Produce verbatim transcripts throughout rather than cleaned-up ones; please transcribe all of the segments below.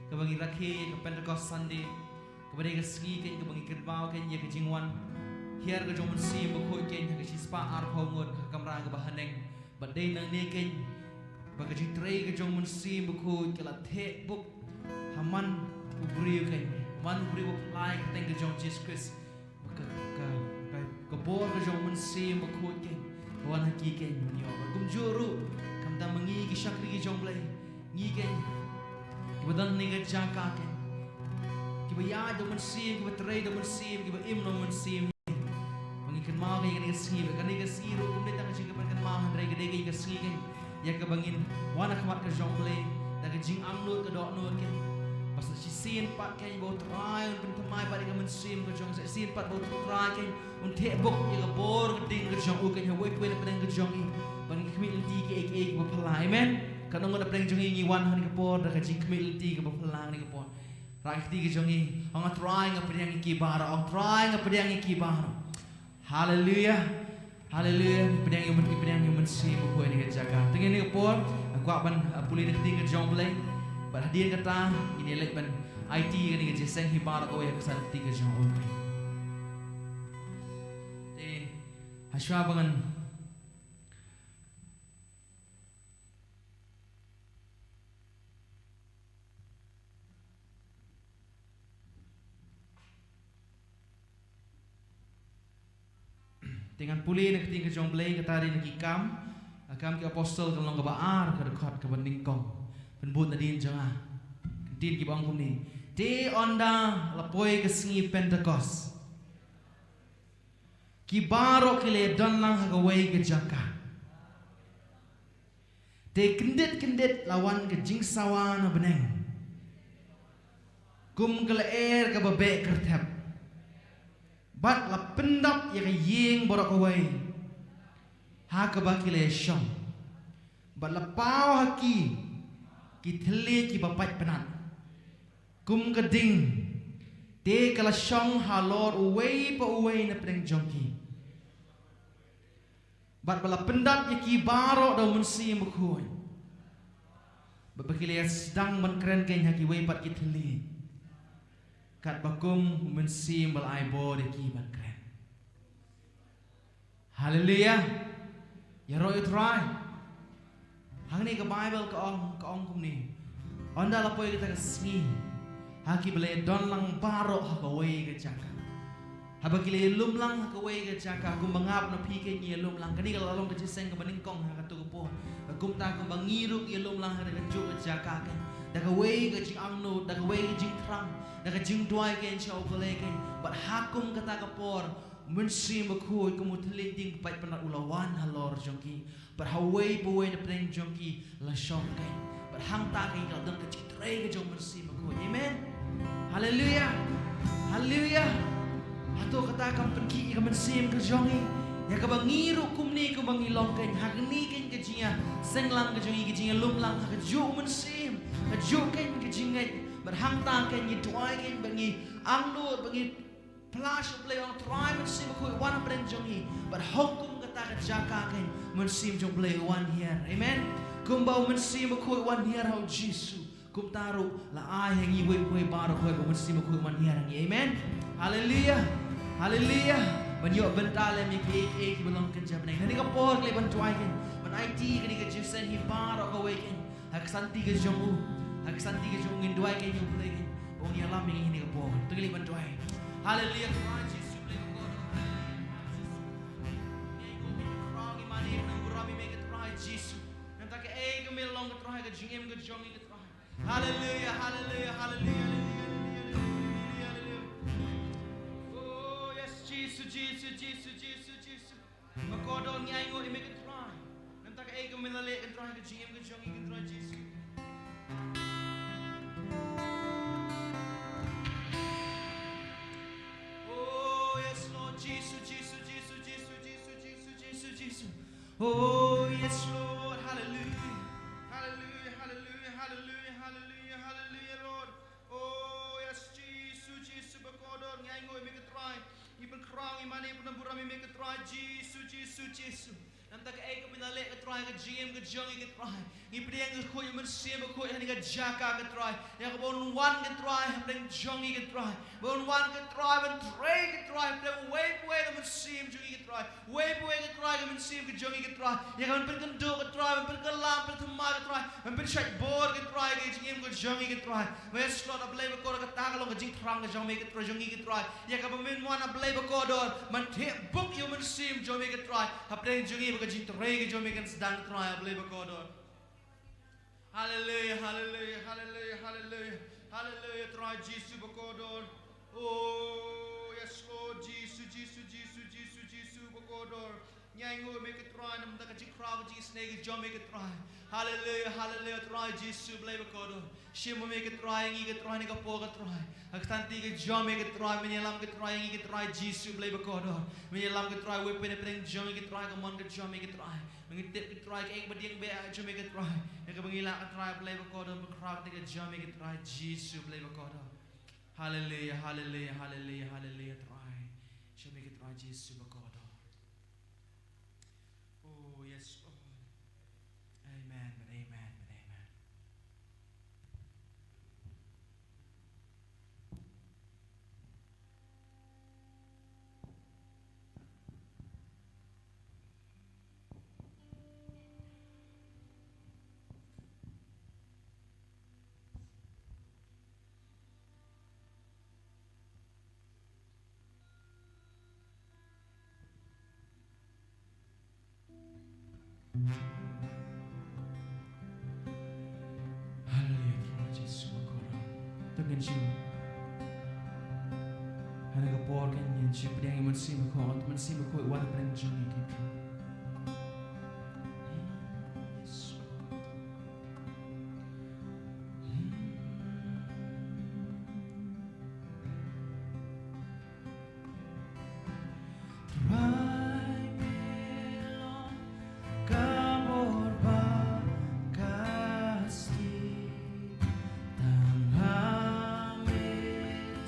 Kaba ngi rakhe ïa ka Pentecost Sunday, kaba dei ka sngi keiñ kaba ngi kynmaw keiñ ïa ka jingwan hiar ka jong u Mynsiem Bakhuid keiñ ha ka shispah arphew ngut ha ka kamra kaba haneng. Bad dei nangne keiñ ba ka jingtrei ka jong u Mynsiem Bakhuid ka la theh bup ha man u briew keiñ, ha man u briew ba pynlait ka kyrteng ka jong u Jisu Khrist. Ka, ka, ka, ka bor ka jong u Mynsiem Bakhuid keiñ ka wan ha ki keiñ ban ïoh. Bad kumjuh ruh, khamtam ma ngi ki shakri ki jong U Blei, ngi keiñ kiba don ha kane ka jaka keiñ, kiba ïaid da u Mynsiem, kiba trei da u Mynsiem, kiba im da u Mynsiem. Ba ngi kynmaw keiñ ïa kane ka sngi, ba kane ka sngi ruh kam dei tang ka jingkynmaw hynrei ka dei keiñ ka sngi keiñ ïa kaba ngin wan ha khmat ka jong U Blei da ka jingangnud ka dohnud keiñ. Ba sa shisien pat keiñ ba U Trai un pynthymmai pat ïa ka mynsiem ka jong, sa shisien pat ba U Trai keiñ un theh bup ïa ka bor ka ding ka jong u keiñ ha uwei pa uwei na pdeng ka jong ngi. Ba ngin khmih lynti kiei kiei kiba phylla. Amen. Katno ngut na pdeng jong ngi ngi wan ha kane ka por da ka jingkhmih lynti kaba phylla ha kane ka por. Rah ki kti ki jong ngi. Ong, A Trai, nga pdiang ïa ki baroh. Ong, Trai, nga pdiang ïa ki baroh. Haleluia. Haleluia. Ngi pdiang ïa u Myn-, ngi pdiang ïa u Mynsiem Bakhuid ha kane ka jaka. Te ha kane ka por nga kwah ban, ah, pule na ka ktien ka jong U Blei. Bad hadien kata ngin ïa leit ban aiti ïa kane ka jingïaseng hi baroh kawei ha ka san ka ktien ka jong U Blei. Te hashwa ba ngan Te ngan pule na ka ktien ka jong U Blei, kata dei na Ki Kam, ah, Kam ki Apostol ka lynnong kaba ar, ka dkhot kaba nyngkong. Pynbud nadien jong nga. Ktien kiba ong kumne. Te ynda la poi ka sngi Pentekost, ki baroh ki la don lang ha kawei ka jaka. Te kyndit kyndit la wan ka jingsawa na bneng, kum ka lyer kaba beh kyrthep. Bad la pyndap ïa ka ïing baroh kawei ha kaba ki la shong. Bad la paw ha ki ki thylliej kiba pait pnat kum ka ding. Te ka la shong halor uwei pa uwei na pdeng jong ki. Bad ba la pyndap ïa ki baroh da u Mynsiem Bakhuid. Bad ba ki la sdang ban kren keiñ ha kiwei pat ki thylliej, katba kum u Mynsiem ba la ai bor ïa ki ban kren. Haleluia. Ïaroh ïa U Trai. Hangne ka Baibl ka ong, ka ong kumne. Ynda la poi kata ka sngi, ha kiba la don lang baroh ha kawei ka jaka. Haba ki la ïalum lang ha kawei ka jaka, kumba nga bad phi keiñ ngi ïalum lang. Kane ka la long ka jingïaseng kaba nyngkong ha kato ka por. Bad kumta kumba ngi ruh ngi ïalum lang ha kajuh ka jaka keiñ, da kawei ka jingangnud, da kawei ka jingthrang, da ka jingduwai keiñ sha U Blei keiñ. Bad ha kum kata ka por, Mynsiem Bakhuid kum u thylliej ding ba pait pnat u la wan halor jong ki. Bad ha uwei pa uwei na pdeng jong ki la shong keiñ. Bad hangta keiñ ka la don ka jingtrei ka jong u Mynsiem Bakhuid. Amen. Haleluia. Haleluia. Hato kata kam pynkhih ïa ka mynsiem ka jong ngi, ïa kaba ngi ruh kumne kumba ngi long keiñ, ha kane keiñ ka jingïaseng lang ka jong ngi, ka jingïalum lang ha kajuh u Mynsiem, kajuh keiñ ka jingngeit. Bad hangta keiñ ngi duwai keiñ, bad ngi angnud, bad ngi Pynlait sha U Blei, ong Trai Mynsiem Bakhuid wan ha pdeng jong ngi. Bad ha kum kata ka jaka keiñ Mynsiem jong U Blei u wan hiar. Amen. Kumba u Mynsiem Bakhuid u wan hiar ha u Jisu, kumta ruh la ai ha ngi uwei pa uwei baroh kawei ba u Mynsiem Bakhuid u wan hiar ha ngi. Amen. Haleluia. Haleluia. Ban ïoh bynta lem ïa kiei kiei kiba long kynja bneng. Kane ka por ka leit ban duwai keiñ, ban aiti kane ka jingïaseng hi baroh kawei keiñ ha ka santi ka jong u. Ha ka santi ka jong u ngin duwai keiñ ïa U Blei keiñ ba un ïalam ïa ngi ha kane ka por. To ngin leit ban duwai. Haleluia, Trai Jisu, Blei ba kordor. Haleluia, Trai Jisu. Ngi ai nguh, ngi khraw, ngi mane, ngi burom ïa me ko Trai Jisu. Namar kaei ka me long ko Trai, ka jingim ka jong ngi ko Trai. Haleluia, haleluia, haleluia, haleluia, haleluia, haleluia. Oh, yes, Jisu, Jisu, Jisu, Jisu, Jisu. Ba kordor ngi ai nguh ïa me ko Trai. Namar kaei ka me la leh ko Trai ha ka jingim ka jong ngi ko Trai Jisu. Oh, yes, Lord. Jisu, Jisu, Jisu, Jisu, Jisu, Jisu, Jisu, Jisu. Oh, yes, Lord. Hallelujah. Hallelujah, hallelujah, hallelujah, hallelujah, hallelujah, Lord. Oh, yes, Jisu, Jisu, ba kordor ngi ai nguh ïa me ko Trai. Ngi pynkhraw, ngi mane, pynburom ïa me ko Trai, Jisu, Jisu, Jisu. Namar kaei ka me la leh ko Trai ha ka jingim ka jong ngi ko Trai. Ngi pdiang ïa ka khuid ïa u Mynsiem Bakhuid ha kane ka jaka, ko Trai. Ïa kaba un wan, ko Trai, hapdeng jong ngi, ko Trai. Ba un wan, ko Trai, ban trei, ko Trai, hapdeng uwei pa uwei u mynsiem jong ngi, ko Trai. Uwei pa uwei, ko Trai, ka mynsiem ka jong ngi, ko Trai. Ïa ka ban pynkynduh, ko Trai, ban pynkylla, ban pynthymmai, ko Trai. Ban pynshait bor, ko Trai, ka jingim ka jong ngi, ko Trai. Ba ïa shlot, A Blei bakordor, kata ka long ka jingthrang ka jong me, ko Trai, jong ngi, ko Trai. Ïa kaba men wan, A Blei bakordor, ban theh buk ïa u mynsiem jong me, ko Trai. Hapdeng jong ngi, ba ka jingtrei ka jong me kan sdang, ko Trai, A Blei bakordor. Haleluia, haleluia, haleluia, haleluia. Haleluia, Trai Jisu bakordor. Oh, yes, Lord, Jisu, Jisu, Jisu, Jisu, Jisu bakordor. Ngi ainguh ïa me, ko Trai, namar ka jingkhraw, ka jingisynei ka jong me, ko Trai. Haleluia, haleluia, Trai Jisu, Blei bakordor. Shim ma me, ko Trai, ngi, ko Trai, ha kane ka por, ko Trai. Ha ka kti ka jong me, ko Trai, men ïalam, ko Trai, ngi, ko Trai Jisu, Blei bakordor. Men ïalam, ko Trai, uwei pa uwei hapdeng jong ngi, ko Trai, ka mon ka jong me, ko Trai. Ngi tip, ko Trai, kaei kaba dang beh ha jong me, ko Trai. Ïa kaba ngi lah, ko Trai, Blei bakordor, pynkhraw ha ka kti ka jong me, ko Trai Jisu, Blei bakordor. Haleluia, haleluia, haleluia, haleluia, Trai. Shim ma me, ko Trai Jisu bakordor. Oh, yes, Lord. Amen, amen, amen. Haleluia, Trai Jisu bakordor. To ngin shu, ha kane ka por kan ngin shu pdiang ïa u Mynsiem Bakhuid, u Mynsiem Bakhuid un wan hapdeng jong ngi, ko Trai. Trai, me long ka bor bad ka stieh, tang ha me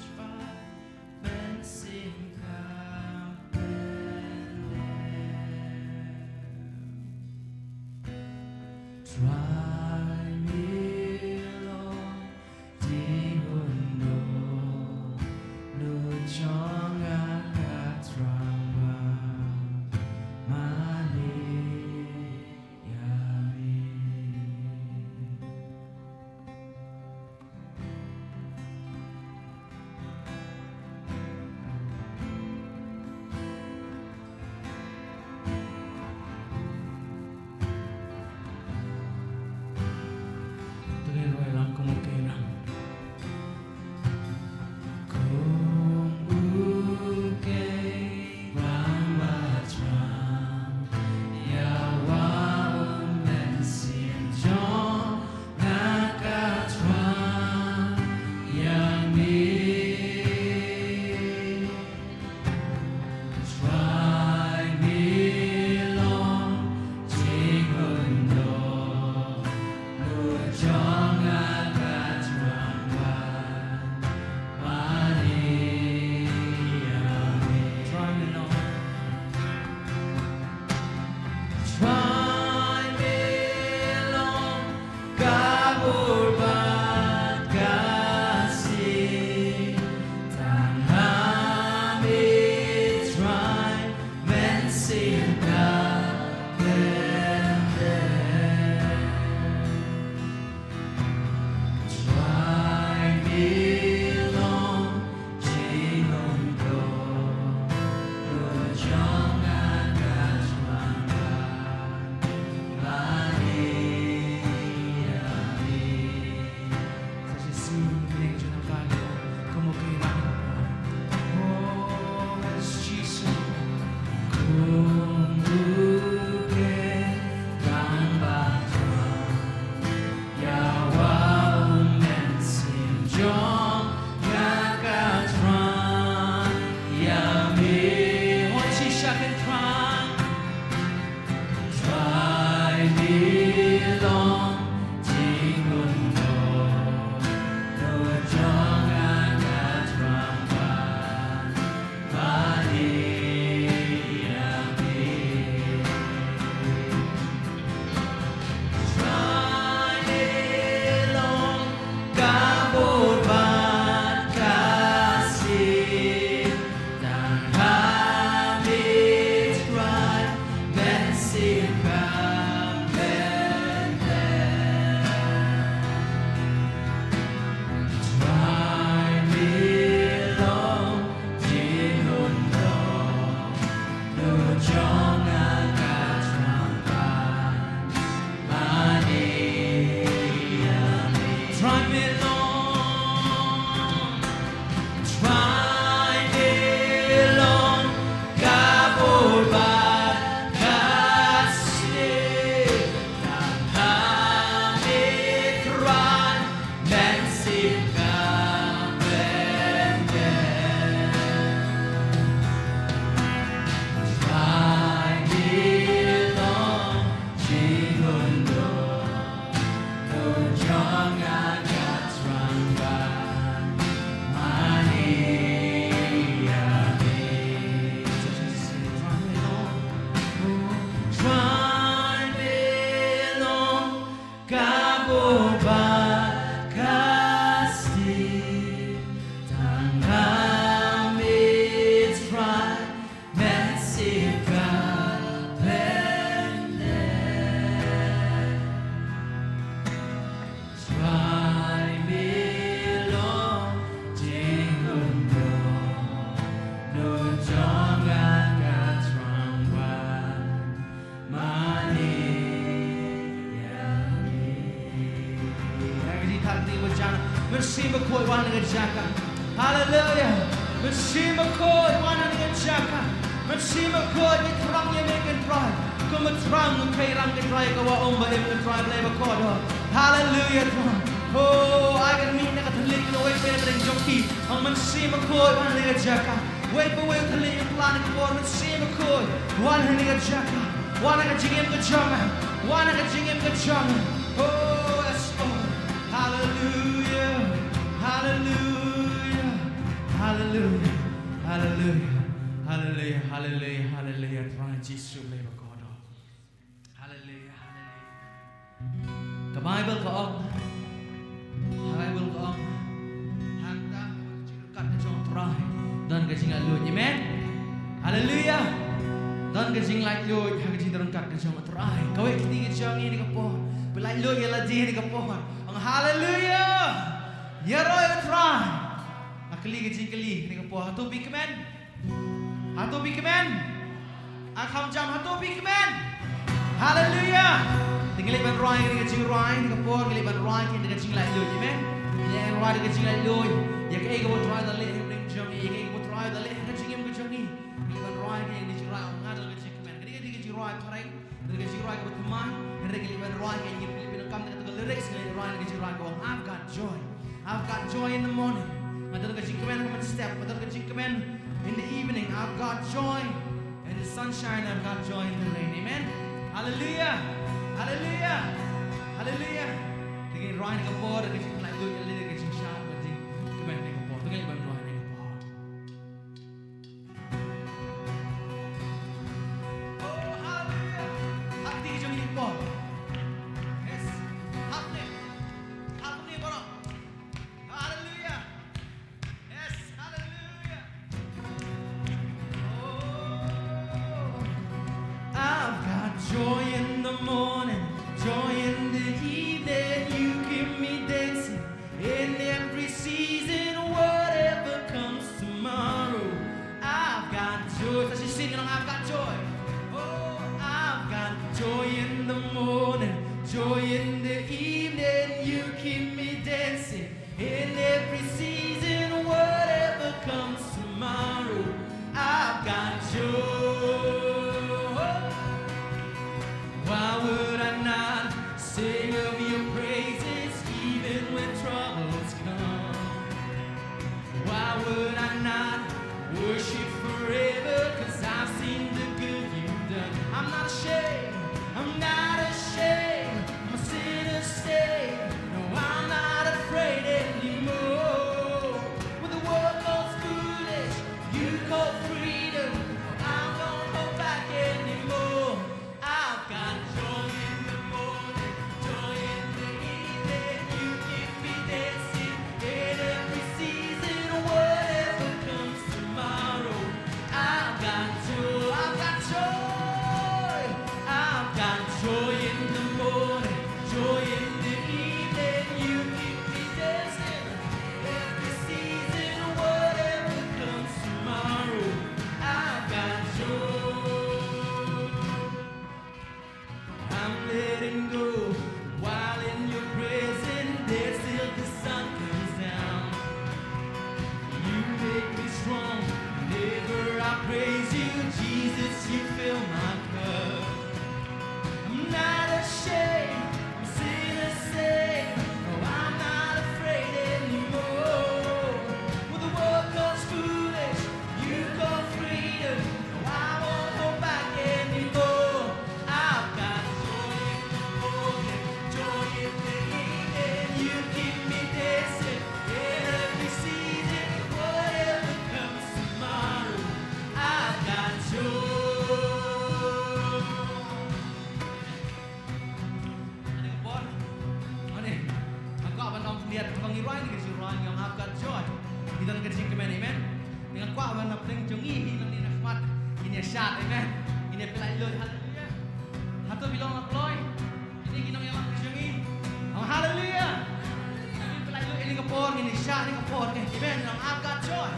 jubab, pynshai ka pynlong. Mynsiem Bakhuid wan ha kane ka jaka. Haleluia. Mynsiem Bakhuid wan ha kane ka jaka. Mynsiem Bakhuid ngi thrang ïa me ko Trai. Kum ba thrang u Kairam ko Trai, ka wah um ba im ko Trai Blei bakordor. Haleluia Trai. Oh, ai kan mih na ka thylliej kawei pat na pdeng jong phi. Ong Mynsiem Bakhuid wan ha kane ka jaka. Wei pa wei u thylliej u plan ka por, Mynsiem Bakhuid wan ha kane ka jaka. Wan ha ka jingim ka jong nga. Wan ha ka jingim ka jong nga. Oh, yes, Lord. Haleluia. Haleluia. Haleluia. Haleluia. Haleluia. Haleluia. Haleluia. Trai Jisu Blei bakordor. Haleluia. Haleluia. Ka Baibl ka ong. Ka Baibl ka ong. Hangta ka jingryngkat ka jong u Trai don ka jinglaitluid. Amen. Haleluia. Don ka jinglaitluid ha ka jingryngkat ka jong u Trai. Kawei kti ka jong ngi ha kane ka por. Pynlaitluid ïa lade ha kane ka por. Ong haleluia. Ïaroh ïa u Trai. Nga kylli ka jingkylli ha kane ka por. Hato phi kmen? Hato phi kmen? Nga kham jam, hato phi kmen? Haleluia. Te ngi leit ban rwai ïa ka jingrwai ha kane ka por, ngi leit ban rwai ïa ka jinglaitluid. Amen. Ngi leit ban rwai ïa ka jinglaitluid. Ïa kaei kaba u Trai u la leh ha ka jingim jong ngi, ïa kaei kaba u Trai u la leh ha ka jingim ka jong ngi. Ngi leit ban rwai ïa ka jingrwai, nga don ka jingkmen. Kane ka dei ka jingrwai phareng. Don ka jingrwai kaba thymmai. Hynrei ngi leit ban rwai ïa ka, ngi leit ban kam da ka lyrics, ngi leit rwai ïa ka jingrwai kaba ong, I've got joy. I've got joy in the morning. Nga don ka jingkmen ha ka mynstep, nga don ka jingkmen in the evening. I've got joy in the sunshine, I've got joy in the rain. Amen. Hallelujah. Hallelujah. Hallelujah. Te ngin rwai ha kane ka por, ka jinglaitluid, ka jingshad, ka jingkmen ha kane ka por. Te ngin rwai ha kane ka por. Oh, hallelujah. Hap kti jong ngi ha kane ka por. Yes. Hap ne. Hap ne baroh. Hallelujah. Yes, hallelujah. Oh, I've got joy in the morning, joy in the evening. You keep me dancing in every season, whatever comes tomorrow. I've got joy. Let's just sing along. I've got joy. Oh, I've got joy in the morning, joy in the evening. You keep me dancing in every season, whatever comes tomorrow. I've got joy. Why would I not sing of your praises even when troubles come? Why would I not worship forever? 'Cause I've seen the good you've done. I'm not ashamed, I'm not ashamed. I'm a sinner saved. No, I'm not afraid anymore. What the world calls foolish, you call freedom. No, I won't hold back anymore. I've got joy in the morning, joy in the evening. You keep me dancing in every season. Whatever comes tomorrow, I've got joy. I've got joy. I've got joy in the morning, joy in the evening. You keep me dancing every season. Whatever comes tomorrow, I've got joy. I'm letting go while in your presence. There's till the sun comes down. You make me strong whenever I praise you, Jesus. You fill my cup. I'm not ashamed. I'm sinner saved. No, I'm not afraid anymore. When the world calls foolish, you call freedom. No, I won't hold back anymore. I've got joy in the morning, joy in the evening. You keep me dancing in every season. Whatever comes tomorrow, I've got joy. Ani ka por. Ani. Nga kwah ban ong khyndiat, haba ngi rwai ïa ka jingrwai ngi ong I've got joy. Ngi don ka jingkmen, amen. Nga kwah ban ong pdeng jong ngi hi nangne na khmat. Ngin ïa shad, amen. Ngin ïa pynlait luid, haleluia. Hato phi long la kloi? Kine ki nongïalam ki jong ngi. Ong haleluia. Ngin pynlait luid ïa kane ka por, ngin ïa shad ïa kane ka por, amen. Ong I've got joy.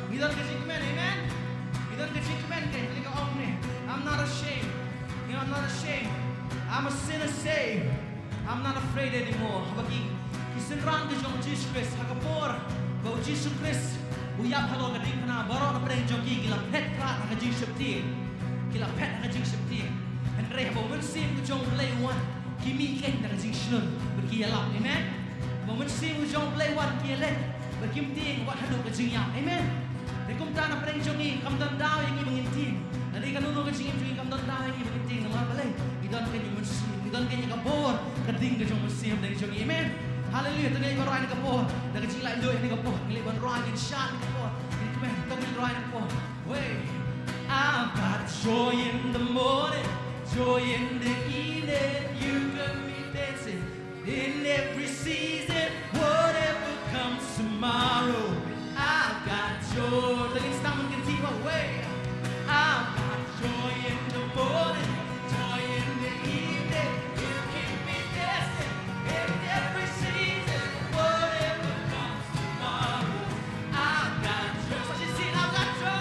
Ngi don ka jingkmen, amen. Ngi don ka jingkmen, kane ka ong ne. I'm not ashamed. You know, I'm not ashamed. I'm a sinner saved. I'm not afraid anymore. Haba ki, ki Synran ka jong u Jisu Khrist, ha ka por ba u Jisu Khrist u ïap halor ka diengphna, baroh na pdeng jong ki ki la phet krad ha ka jingsheptieng. Ki la phet ha ka jingsheptieng. Hynrei haba u Mynsiem ka jong U Blei u wan, ki mih keiñ da ka jingshlur bad ki ïalap. Amen. Haba u Mynsiem ka jong U Blei u wan, ki ïaleh bad kim tieng wat haduh ka jingïap. Amen. Te kumta na pdeng jong ngi kam don daw ïa ngi ba ngin tieng. Lane kano kano ka jingim jong ngi kam don daw ïa ngi ba ngin tieng, namar balei? Ngi don keiñ u Mynsiem, ngi don keiñ ka bor, ka ding ka jong u Mynsiem ha pdeng jong ngi. Amen. Haleluia. To ngin ïa rwai ha kane ka por, da ka jinglaitluid ha kane ka por, ngin ïa ban rwai, ngin shad ha kane ka por, ngin kmen, to ngin rwai ha kane ka por. Wait. I've got joy in the morning, joy in the evening. You got me dancing in every season, whatever comes tomorrow. I've got joy. Tangin sdang ban kyntiew, wait. I've got joy in the morning, joy in the evening. You keep me dancing in every season, whatever comes tomorrow. I've got joy. Somebody sing, I've got joy.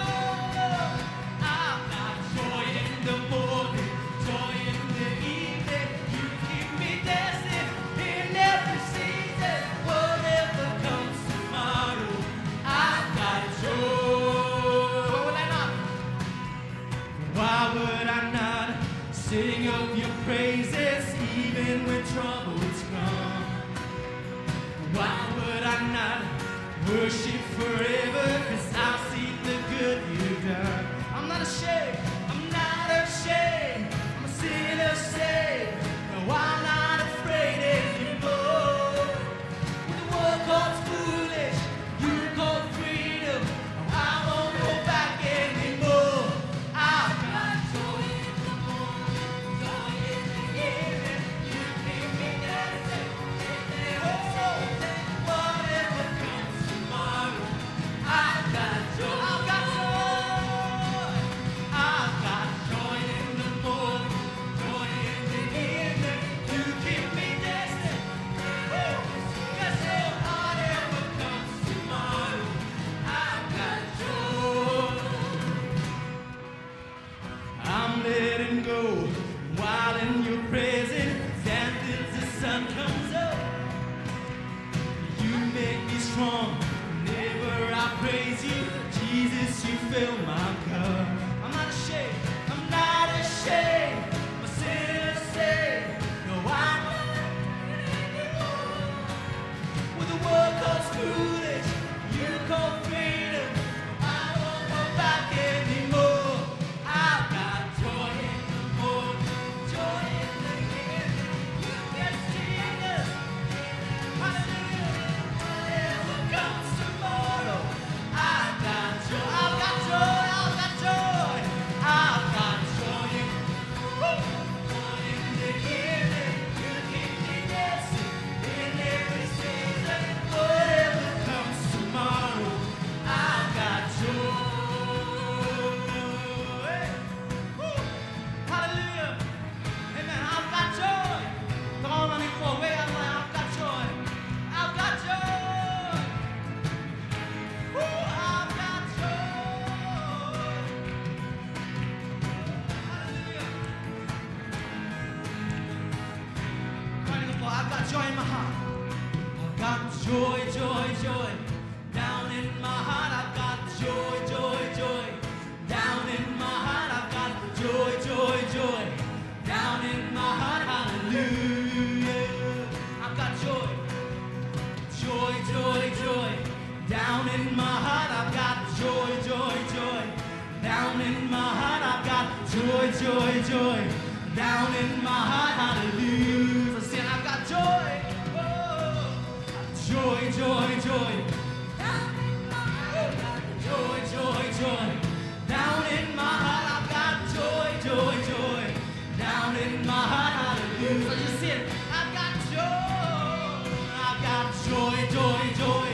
I've got joy in the morning, joy in the evening. You keep me dancing in every season. Whatever comes tomorrow, I've got joy. Why would I not sing of your praises even when troubles come? Why would I not worship forever? 'Cause I've seen the good you've done. I'm not ashamed, I'm not ashamed. I'm a sinner saved. No, I'm not afraid anymore. When the world calls foolish, you call freedom. No, I won't hold back anymore. I've got joy in the morning, joy in the evening. You keep me dancing. Whatever comes tomorrow, I've got joy. I've got joy. I've got joy in the morning, joy in the evening. You keep me dancing. Woo! Yes, Lord. Whatever comes tomorrow, I've got joy. I'm letting go while in your presence, dancing till the sun comes up. You make me strong whenever I praise you. Jesus, you fill my cup. I'm not ashamed, I'm not ashamed. I'm a sinner saved. No, I'm not anymore. When the world calls foolish, you call freedom. I won't hold back anymore. I've got joy in the morning, joy in the evening. Yes, Jesus. Hallelujah. Whatever comes tomorrow, I've got joy, I've got joy, I've got joy. I've got joy in, woo, joy in the evening. You keep me dancing in every season. Whatever comes tomorrow, I've got joy. Woo. Hallelujah. Amen. I've got joy. Come on, honey, for where I lie, I've got joy. I've got joy. Ooh, I've got joy. Hallelujah. I've got joy in my heart. I've got joy, joy, joy. Down in my heart, I've got joy, joy, joy. Down in my heart, I've got joy, joy, joy. Down in my heart, hallelujah. I've got joy, joy, joy, joy. Down in my heart, I've got joy, joy, joy. Down in my heart, I've got joy, joy, joy. Down in my heart, hallelujah. So sing, I've got joy. Oh, joy, joy, joy. Down in my heart, I've got joy, joy, joy. Down in my heart, I've got joy, joy, joy. Down in my heart, hallelujah. So you sing, I've got joy, I've got joy, joy, joy.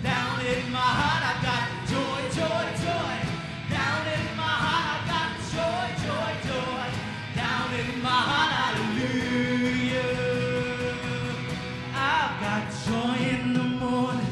Down in my heart, I've got joy, joy, joy. Down in my heart, I've got joy, joy, joy. Down in my heart, hallelujah. I've got joy in the morning.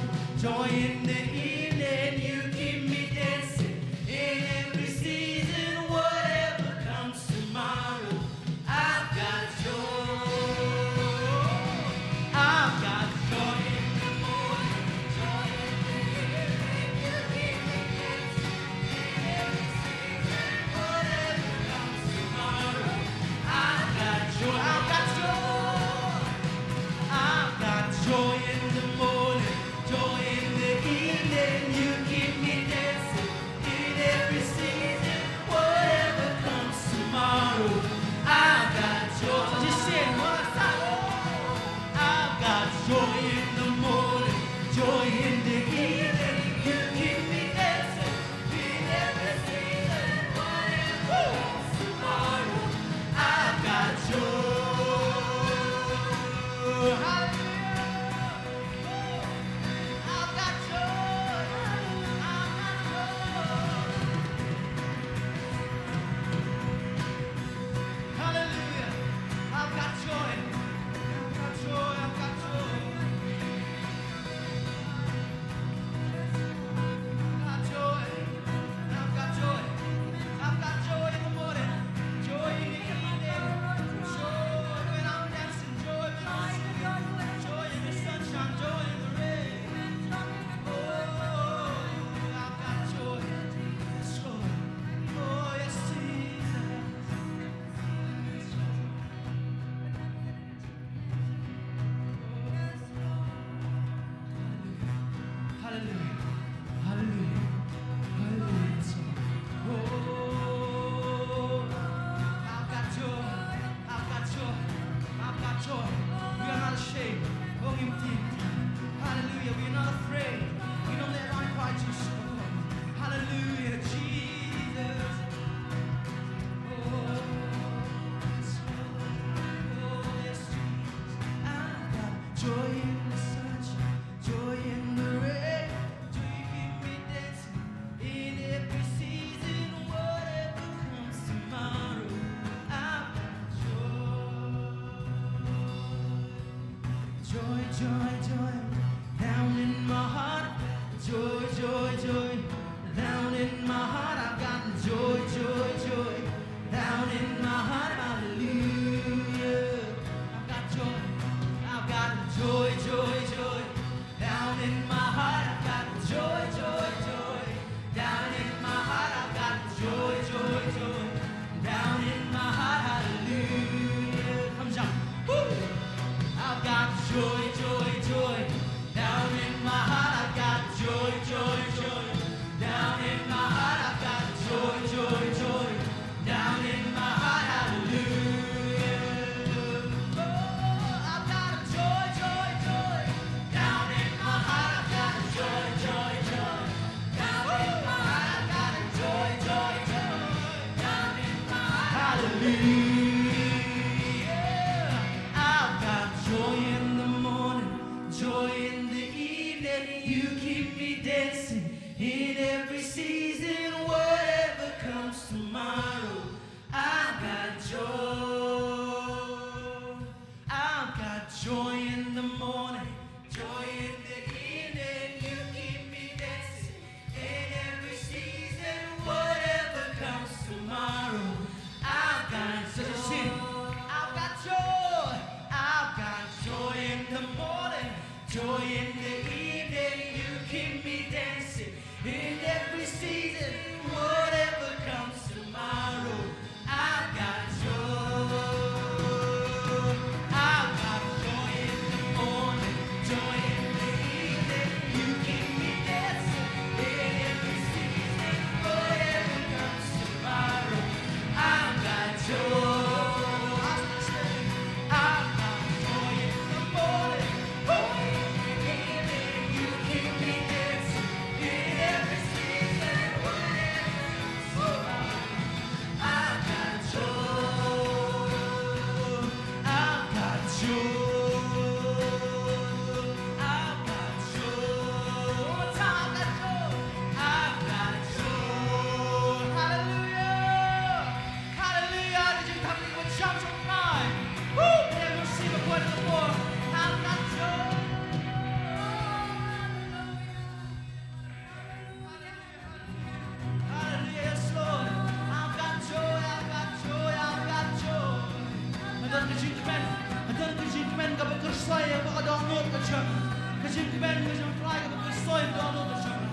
Ka jingkmen ka jong U Trai kaba khuslai ïa ka dohnud ka jong ngi.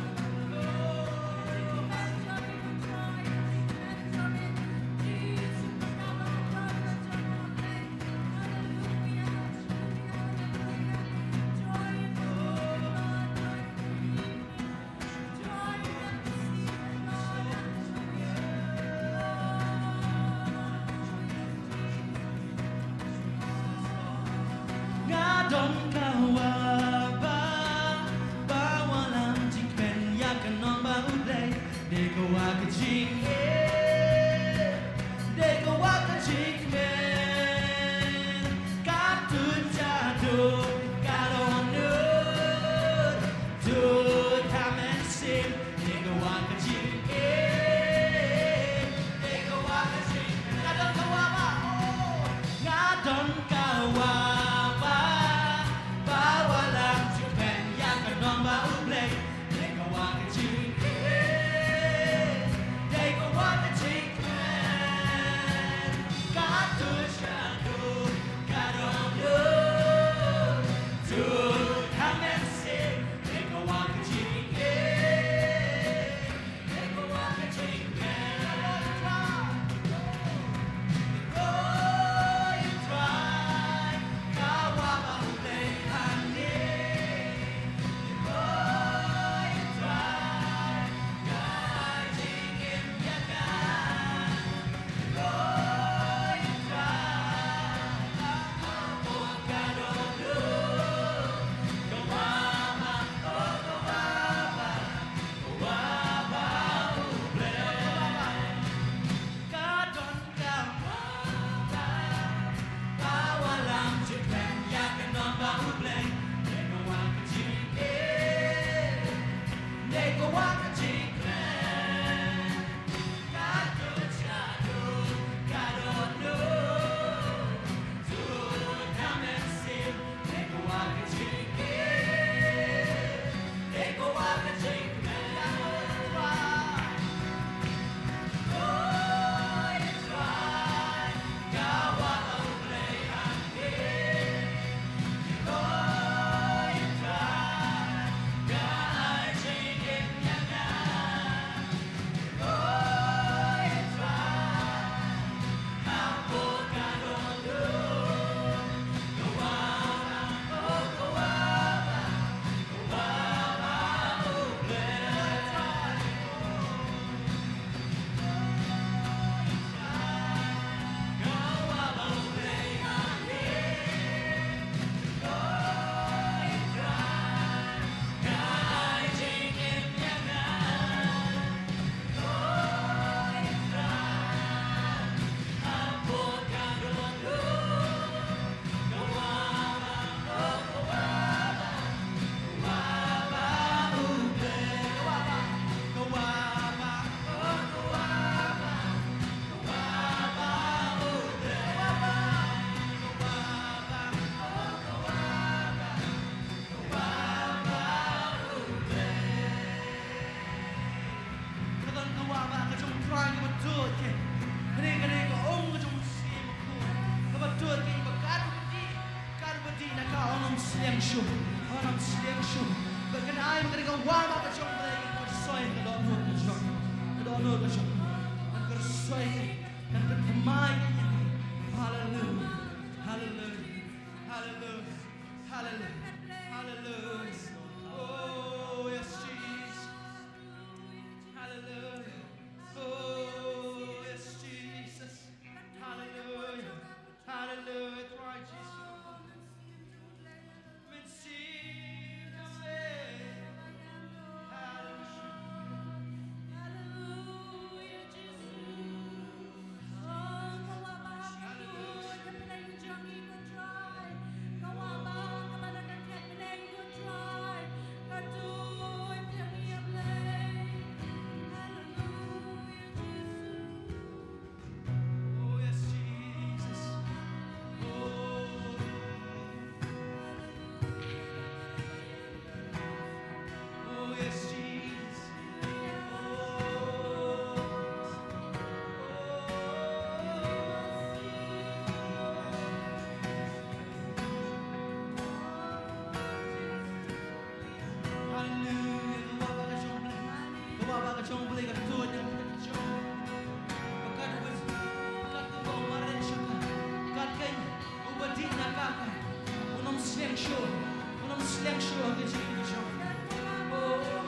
Nga don ka wah ba, ba wallam jingkmen ïa ka nong ba U Blei. Dei ka wah ka jingim, dei ka wah ka jingkmen. Ka tut shaduh ka dohnud, tut ha mynsiem. Dei ka wah ka jingim, dei ka wah ka jingkmen. Nga don ka wah ba, oh, nga don ka wah ba, ba wallam jingkmen ïa ka nong ba U Blei. Dei ka wah ka jingim, dei ka wah ka jingkmen. Ka tut shaduh ka dohnud, tut ha mynsiem. Dei ka wah ka jingim, dei ka wah ka jingkmen. Ka don ka wah ba ka jong U Trai kaba dud kein. Kane ka dei ka um ka jong U Syiem bakhuid kaba dud kein, ba kat ba dih, kat ba dih na ka un ym sliang shuh, un ym sliang shuh. Ba kan ai ba ka dei ka wah ba ka jong U Blei, kan khuslai ïa ka dohnud ka jong, ka dohnud ka jong. Kan khuslai, kan pynthymmai ïa ngi. Haleluia. Haleluia. Haleluia. Hallelujah. Hallelujah. Oh, yes, Jesus. Hallelujah. Oh, yes, Jesus. Hallelujah. Hallelujah. Try Jesus. Hallelujah. Jong U Blei ka tuid na ka jong. Ba kat uba, kat uba u mareh sha ka, kat keiñ uba dih na ka ka, un ym sleng shuh, un ym sleng shuh ha ka jingim ka jong. Oh.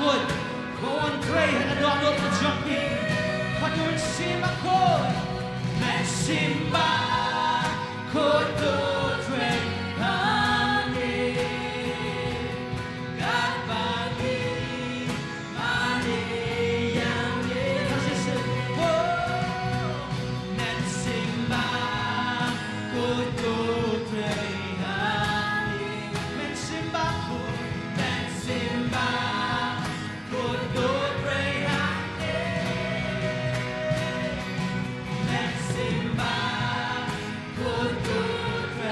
Ko wan trei ha ka dohnud ka jong phi. Ko wan shim bakhuid. Mynsiem Bakhuid to trei ha ngi. Katba ngi mane ïa ngi. Mynsiem Bakhuid to trei ha ngi. Mynsiem Bakhuid, Mynsiem Bakhuid to trei ha ngi. Mynsiem Bakhuid to trei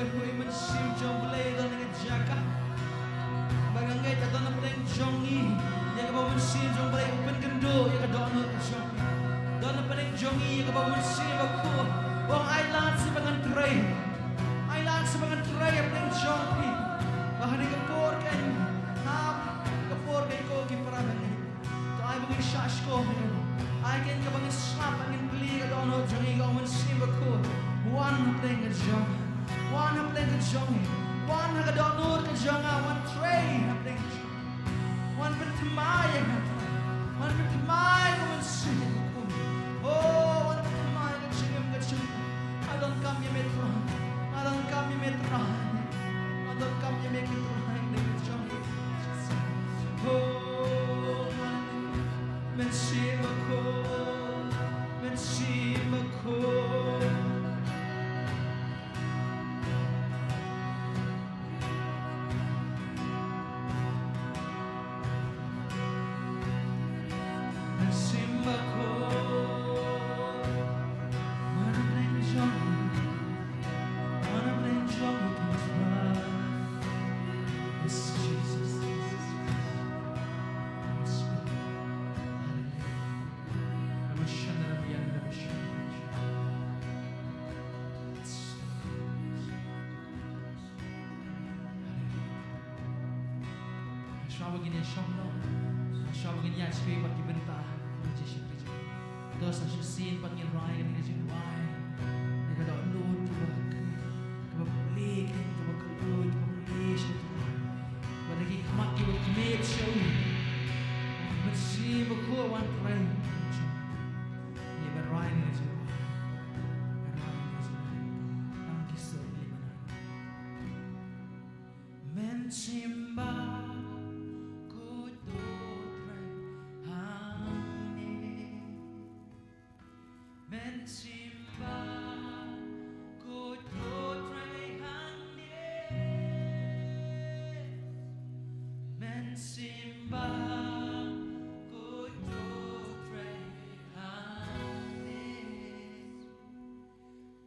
Ko i Mynsiem jong U Blei, don ha ka jaka ba nga ngeit ba don hapdeng jong ngi ïa kaba u Mynsiem jong U Blei u pynkynduh ïa ka dohnud ka jong ngi. Don hapdeng jong ngi ïa kaba u Mynsiem Bakhuid u ong, ai lad seh ba ngan trei. Ai lad seh ba ngan trei hapdeng jong phi. Ba ha kane ka por kan hap ka por kan ko ki para bangeit. To ai ba ngin shah shkor, ai kein kaba ngin sngap, ba ngin plie ka dohnud jong ngi, ko Mynsiem Bakhuid. Wan hapdeng ka jong nga. Wan hapdeng ka jong ngi. Wan ha ka dohnud ka jong nga, wan trei hapdeng ka jong nga. Wan pynthymmai ïa nga. Wan pynthymmai, ko Mynsiem Bakhuid. Oh, wan pynthymmai ka jingim ka jong nga. Nga donkam ïa me Trai. Nga donkam ïa me Trai. Nga donkam ïa me Trai. Oh, Mynsiem Bakhuid, Mynsiem Bakhuid. Mynsiem Bakhuid, wan hapdeng jong ngi, wan hapdeng jong ngi, Trai. Yes, Jesus, Jesus, Jesus. Yes, Lord. Hallelujah. Shuwa ba ngin ïa shong noh, shuwa ba ngin ïa shim pat ki bynta, ngin ïa shim pat. To sa shisien pat ngin rai ïa ka jingrwai, ïa ka dohnud kaba, kaba plie, kaba kylluid, kaba plie sha u Trai. Bad da ki khmat kiba khmih sha u. Mynsiem Bakhuid wan trei. Ngi ban rai ïa ka jingrwai. Ban rai ïa ka jingrwai. Nang ki sur li ba nang. Mynsiem Bakhuid to trei hangne. Mynsiem Bakhuid to trei hangne. Mynsiem Bakhuid to trei hangne.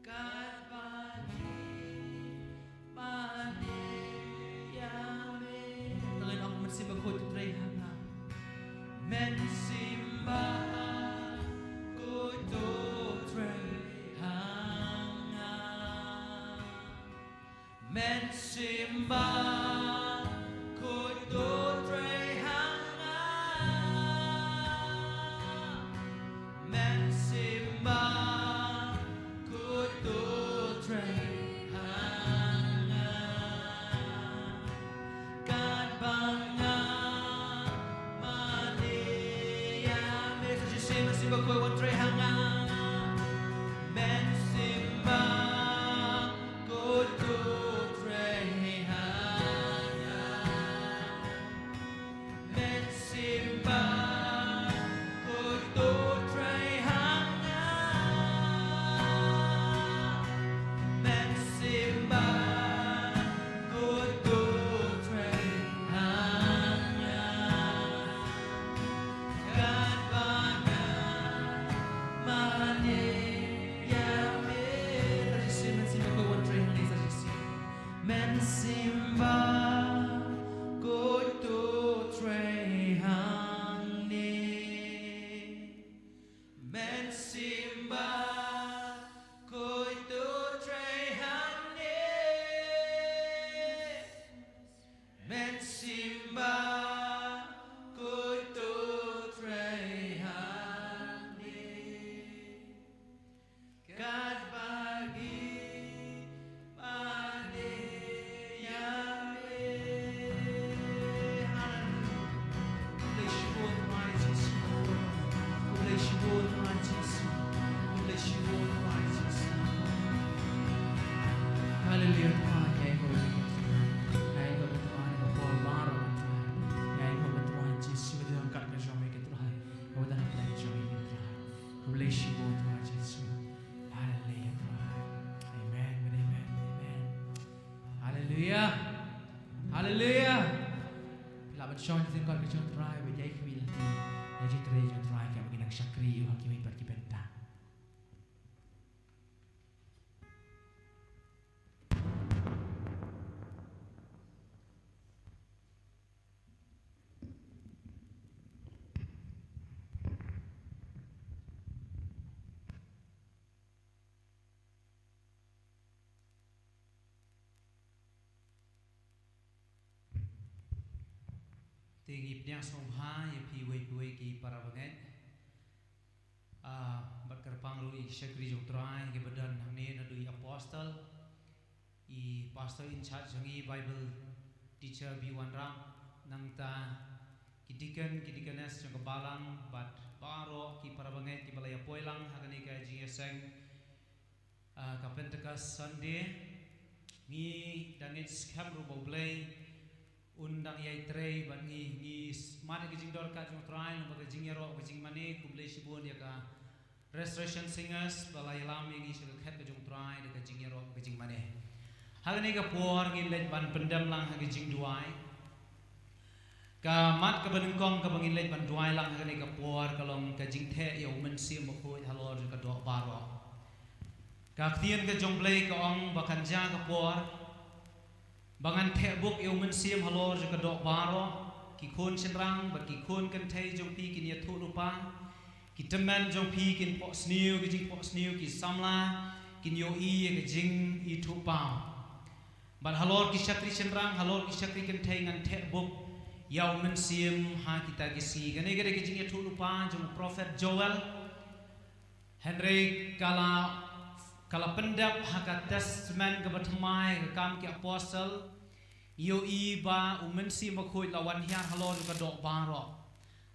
Katba ngi mane ïa me. To ngin ong Mynsiem Bakhuid to trei ha nga. Mynsiem Bakhuid to trei ha nga. Mynsiem Bakhuid to trei ha nga. Mynsiem Bakhuid to trei ha nga. Katba nga mane ïa me. Sa shisien, Mynsiem Bakhuid wan trei ha nga. Mynsiem Bakhuid to trei ha nga. Mynsiem Bakhuid to trei ha nga. Mynsiem Bakhuid to trei ha nga. Katba nga mane ïa me. Sa shisien, Mynsiem Bakhuid wan trei hangne sa shisien. Mynsiem Bakhuid to trei hangne. Mynsiem Bakhuid to trei hangne. Mynsiem Bakhuid to trei hangne. Katba ngi mane ïa me. Haleluya. Khublei shibun Trai Jisu. Khublei shibun Trai Jisu. Khublei shibun Trai Jisu. Haleluya, Trai. Ïainguh ïa me, Trai. Ïainguh ïa me, Trai, ïa ka por baroh, Trai. Ïainguh ïa me, Trai Jisu, ïa ka jingkat ka jong me, Trai. Ïa ka jingkat ka jong me, Trai. Khublei shibun Trai Jisu. Haleluya, Trai. Amen, amen, amen. Haleluya. Haleluya. Phi lah ban shong ha ka jingkot ka jong u Trai, bad ïai khmih lynti ïa ka jingtrei jong u Trai, kaba ngin nang shakri ïa u ha kiwei pat ki bynta. Te ngi pdiang sngewbha ïa phi uwei pa uwei ki para bangeit. Ah, bad kyrpang ruh ïa ki shakri jong Trai kiba don hangne, naduh i Apostle, i Pastor in charge jong ngi, Bible teacher B Wanrap, nangta ki deacon, ki deaconess jong ka balang, bad baroh ki para bangeit kiba la ïa poi lang ha kane ka jingïaseng, ah, ka Pentecost Sunday. Ngi dang ngeit skhem ruh ba U Blei un dang ïai trei bad ngi. Ngi s-, mad ïa ka jingdon ka jong Trai, namar ka jingïaroh ka jingmane. Khublei shibun ïa ka Restoration Singers ba la ïalam ïa ngi sha ka khet ka jong Trai da ka jingïaroh ka jingmane. Ha kane ka por ngin leit ban pyndem lang ha ka jingduwai. Ka mat kaba nyngkong kaba ngin leit ban duwai lang ha kane ka por ka long ka jingtheh ïa U Mynsiem Bakhuid halor jong ka doh baroh. Ka ktien ka jong U Blei ka ong ba kan jia ka por ba ngan theh bup ïa U Mynsiem halor jong ka doh baroh. Ki khun shynrang bad ki khun kynthei jong phi kin ïathuh lypa. Ki tymmen jong phi kin phohsniew ki jingphohsniew, ki samla kin ïohi ïa ka jingithuhpaw. Bad halor ki shakri shynrang, halor ki shakri kynthei ngan theh bup ïa U Mynsiem ha kita ki sngi. Kane ka dei ka jingïathuh lypa jong u prophet Joel. Hynrei ka la, ka la pyndep ha ka Testament kaba thymmai, ka Kam ki Apostle. Ïohi ba U Mynsiem Bakhuid la wan hiar halor ka doh baroh.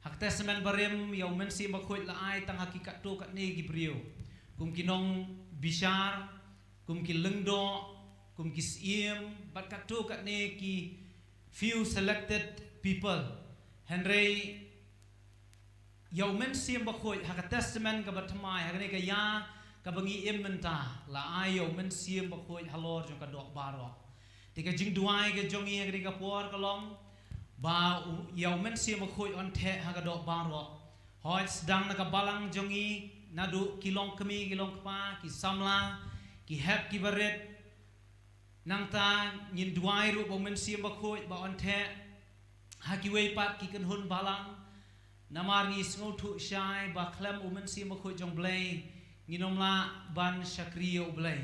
Ha ka Testament Barim ïa U Mynsiem Bakhuid la ai tang ha ki katto katne ki briew, kum ki nongbishar, kum ki lyngdoh, kum ki syiem, bad katto katne ki few selected people. Hynrei ïa U Mynsiem Bakhuid ha ka Testament kaba thymmai, ha kane ka ïa kaba ngi im mynta, la ai ïa U Mynsiem Bakhuid halor jong ka doh baroh. Te ka jingduwai ka jong ngi ha kane ka por ka long ba u, ïa U Mynsiem Bakhuid un theh ha ka doh baroh. Hooid, sdang na ka balang jong ngi, naduh ki longkmie ki longkpa, ki samla, ki hep ki barit. Nangta ngin duwai ruh ba U Mynsiem Bakhuid ba un theh ha kiwei pat ki kynhun balang. Namar ngi sngewthuh shai ba khlem U Mynsiem Bakhuid jong U Blei ngin ym lah ban shakri ïa U Blei.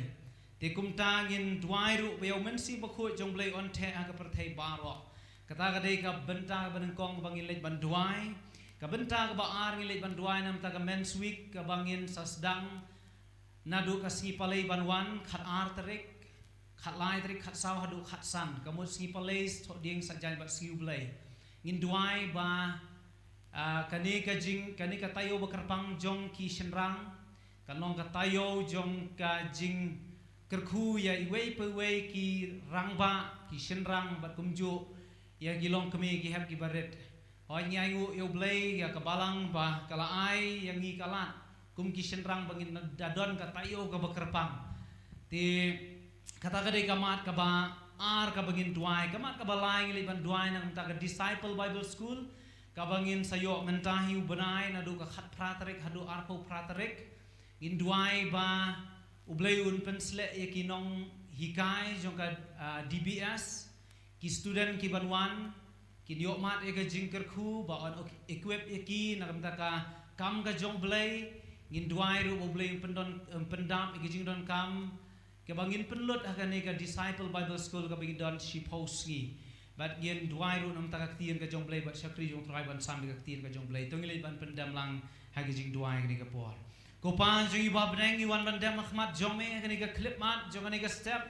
Te kumta ngin duwai ruh ba ïa U Mynsiem Bakhuid jong U Blei un theh ha ka pyrthei baroh. Kata ka dei ka bynta kaba nyngkong kaba ngin leit ban duwai. Ka bynta kaba ar ngin leit ban duwai namar ka Men's Week kaba ngin sa sdang naduh ka sngi Palei ban wan, khat ar tarik, khat lai tarik, khat saw haduh khat san. Ka mut sngi Palei, Thohdieng, Saitjaiñ bad sngi U Blei. Ngin duwai ba, ah, kane ka jing, kane ka taïew ba kyrpang jong ki shynrang kan long ka taïew jong ka jingkyrkhu ïa iwei pa iwei ki rangbah, ki shynrang bad kumjuh ïa ki longkmie, ki hep ki barit. Hooid, ngi ainguh ïa U Blei ïa ka balang ba ka la ai ïa ngi ka lad kum ki shynrang ba ngin da don ka taïew kaba kyrpang. Te kata ka dei ka mat kaba ar kaba ngin duwai. Ka mat kaba lai ngin leit ban duwai namar ka Disciple Bible School kaba ngin sa ïoh mynta hi u bnai naduh ka khatphra tarik haduh arphew phra tarik. Ngin duwai ba U Blei un pynsleh ïa ki nonghikai jong ka, ah, D B S, ki student ki ban wan, kin ïoh mad ïa ka jingkyrkhu, ba un equip ïa ki na ka bynta ka kam ka jong U Blei. Ngin duwai ruh ba U Blei un pyndon, un pyndap ïa ka jingdonkam kaba ngin pynlut ha kane ka Disciple Bible School kaba ngin don shiphew sngi. Bad ngin duwai ruh na ka bynta ka ktien ka jong U Blei bad shakri jong U Trai ban sam ïa ka ktien ka jong U Blei. To ngin leit ban pyndem lang ha ka jingduwai kane ka por. Ko Pa jong ngi ba ha bneng, ngi wan ban dem ha khmat jong me ha kane ka khyllipmat jong kane ka step.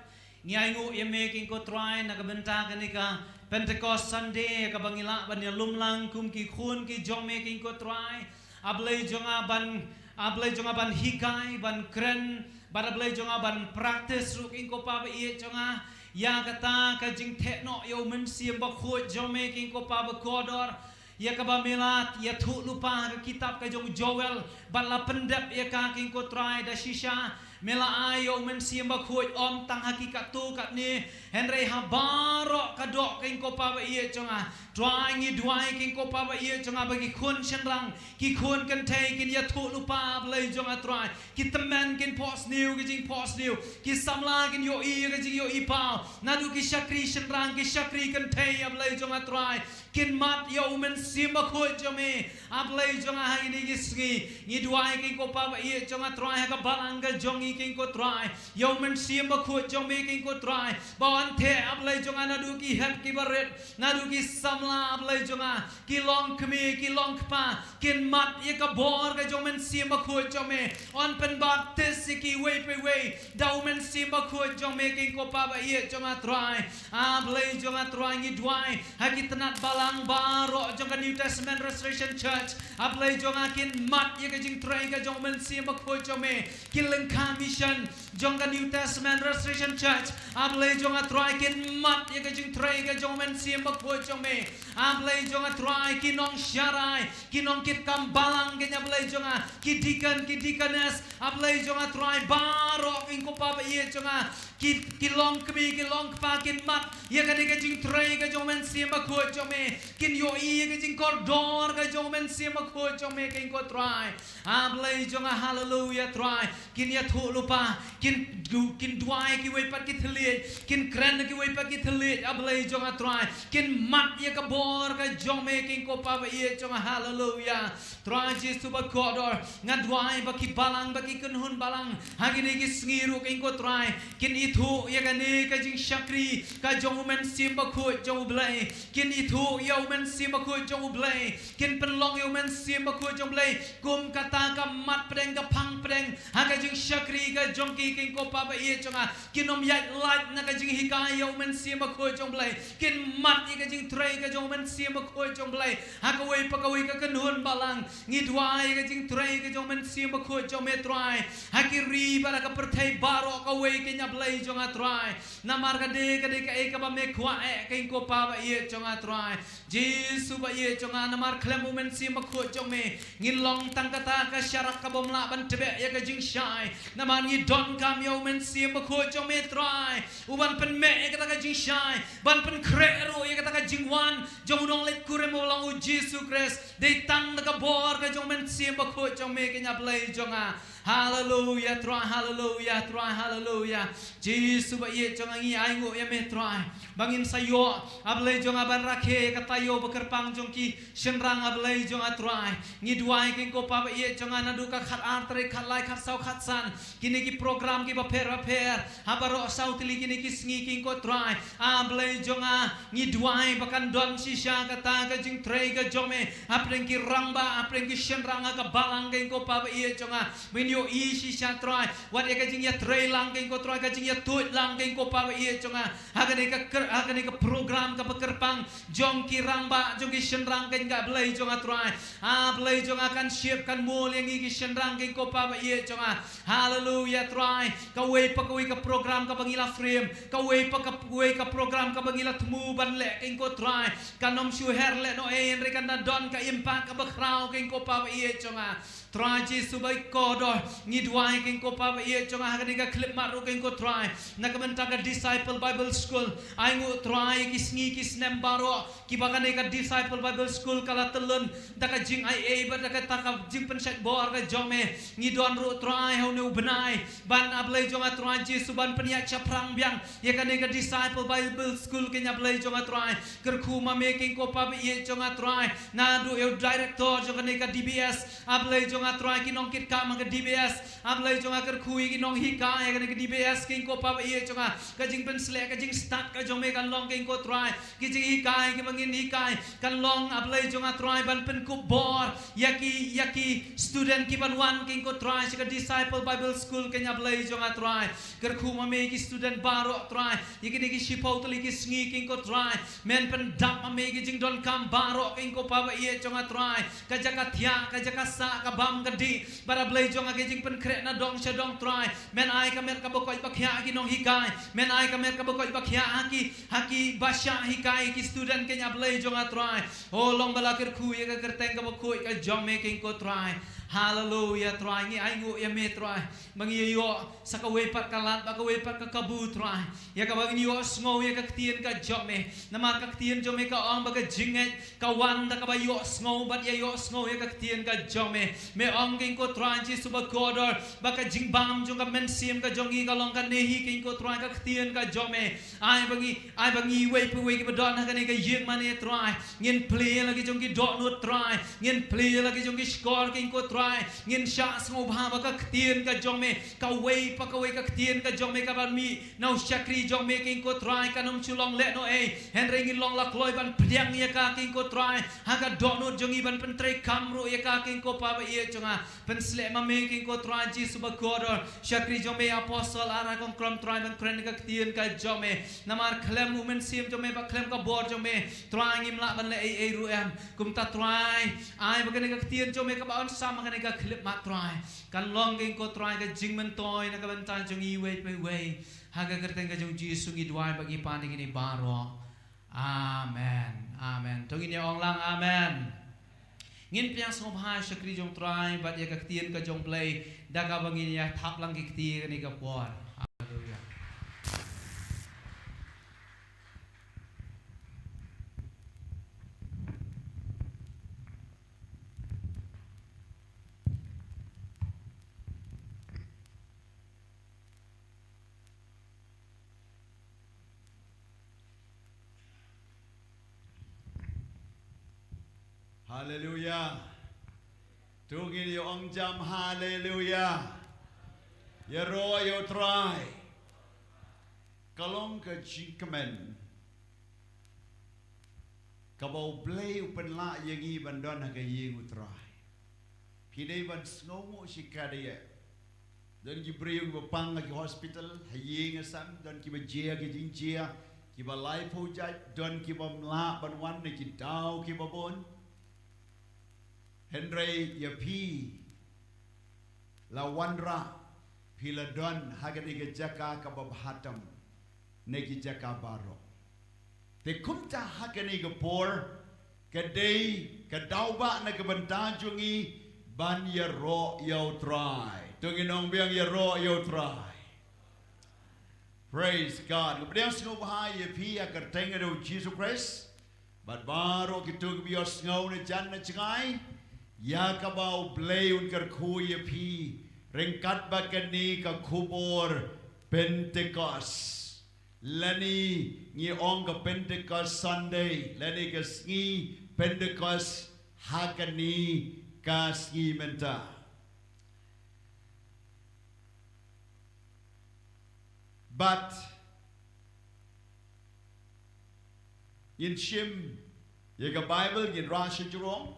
Ngi ainguh ïa me ko Trai na ka bynta kane ka Pentecost Sunday kaba ngi lah ban ïalum lang kum ki khun ki jong me ko Trai. A Blei jong nga ban, A Blei jong nga ban hikai, ban kren, bad A Blei jong nga ban practice ruh ko Pa ba ïeit jong nga. Ïa kata ka jingtheh noh ïa U Mynsiem Bakhuid jong me ko Pa bakordor. Ïa kaba me la ïathuh lypa ha ka kitab ka jong u Joel, bad la pyndep ïa ka ko Trai da shisha. Me la ai ïa U Mynsiem Bakhuid ym tang ha ki katto katne, hynrei ha baroh ka doh ko Pa ba ïeit jong nga. Trai ngi duwai ko Pa ba ïeit jong nga ba ki khun shynrang, ki khun kynthei kin ïathuh lypa A Blei jong nga Trai. Ki tymmen kin phohsniew ki jingphohsniew. Ki samla kin ïohi ka jingïohipaw. Naduh ki shakri shynrang, ki shakri kynthei A Blei jong nga Trai. kin mad ïa u Mynsiem Bakhuid jong me. A Blei jong nga, ha kine ki sngi ngi duwai, King Kpa ba ïeit jong nga Trai, ha ka balang ka jong ngi, King Ko Trai, ïa u Mynsiem Bakhuid jong me, King Ko Trai, ba un theh, A Blei jong nga, naduh ki hep ki barit, naduh ki samla, A Blei jong nga, ki long kmie, ki long kpa, kin mad ïa ka bor ka jong u Mynsiem Bakhuid jong me. Un pynbaptis ïa ki iwei pa iwei da u Mynsiem Bakhuid jong me, King Ko Kpa ba ïeit jong nga Trai. A Blei jong nga Trai, ngi duwai ha ki tnat balang baroh jong ka New Testament Restoration Church. A Blei jong nga, kin mad ïa ka jingtrei ka jong u Mynsiem Bakhuid jong me. Ki lyngkha mission jong ka New Testament Restoration Church, A Blei jong nga Trai, kin mad ïa ka jingtrei ka jong u Mynsiem Bakhuid jong me. A Blei jong nga Trai, ki nongsharai, ki nongkitkam balang, King, A Blei jong nga, ki deacon, ki deaconess, A Blei jong nga Trai, baroh, King Ko Kpa ba ïeit jong nga, ki, ki long kmie, ki long kpa, kin mad ïa kane ka jingtrei ka jong u Mynsiem Bakhuid jong me. Kin ïohi ïa ka jingkordor ka jong u Mynsiem Bakhuid jong me, King Ko Trai. A Blei jong nga, haleluya Trai. Kin ïathuh lypa, kin du-, kin duwai kiwei pat ki thylliej, kin kren kiwei pat ki thylliej, A Blei jong nga Trai. Kin mad ïa ka bor ka jong me, King Ko Kpa ba ïeit jong nga, haleluya. Trai Jisu ba kordor, nga duwai ba ki balang, ba ki kynhun balang ha kine ki sngi ruh, King Ko Trai, kin ithuh ïa kane ka jingshakri ka jong u Mynsiem Bakhuid jong U Blei. Kin ithuh ïa u Mynsiem Bakhuid jong U Blei, kin pynlong ïa u Mynsiem Bakhuid jong U Blei kum kata ka mat pdeng, ka phang pdeng ha ka jingshakri ka jong ki, King Ko Kpa ba ïeit jong nga. Kin ym ïaid lait na ka jinghikai ïa u Mynsiem Bakhuid jong U Blei. Kin mad ïa ka jingtrei ka jong u Mynsiem Bakhuid jong U Blei ha kawei pa kawei ka kynhun balang. Ngi duwai ïa ka jingtrei ka jong u Mynsiem Bakhuid jong me Trai, ha ki ri bad ha ka pyrthei baroh kawei, King, A Blei jong nga Trai. Namar ka dei, ka dei kaei kaba me kwah eh, King Ko Kpa ba ïeit jong nga Trai. Jisu ba ïeit jong nga, namar khlem u Mynsiem Bakhuid jong me, ngin long tang kata ka sharak ka bym lah ban tbeh ïa ka jingshai. Namar ngi donkam ïa u Mynsiem Bakhuid jong me Trai, u ban pynmeh ïa kata ka jingshai, ban pynkhreh ruh ïa kata ka jingwan jong u nongleit kurim uba long u Jisu Khrist. Dei tang da ka bor ka jong u Mynsiem Bakhuid jong me, King, A Blei jong nga. Haleluya Trai, haleluya Trai, haleluya. Jisu ba ïeit jong nga, ngi ainguh ïa me Trai, ba ngin sa ïoh, A Blei jong nga, ban rakhe ïa ka taïew ba kyrpang jong ki shynrang, A Blei jong nga Trai. Ngi duwai, King Ko Kpa ba ïeit jong nga, naduh ka khatar tarik, khatlai, khatsaw, khatsan, kine ki program kiba pher bapher ha baroh saw tylli kine ki sngi, King Ko Trai. A Blei jong nga, ngi duwai ba kan don shisha kata ka jingtrei ka jong me hapdeng ki rangbah, hapdeng ki shynrang ha ka balang, King Ko Kpa ba ïeit jong nga. Ba ngin ïohi shisha Trai wat ïa ka jingïatrei lang, King Ko Trai, ka jingïatuid lang, King Ko Kpa ba ïeit jong nga, ha kane ka kyr-, ha kane ka program kaba kyrpang jong ki rangbah, jong ki shynrang, King, A Blei jong nga Trai. A Blei jong nga, kan ship, kan mul ïa ngi ki shynrang, King Ko Kpa ba ïeit jong nga. Haleluya Trai. Kawei pa kawei ka program kaba ngi la frame, kawei pa kawei ka program kaba ngi la thmu ban leh, King Ko Trai, kan ym shu her lehnohei, hynrei kan da don ka impact kaba khraw, King Ko Kpa ba ïeit jong nga. Trai Jisu ba kordor, ngi duwai, King Ko Kpa ba ïeit jong nga, ha kane ka khyllipmat ruh, King Ko Trai, na ka bynta ka Disciple Bible School. Ainguh Trai ïa ki sngi ki snem baroh kiba kane ka Disciple Bible School ka la tyllun da ka jingaiei bad da kata ka jingpynshait bor ka jong me. Ngi don ruh Trai ha une u bnai ban, A Blei jong nga Trai Jisu, ban pynïaid shaphrang biang ïa kane ka Disciple Bible School, King, A Blei jong nga Trai. Kyrkhu ma me, King Ko Kpa ba ïeit jong nga Trai, naduh ïa u director jong kane ka D B S, A Blei jong nga Trai, ki nongkitkam ha ka D B S, A Blei jong nga, kyrkhu ïa ki nonghikai ha kane ka D B S, King Ko Kpa ba ïeit jong nga. Ka jingpynsleh, ka jingstad ka jong me kan long, King Ko Trai. Ki jinghikai kiba ngin hikai kan long, A Blei jong nga Trai, ban pynkup bor ïa ki, ïa ki student kiban wan, King Ko Trai, sha ka Disciple Bible School, King, A Blei jong nga Trai. Kyrkhu ma me ïa ki student baroh Trai, ïa kine ki shiphew tylli ki sngi, King Ko Trai. Men pyndap ma me ïa ki jingdonkam baroh, King Ko Kpa ba ïeit jong nga Trai. Ka jaka thiah, ka jaka sah, ka bam ka dih, bad, A Blei jong nga, ki jingpynkhreh na dong sha dong Trai. Men ai ka met kaba koit ba khiah ha ki nonghikai. Men ai ka met kaba koit ba khiah ha ki, ha kiba shah hikai ki student, King, A Blei jong nga Trai. O, long ba la kyrkhu ïa ka kyrteng kaba khuid ka jong me, King Ko Trai. Haleluia, Trai, ngi ainguh ïa me, Trai. Ba ngi ïoh sa kawei pat ka lad, ba kawei pat ka kabu, Trai. Ïa kaba ngin ïohsngew ïa ka ktien ka jong me. Namar ka ktien jong me ka ong ba ka jingngeit ka wan da kaba ïohsngew, bad ïa ïohsngew ïa ka ktien ka jong me. Me ong kein ko Trai Jisu bakordor, ba ka jingbam jong ka mynsiem ka jong ngi ka long kane hi kein ko Trai ka ktien ka jong me. Ai ba ngi, ai ba ngi iwei pa iwei kiba don ha kane ka ïing mane Trai. Ngin plie la ki jong ki dohnud Trai. Ngin plie la ki jong ki shkor kein ko Trai. Ngin shah sngewbha ba ka ktien ka jong me, kawei pa kawei ka ktien ka jong me kaban mih na u shakri jong me kein ko Trai kan ym shu long lehnohei. Hynrei ngin long la kloi ban pdiang ïa ka kein ko Trai. Ha ka dohnud jong ngi ban pyntreikam ruh ïa ka kein ko Pa ba ïeit jong nga. Pynshlur ma me kein ko Trai Jisu bakordor. Shakri jong me Apostol Ara Kongkrom Trai ban kren ka ktien ka jong me. Namar khlem u mynsiem jong me bad khlem ka bor jong me Trai ngim lah ban leh ei ei ruh em. Kumta Trai, ai ba kane ka ktien jong me kaba yn sam ha kane ka khyllipmat Trai, kan long kein ko Trai ka jingmyntoi na ka bynta jong ngi iwei pa iwei. Ha ka kyrteng ka jong Jisu ngi duwai bad ngi pan ïa kine baroh. Amen. Amen. To ngin ïa ong lang amen. Ngin pdiang sngewbha ïa shakri jong Trai bad ïa ka ktien ka jong Blei da kaba ngin ïa thap lang ki kti ha kane ka por. Haleluia. Haleluia. To ngin ïa ong jam haleluia. Ïaroh ïa u Trai. Ka long ka jingkmen kaba U Blei u pynlah ïa ngi ban don ha ka ïing U Trai. Phi dei ban sngewnguh shikatdei. Don ki briew kiba pang ha ki hospital, ha ïing ha sem, don kiba jia ki jingjia, kiba laiphew jait, don kiba ym lah ban wan na ki daw kiba bun. Hynrei ïa phi la wanrah, phi la don ha kane ka jaka kaba bha tam na ki jaka baroh. Te kumta ha kane ka por ka dei ka daw ba na ka bynta jong ngi ban ïaroh ïa U Trai. To ngin ong biang ïaroh ïa U Trai. Praise God. Nga pdiang sngewbha ïa phi ha ka kyrteng ka jong U Jisu Khrist. Bad baroh kito kiba ïohsngew na jan na jngai ïa kaba U Blei un kyrkhu ïa phi ryngkat bad kane ka khubor Pentekost. Lane ngi ong ka Pentecost Sunday, lane ka sngi Pentekost ha kane ka sngi mynta. Bad ngin shim ïa ka Baibl, ngin rah shajrong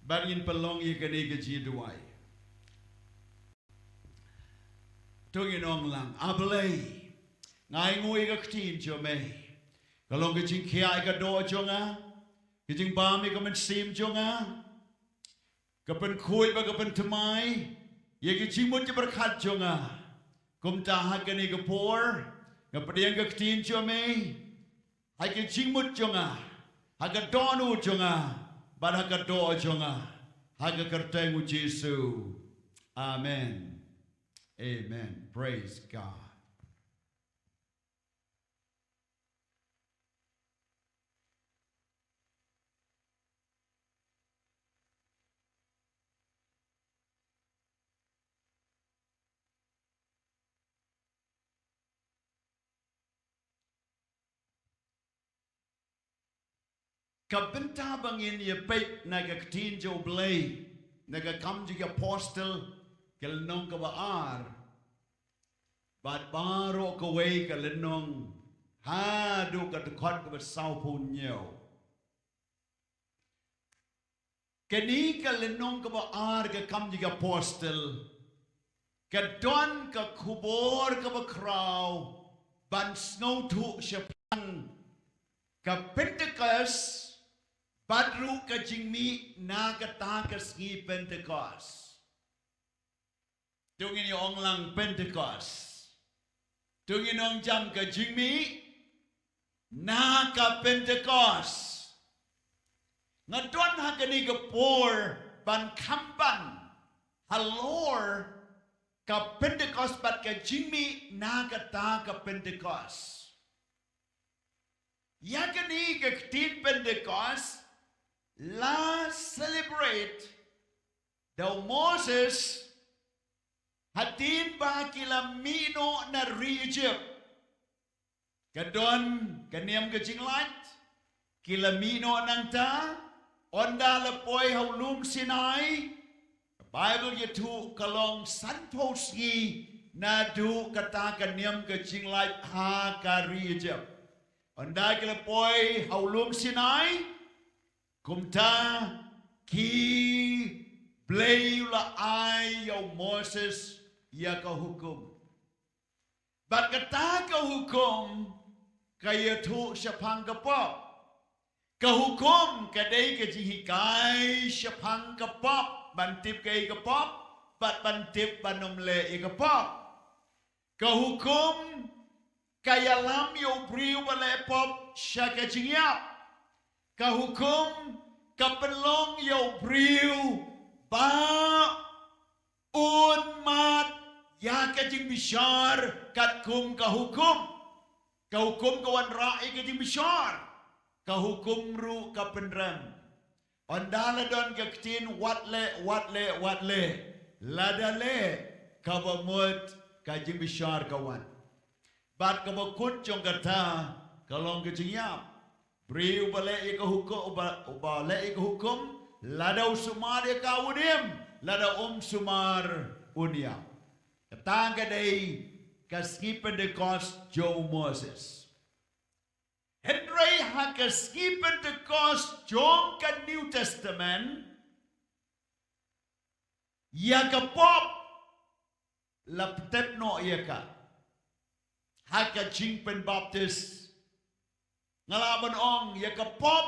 bad ngin pynlong ïa kane ka jingduwai. To ngin ong lang, A Blei, nga ainguh ïa ka ktien jong me. Ka long ka jingkhiah ïa ka doh jong nga, ka jingbam ïa ka mynsiem jong nga, ka pynkhuid bad ka pynthymmai ïa ki jingmut ki jingpyrkhat jong nga. Kumta ha kane ka por nga pdiang ka ktien jong me ha ki jingmut jong nga, ha ka dohnud jong nga bad ha ka doh jong nga, ha ka kyrteng U Jisu. Amen. Amen. Praise God. Ka bynta ba ngin ïa peit na ka ktien jong U Blei, na ka Kam jong ki Apostol, ka lynnong kaba ar, bad baroh kawei ka lynnong haduh ka dkhot kaba sawphew hynñiew. Kane ka lynnong kaba ar ka Kam jong ki Apostol, ka don ka khubor kaba khraw ban sngewthuh shaphang ka Pentecost, bad ruh ka jingmih na kata ka sngi Pentecost. To ngin ïa ong lang Pentecost. To ngin ong jam ka jingmih na ka Pentecost. Nga don ha kane ka por ban kham ban halor ka Pentecost bad ka jingmih na kata ka Pentecost. Ïa kane ka ktien Pentecost la celebrate da u Moses hadien ba ki la mih noh na ri Egypt. Ka don ka niam ka jinglait, ki la mih noh nangta, ynda la poi ha u lum Sinai. Ka Baibl ïathuh ka long sanphew sngi naduh kata ka niam ka jinglait ha ka ri Egypt. Ynda ki la poi ha u lum Sinai, kumta ki Blei u la ai ïa u Moses ïa ka hukum. Bad kata ka hukum ka ïathuh shaphang ka pop. Ka hukum ka dei ka jinghikai shaphang ka pop, ban tip kaei ka pop, bad ban tip ban ym leh ïa ka pop. Ka hukum ka ïalam ïa u briew ba leh pop sha ka jingïap. Ka hukum ka pynlong ïa u briew ba un mad ïa ka jingbishar katkum ka hukum. Ka hukum ka wanrah ïa ka jingbishar. Ka hukum ruh ka pynrem. Ynda la don ka ktien wat leh, wat leh, wat leh, lada leh, kaba mut ka jingbishar ka wan. Bad kaba kut jong kata ka long ka jingïap. Briew ba leh ïa ka hukum, uba, uba leh ïa ka hukum, lada u sumar ïa ka un im, lada um sumar un ïap. Kata ka dei ka sngi Pentecost jong u Moses. Hynrei ha ka sngi Pentecost jong ka New Testament, ïa ka pop la pyntep noh ïa ka ha ka jingpynbaptis. Nga lah ban ong ïa ka pop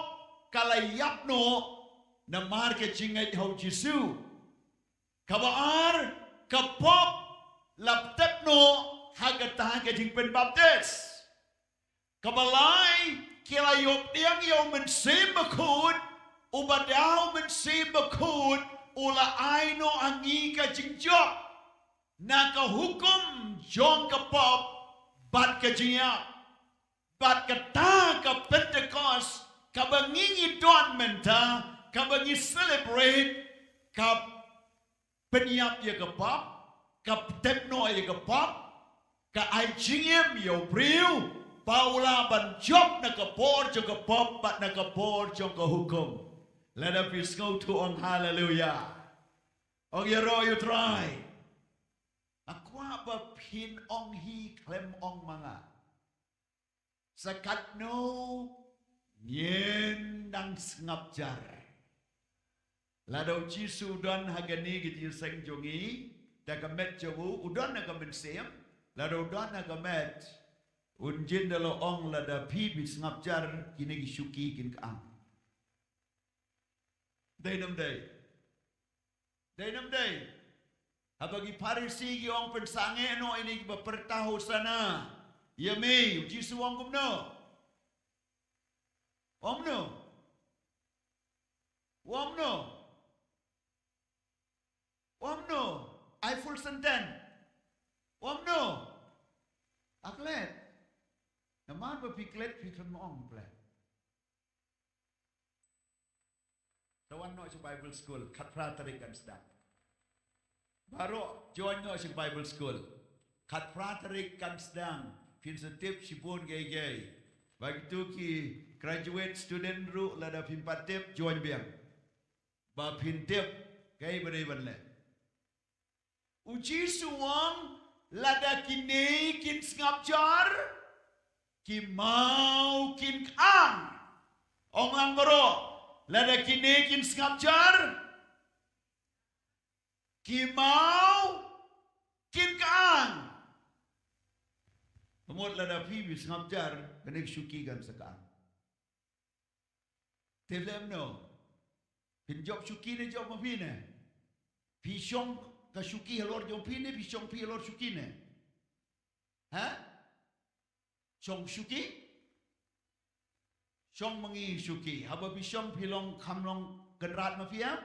ka la ïap noh namar ka jingngeit ha u Jisu. Kaba ar, ka pop la pyntep noh ha kata ka jingpynbaptis. Kaba lai, ki la ïoh pdiang ïa u Mynsiem Bakhuid, uba da u Mynsiem Bakhuid u la ai noh ha ngi ka jingjop na ka hukum jong ka pop bad ka jingïap. Bad kata ka Pentecost kaba ngi ngi don mynta, kaba ngi celebrate, ka pynïap ïa ka pop, ka pyntep noh ïa ka pop, ka ai jingim ïa u briew ba u lah ban jop na ka bor jong ka pop bad na ka bor jong ka hukum. Lada phi sngewthuh ong haleluya. Ong ïaroh ïa u Trai. Nga kwah ba phin ong hi khlem ong ma nga. Sa katno ngin dang sngap jar. Lada u Jisu u don ha kane ka jingïaseng jong ngi, da ka met jong u, u don ha ka mynsiem, lada u don ha ka met, un jin da la ong lada phi phi sngap jar, kine ki shuki kin kyang. Dei ne ym dei? Dei ne ym dei? Haba ki Pharisi ki ong pynsangeh noh ïa kine kiba pyrta Hosana ïa me, u Jisu u ong kumno? U ong kumno? U ong kumno? U ong kumno? Ai full sentence. U ong kumno? Nga klet. Namar ba phi klet phi khlem ong phi klet. Sa wan noh sha Bible school, khatphra tarik kan sdang. Baroh join noh sha Bible school. Khatphra tarik kan sdang, phin sa tip shibun kiei kiei. Bad kito ki graduate student ruh lada phim pat tip join biang. Ba phin tip kaei ba dei ban leh. U Jisu u ong lada kine kin sngap jar, ki maw kin kyang. Ong lang baroh, lada kine kin sngap jar, ki maw kin kyang. Ka mut lada phi phi sngap jar, kane ka shuki kan sa kyang. Te lem no. Phin jop shuki ne jop ma phi ne? Phi shong ka shuki halor jong phi ne, phi shong phi halor shuki ne? Ha? Shong shuki? Shong ma ngi shuki. Haba phi shong phi long kham long kynrad ma phi ha?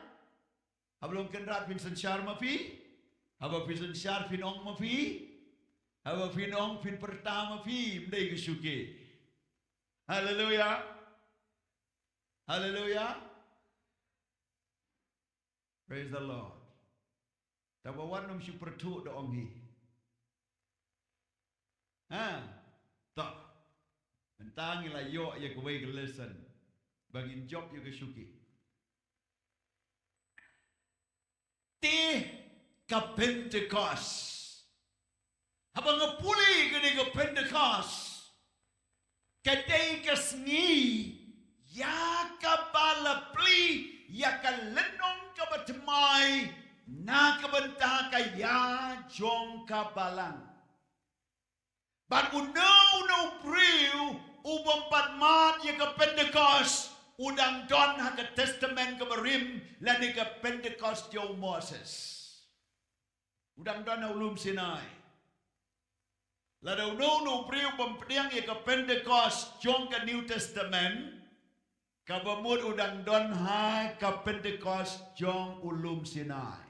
Haba long kynrad phin synshar ma phi. Haba phi synshar phin ong ma phi. Haba phin ong phin pyrta ma phi. Ym dei ka shuki. Haleluya. Haleluya. Praise the Lord. Te ba wat nym shu pyrthuh da ong hi. Ha? To. Mynta ngi la ïoh ïa kawei ka lesson ba ngin jop ïa ka shuki. Te ka Pentecost. Haba nga pule kane ka Pentecost, ka dei ka sngi ïa kaba la plie ïa ka lynnong kaba thymmai na ka bynta ka ïa jong ka balang. Bad uno uno u briew u bym pat mad ïa ka Pentecost u dang don ha ka Testament kaba rim lane ka Pentecost jong u Moses. U dang don ha u lum Sinai. Lada uno uno u briew u bym pdiang ïa ka Pentecost jong ka New Testament, kaba mut u dang don ha ka Pentecost jong u lum Sinai.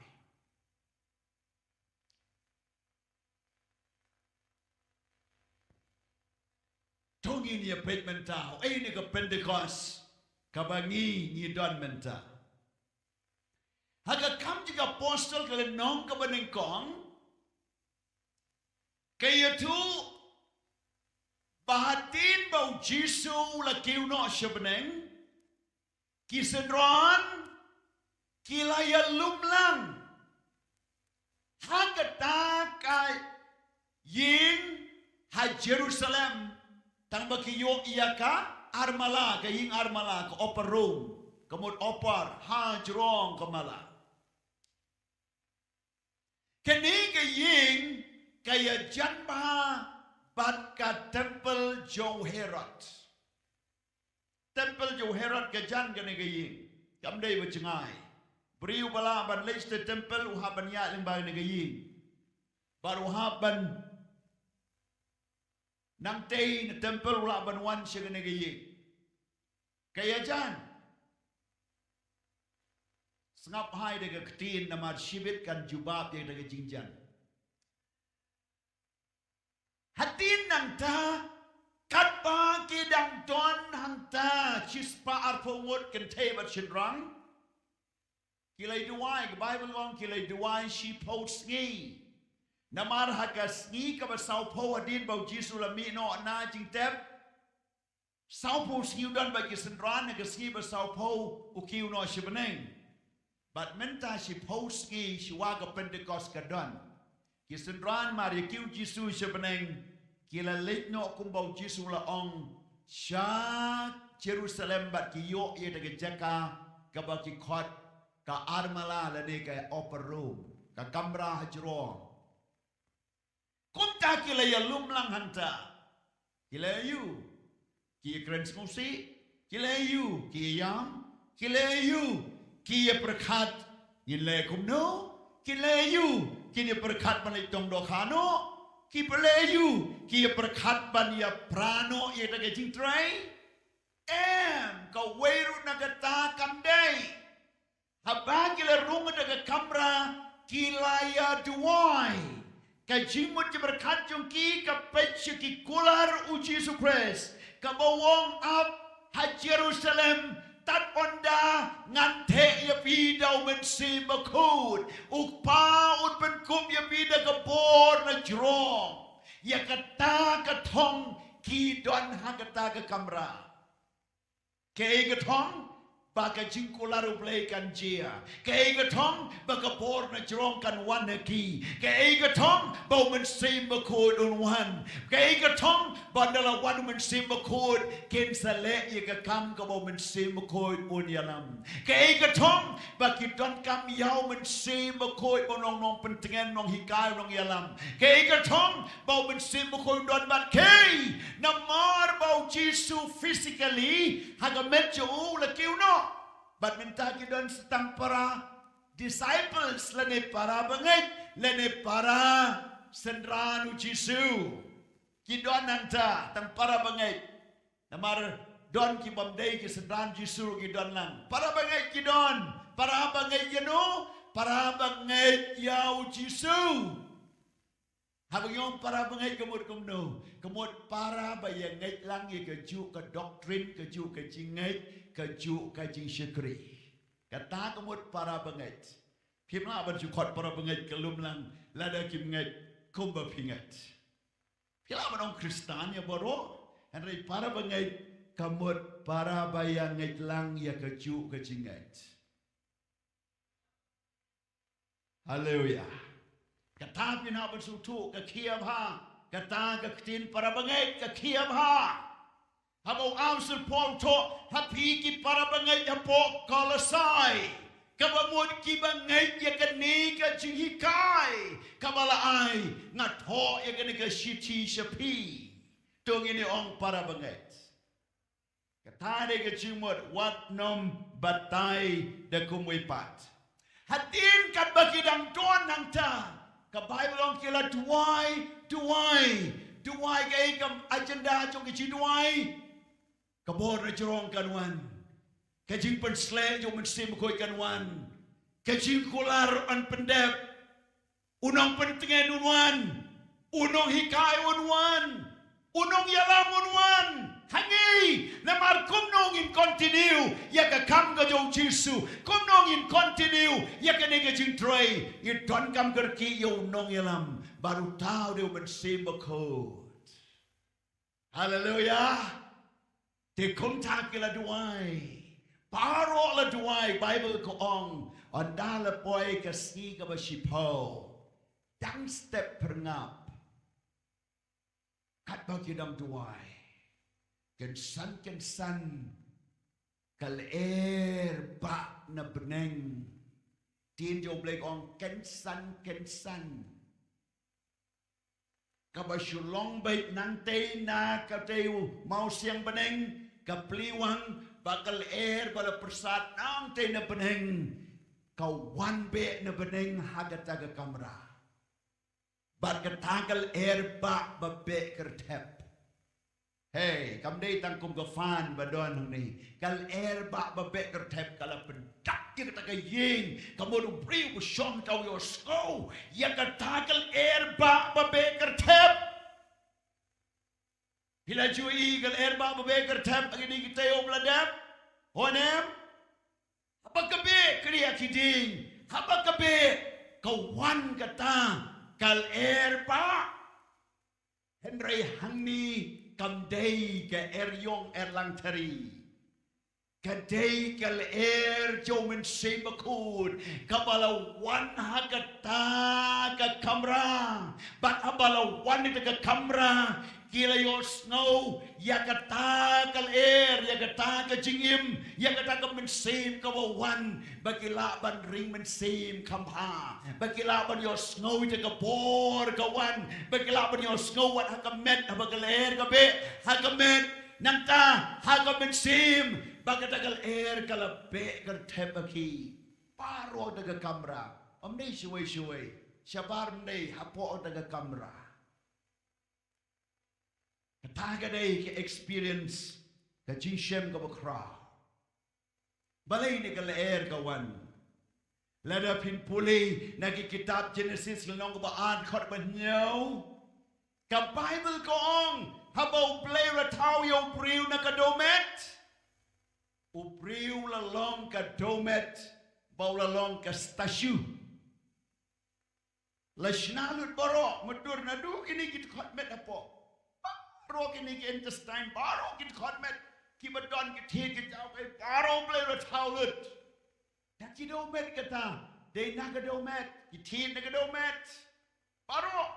To ngin ïa peit mynta, ei ne ka Pentecost kaba ngi ngi don mynta. Ha ka Kam jong ki Apostol ka lynnong kaba nyngkong, ka ïathuh ba hadien ba u Jisu u la kiew noh sha bneng, ki synran ki la ïalum lang ha kata ka ïing ha Jerusalem, tang ba ki ïoh ïa ka armala, ka ïing armala, ka upper room, ka mut upper, ha jrong ka mala. Kane ka ïing ka ïajan bha bad ka temple jong u Herod. Temple jong u Herod ka jan kane ka ïing. Kam dei ba jngai. Briew ba lah ban leit sha temple u hap ban ïaid lyngba kane ka ïing. Bad u hap ban nangtei na temple u lah ban wan sha kane ka ïing. Ka ïajan. Sngap hai da ka ktien namar shibit kan jubab ïa da ka jingjan. Hadien nangta, katba ki dang don hangta shispah arphew ngut kynthei bad shynrang, ki la duwai, ka Baibl ong ki la duwai shiphew sngi. Namar ha ka sngi kaba sawphew hadien ba u Jisu u la mih noh na jingtep, sawphew sngi u don bad ki synran, ha ka sngi ba sawphew u kiew noh sha bneng. Bad mynta shiphew sngi shuwa ka Pentecost ka don. Ki synran mar ïa kiew Jisu sha bneng, ki la leit noh kumba u Jisu u la ong sha Jerusalem bad ki ïoh ïa da ka jaka kaba ki khot ka armala lane ka upper room, ka kamra hajrong. Kumta ki la ïalum lang hangta. Ki la ïa, ki ïakren sngewsih, ki la ïa, ki ïam, ki la ïa, ki ïapyrkhat, ngin leh kumno, ki la ïa, kin ïapyrkhat ban leit tong dohkha noh, ki la ïa, ki ïapyrkhat ban ïapra noh ïa da ka jingtrei. Em, kawei ruh na kata kam dei. Haba ki la rung da ka kamra, ki la ïa duwai. Ka jingmut jingpyrkhat jong ki ka peit sha ki kular u Jisu Khrist, kaba u ong, Ap, ha Jerusalem, tad ynda ngan theh ïa phi da u Mynsiem Bakhuid, u Kpa un pynkup ïa phi da ka bor na jrong. Ïa kata ka thong ki don ha kata ka kamra. Kaei ka thong? Ba ka jingkular U Blei kan jia. Kaei ka thong? Ba ka bor na jrong kan wan ha ki. Kaei ka thong? Ba u Mynsiem Bakhuid un wan. Kaei ka thong? Ba ynda la wan u Mynsiem Bakhuid kin sa leh ïa ka kam kaba u Mynsiem Bakhuid un ïalam. Kaei ka thong? Ba ki donkam ïa u Mynsiem Bakhuid ba u nong nongpyntngen, nonghikai, nongïalam. Kaei ka thong? Ba u Mynsiem Bakhuid un don bad ki. Namar ba u Jisu physically ha ka met jong u u la kiew noh. Bad mynta ki don sa tang para disciples lane para bangeit lane para synran u Jisu. Ki don nangta tang para bangeit. Namar don ki bym dei ki synran Jisu ruh ki don lang. Para bangeit ki don. Para bangeit ïano? Para bangeit ïa u Jisu. Haba ngi ong para bangeit ka mut kumno? Ka mut para ba ïa ngeit lang ïa kajuh ka doctrine, kajuh ka jingngeit, kajuh ka jingshakri. Kata ka mut para bangeit. Phim lah ban shu khot para bangeit ka lum lang lada kim ngeit kumba phi ngeit. Phi lah ban ong Khristan ïa baroh, hynrei para bangeit ka mut para ba ïa ngeit lang ïa kajuh ka jingngeit. Haleluya. Kata phi nang ban sngewthuh ka khia bha. Kata ka ktien para bangeit ka khia bha. Haba u Apostol Paul u thoh ha phi ki para bangeit hapoh Kolosai, kaba mut ki bangeit ïa kane ka jinghikai kaba la ai, nga thoh ïa kane ka shithi sha phi. To ngin ong para bangeit. Kata dei ka jingmut, wat nym batai da kumwei pat. Hadien katba ki dang don hangta, ka Baibl ong ki la duwai, duwai, duwai. Kaei ka agenda jong ka jingduwai? Ka bor na jrong kan wan. Ka jingpynsleh jong u Mynsiem Bakhuid kan wan. Ka jingkular yn pyndep. U nongpyntngen un wan. U nonghikai un wan. U nongïalam un wan. Ha ngi, namar kumno ngin continue ïa ka kam ka jong u Jisu? Kumno ngin continue ïa kane ka jingtrei? Ngi donkam kyrkieh ïa u nongïalam bad uta u dei u Mynsiem Bakhuid. Haleluya. Te kumta ki la duwai. Baroh la duwai, Baibl ka ong, ynda la poi ka sngi kaba shiphew, dang step pyrngap, katba ki dang duwai, kynsan kynsan ka lyer bah na bneng. Ktien jong u Blei ka ong kynsan kynsan. Kaba shu long beit nangtei na katei u mawsiang bneng, ka pli wang, bad ka lyer ba la pyrsad nangtei na bneng ka wan beh na bneng ha kata ka kamra. Bad kata ka lyer bah ba beh kyrthep. Hei, kam dei tang kum ka fan ba don hangne. Ka lyer bah ba beh kyrthep ka la pyndak ïa kata ka ïing. Ka mut u briew ba shong, to ïohsngew ïa kata ka lyer bah ba beh kyrthep. Phi la ju ïohi ka lyer bah ba beh kyrthep ha kine ki taïew ba la dep? Hooid em? Haba ka beh, kane ïa ki dieng, haba ka beh, ka wan kata ka lyer bah. Hynrei hangne kam dei ka erïong erlang thari. Ka dei ka lyer jong u Mynsiem Bakhuid kaba la wan ha kata ka kamra. Bad haba la wan ha kata ka kamra, ki la ïohsngew ïa kata ka lyer, ïa kata ka jingim, ïa kata ka mynsiem kaba wan, ba ki lah ban ring mynsiem kham bha, ba ki lah ban ïohsngew ïa ka bor ka wan, ba ki lah ban ïohsngew wat ha ka met, haba ka lyer ka beh ha ka met, nangta ha ka mynsiem, ba kata ka lyer ka la beh kyrthep ha ki. Baroh da ka kamra. Ym dei shawei shawei, shabar ym dei, hapoh da ka kamra. Kata ka dei ka experience, ka jingshem kaba khraw. Balei ne ka lyer ka wan? Lada phin pule na ki kitab Genesis lynnong kaba ar dkhot ba hynñiew, ka Baibl ka ong, haba U Blei u la thaw ïa u briew na ka dewmet, u briew u la long ka dewmet, ba u la long ka statue. La shna lut baroh, mutdur naduh kine ki dkhot met hapoh. Baroh kine ki intestine, baroh ki dkhot met, kiba don ki thied ki jaw, eh, baroh U Blei u la thaw lut. Da ki dewmet kata, dei na ka dewmet, ki thied na ka dewmet. Baroh.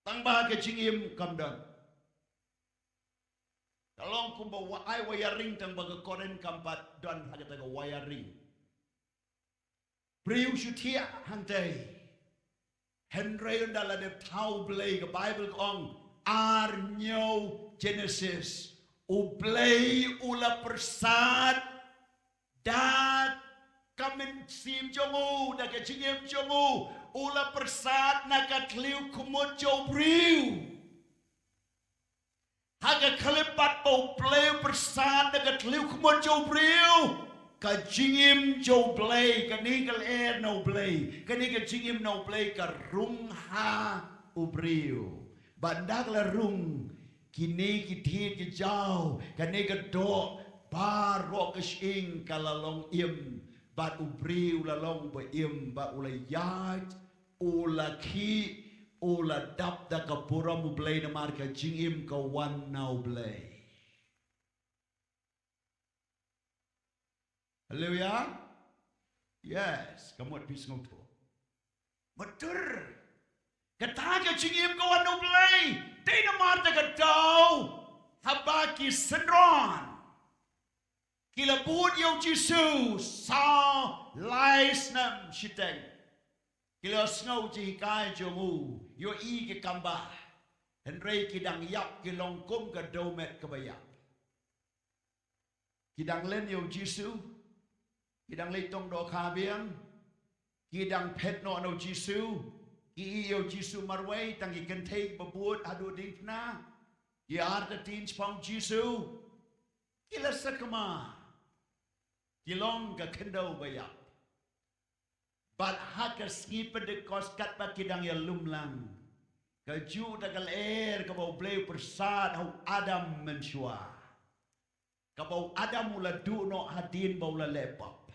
Tang ba ka jingim kam don. Ka long kumba wa-, ai wiring, tang ba ka current kam pat don ha kata ka wiring. Briew shu thiah hangtei. Hynrei ynda la dep thaw U Blei, ka Baibl ka ong, ar hynñiew Genesis, U Blei u la pyrsad da ka mynsiem jong u, da ka jingim jong u, u la pyrsad na ka thliew khmut jong u briew. Ha ka khyllipmat ba U Blei u pyrsad na ka thliew khmut jong u briew, Ka jingim jong U Blei, kane ka lyer na U Blei, kane ka jingim na U Blei ka rung ha u briew. Bad ynda ka la rung, kine ki thied ki jaw, kane ka doh baroh ka shyieng ka la long im. Bad u briew u la long ba im, bad u la ïaid, u la khih, u la dap da ka burom U Blei namar ka jingim ka wan na U Blei. Haleluya. Yes, ka mut phi sngewthuh. Matur. Kata ka jingim ka wan na U Blei. Dei namar da ka daw haba ki synran ki la bud ïa u Jisu saw lai snem shiteng. Ki la sngew jinghikai jong u, ïohi ki kam bah. Hynrei ki dang ïap, ki long kum ka dewmet kaba ïap. Ki dang len ïa u Jisu, ki dang leit tong dohkha biang, ki dang phet noh na u Jisu, ki ïohi ïa u Jisu marwei, tang ki kynthei ba bud haduh diengphna, ki artatien shaphang u Jisu, ki la sakma, ki long ka khyndew ba ïap. Bad ha ka sngi Pentekost katba ki dang ïalum lang, kajuh da ka lyer kaba U Blei u pyrsad ha u Adam mynshuwa, kaba u Adam u la duh noh hadien ba u la leh pap.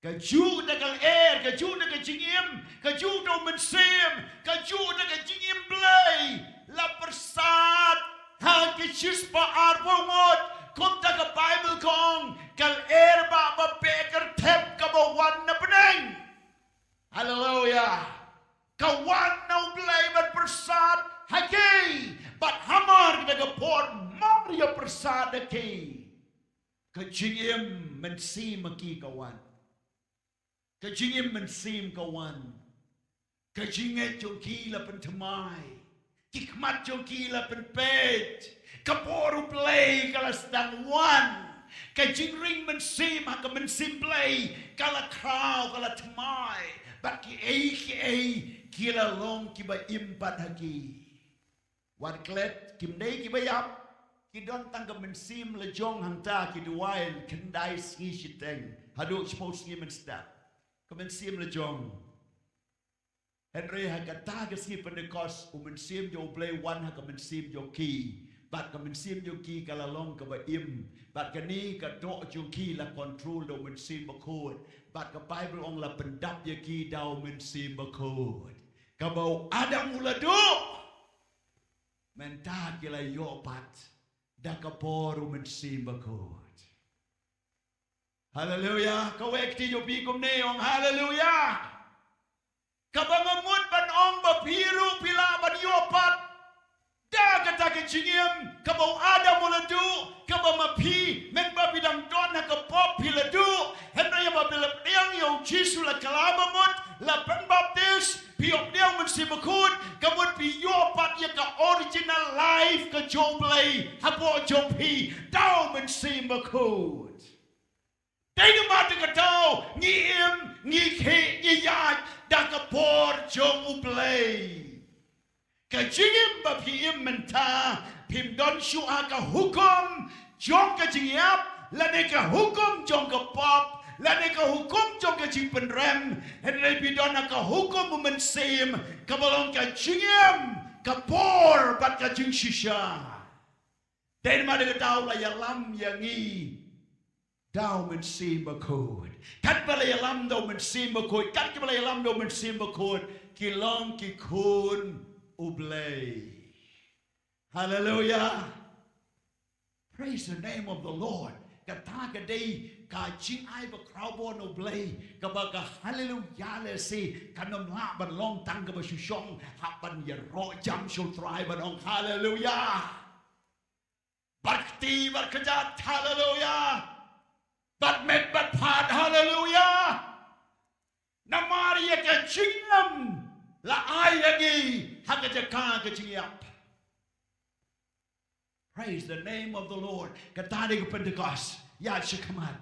Kajuh da ka lyer, kajuh da ka jingim, kajuh da u mynsiem, kajuh da ka jingim Blei la pyrsad ha ki shispah arphew ngut. Kumta ka Baibl ka ong, ka lyer ba, ba beh kyrthep kaba wan na bneng. Haleluya. Ka wan na U Blei ban pyrsad ha ki, bad hamar kata ka por mar ïa pyrsad ha ki, ka jingim mynsiem ha ki ka wan. Ka jingim mynsiem ka wan. Ka jingngeit jong ki la pynthymmai. Ki khmat jong ki la pynpeit. Ka bor U Blei ka la sdang wan. Ka jingring mynsiem ha ka mynsiem Blei ka la khraw, ka la thymmai. Bad kiei kiei ki la long kiba im pat ha ki. Wat klet, kim dei kiba ïap, ki don tang ka mynsiem la jong hangta, ki duwai khyndai sngi shiteng haduh shiphew sngi mynstep. Ka mynsiem la jong. Hynrei ha kata ka sngi Pentekost, u mynsiem jong U Blei wan ha ka mynsiem jong ki. Bad ka mynsiem jong ki ka la long kaba im. Bad kane ka doh jong ki la kontrol da u Mynsiem Bakhuid. Bad ka Baibl ong la pyndap ïa ki da u Mynsiem Bakhuid. Kaba u Adam u la duh, mynta ki la ïoh pat da ka bor u Mynsiem Bakhuid. Haleluya. Kawei ka kti jong phi kumne, ong haleluya. Kaba nga mut ban ong ba phi ruh phi lah ban ïoh pat da kata ka jingim kaba u Adam u la duh, kaba ma phi, mynba phi dang don ha ka pop phi la duh. Hynrei haba phi la pdiang ïa u Jisu, la kylla ba mut, la pynbaptis, phi ïoh pdiang Mynsiem Bakhuid, ka mut phi ïoh pat ïa ka original life ka jong U Blei hapoh jong phi da u Mynsiem Bakhuid. Dei namar kata ngi im, ngi khih, ngi ïaid da ka bor jong U Blei. Ka jingim ba phi im mynta, phim don shuh ha ka hukum jong ka jingïap, lane ka hukum jong ka pop, lane ka hukum jong ka jingpynrem, hynrei phi don ha ka hukum u Mynsiem, kaba long ka jingim, ka bor bad ka jingshisha. Dei namar kata u la ïalam ïa ngi da u Mynsiem Bakhuid. Katba la ïalam da u Mynsiem Bakhuid, katba la ïalam da u Mynsiem Bakhuid, ki long ki khun U Blei. Haleluya. Praise the name of the Lord. Kata ka dei ka jingai bakhraw bor na U Blei, kaba ka haleluya lehse kan ym lah ban long tang kaba shu shong, hap ban ïaroh jam sha U Trai ban ong haleluya. Bad kti bad kjat, haleluya. Bad met bad phad, haleluya. Namar ïa ka jingim la ai ïa ngi ha ka jaka ka jingïap. Praise the name of the Lord. Kata dei ka Pentecost. Ïa shakhmat.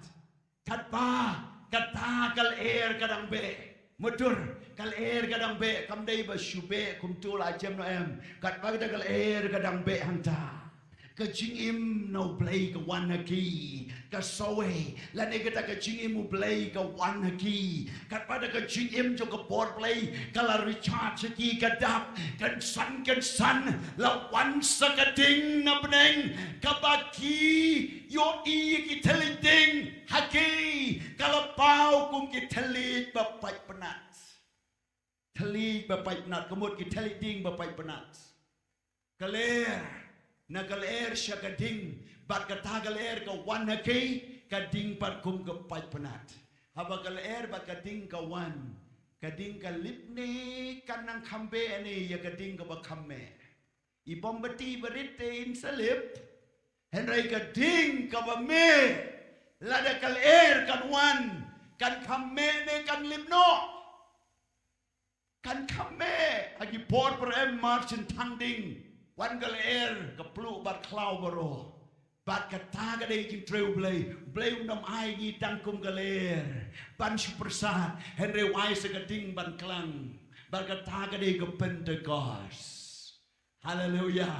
Katba kata ka lyer ka dang beh. Mutdur, ka lyer ka dang beh, kam dei ba shu beh kumta la jem noh em. Katba kata ka lyer ka dang beh hangta, Ka jingim na U Blei ka wan ha ki, ka sawei, lane kata ka jingim U Blei ka wan ha ki. Katba da ka jingim jong ka bor Blei ka la recharge ha ki, ka dap, kynsan kynsan, la wan sa ka ding na bneng, kaba ki ïohi ïa ki thylliej ding ha ki, ka la paw kum ki thylliej ba pait pnat. Thylliej ba pait pnat, ka mut ki thylliej ding ba pait pnat. Ka lyer, na ka lyer sha ka ding, bad kata ka lyer ka wan ha ki, ka ding pat kum ka pait pnat. Haba ka lyer bad ka ding ka wan, ka ding ka lip ne kan nang kham beh ne ïa ka ding kaba kham meh. I bom bati barit te in sa lip, hynrei ka ding kaba meh, lada ka lyer kan wan, kan kham meh ne kan lip noh. Kan kham meh, ha ki por pyrem mar shen thang ding, wan ka lyer, ka pluh bad khlaw baroh. Bad kata ka dei jingtrei U Blei, U Blei um nang ai ngi tang kum ka lyer ban shu pyrsad, hynrei u ai sa ka ding ban klang. Bad kata ka dei ka Pentekost. Haleluya.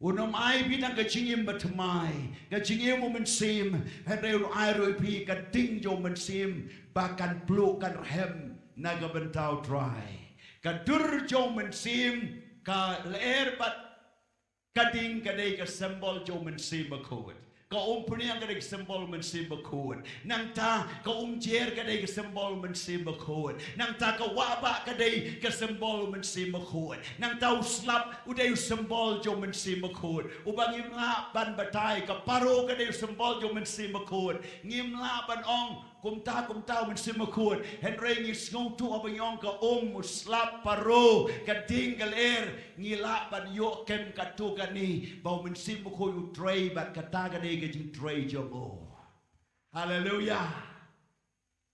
Un ym ai phi tang ka jingim ba thymmai, ka jingim u mynsiem, hynrei un ai ruh ïa phi ka ding jong u mynsiem ba kan pluh kan rhem na ka bynta U Trai. Ka dur jong u mynsiem, ka lyer bad ka ding ka dei ka symbol jong u Mynsiem Bakhuid. Ka umphniang ka dei ka symbol u Mynsiem Bakhuid. Nangta ka umjer ka dei ka symbol u Mynsiem Bakhuid. Nangta ka wahbah ka dei ka symbol u Mynsiem Bakhuid. Nangta u slap u dei u symbol jong u Mynsiem Bakhuid. Uba ngim lah ban batai, ka paro ka dei u symbol jong u Mynsiem Bakhuid. Ngim lah ban ong kumta kumta u Mynsiem Bakhuid. Hynrei ngi sngewthuh haba ngi ong ka um, u slap, paro, ka ding, ka lyer, ngi lah ban ïoh kem katto katne ba u Mynsiem Bakhuid u trei bad kata ka dei ka jingtrei jong u. Haleluya.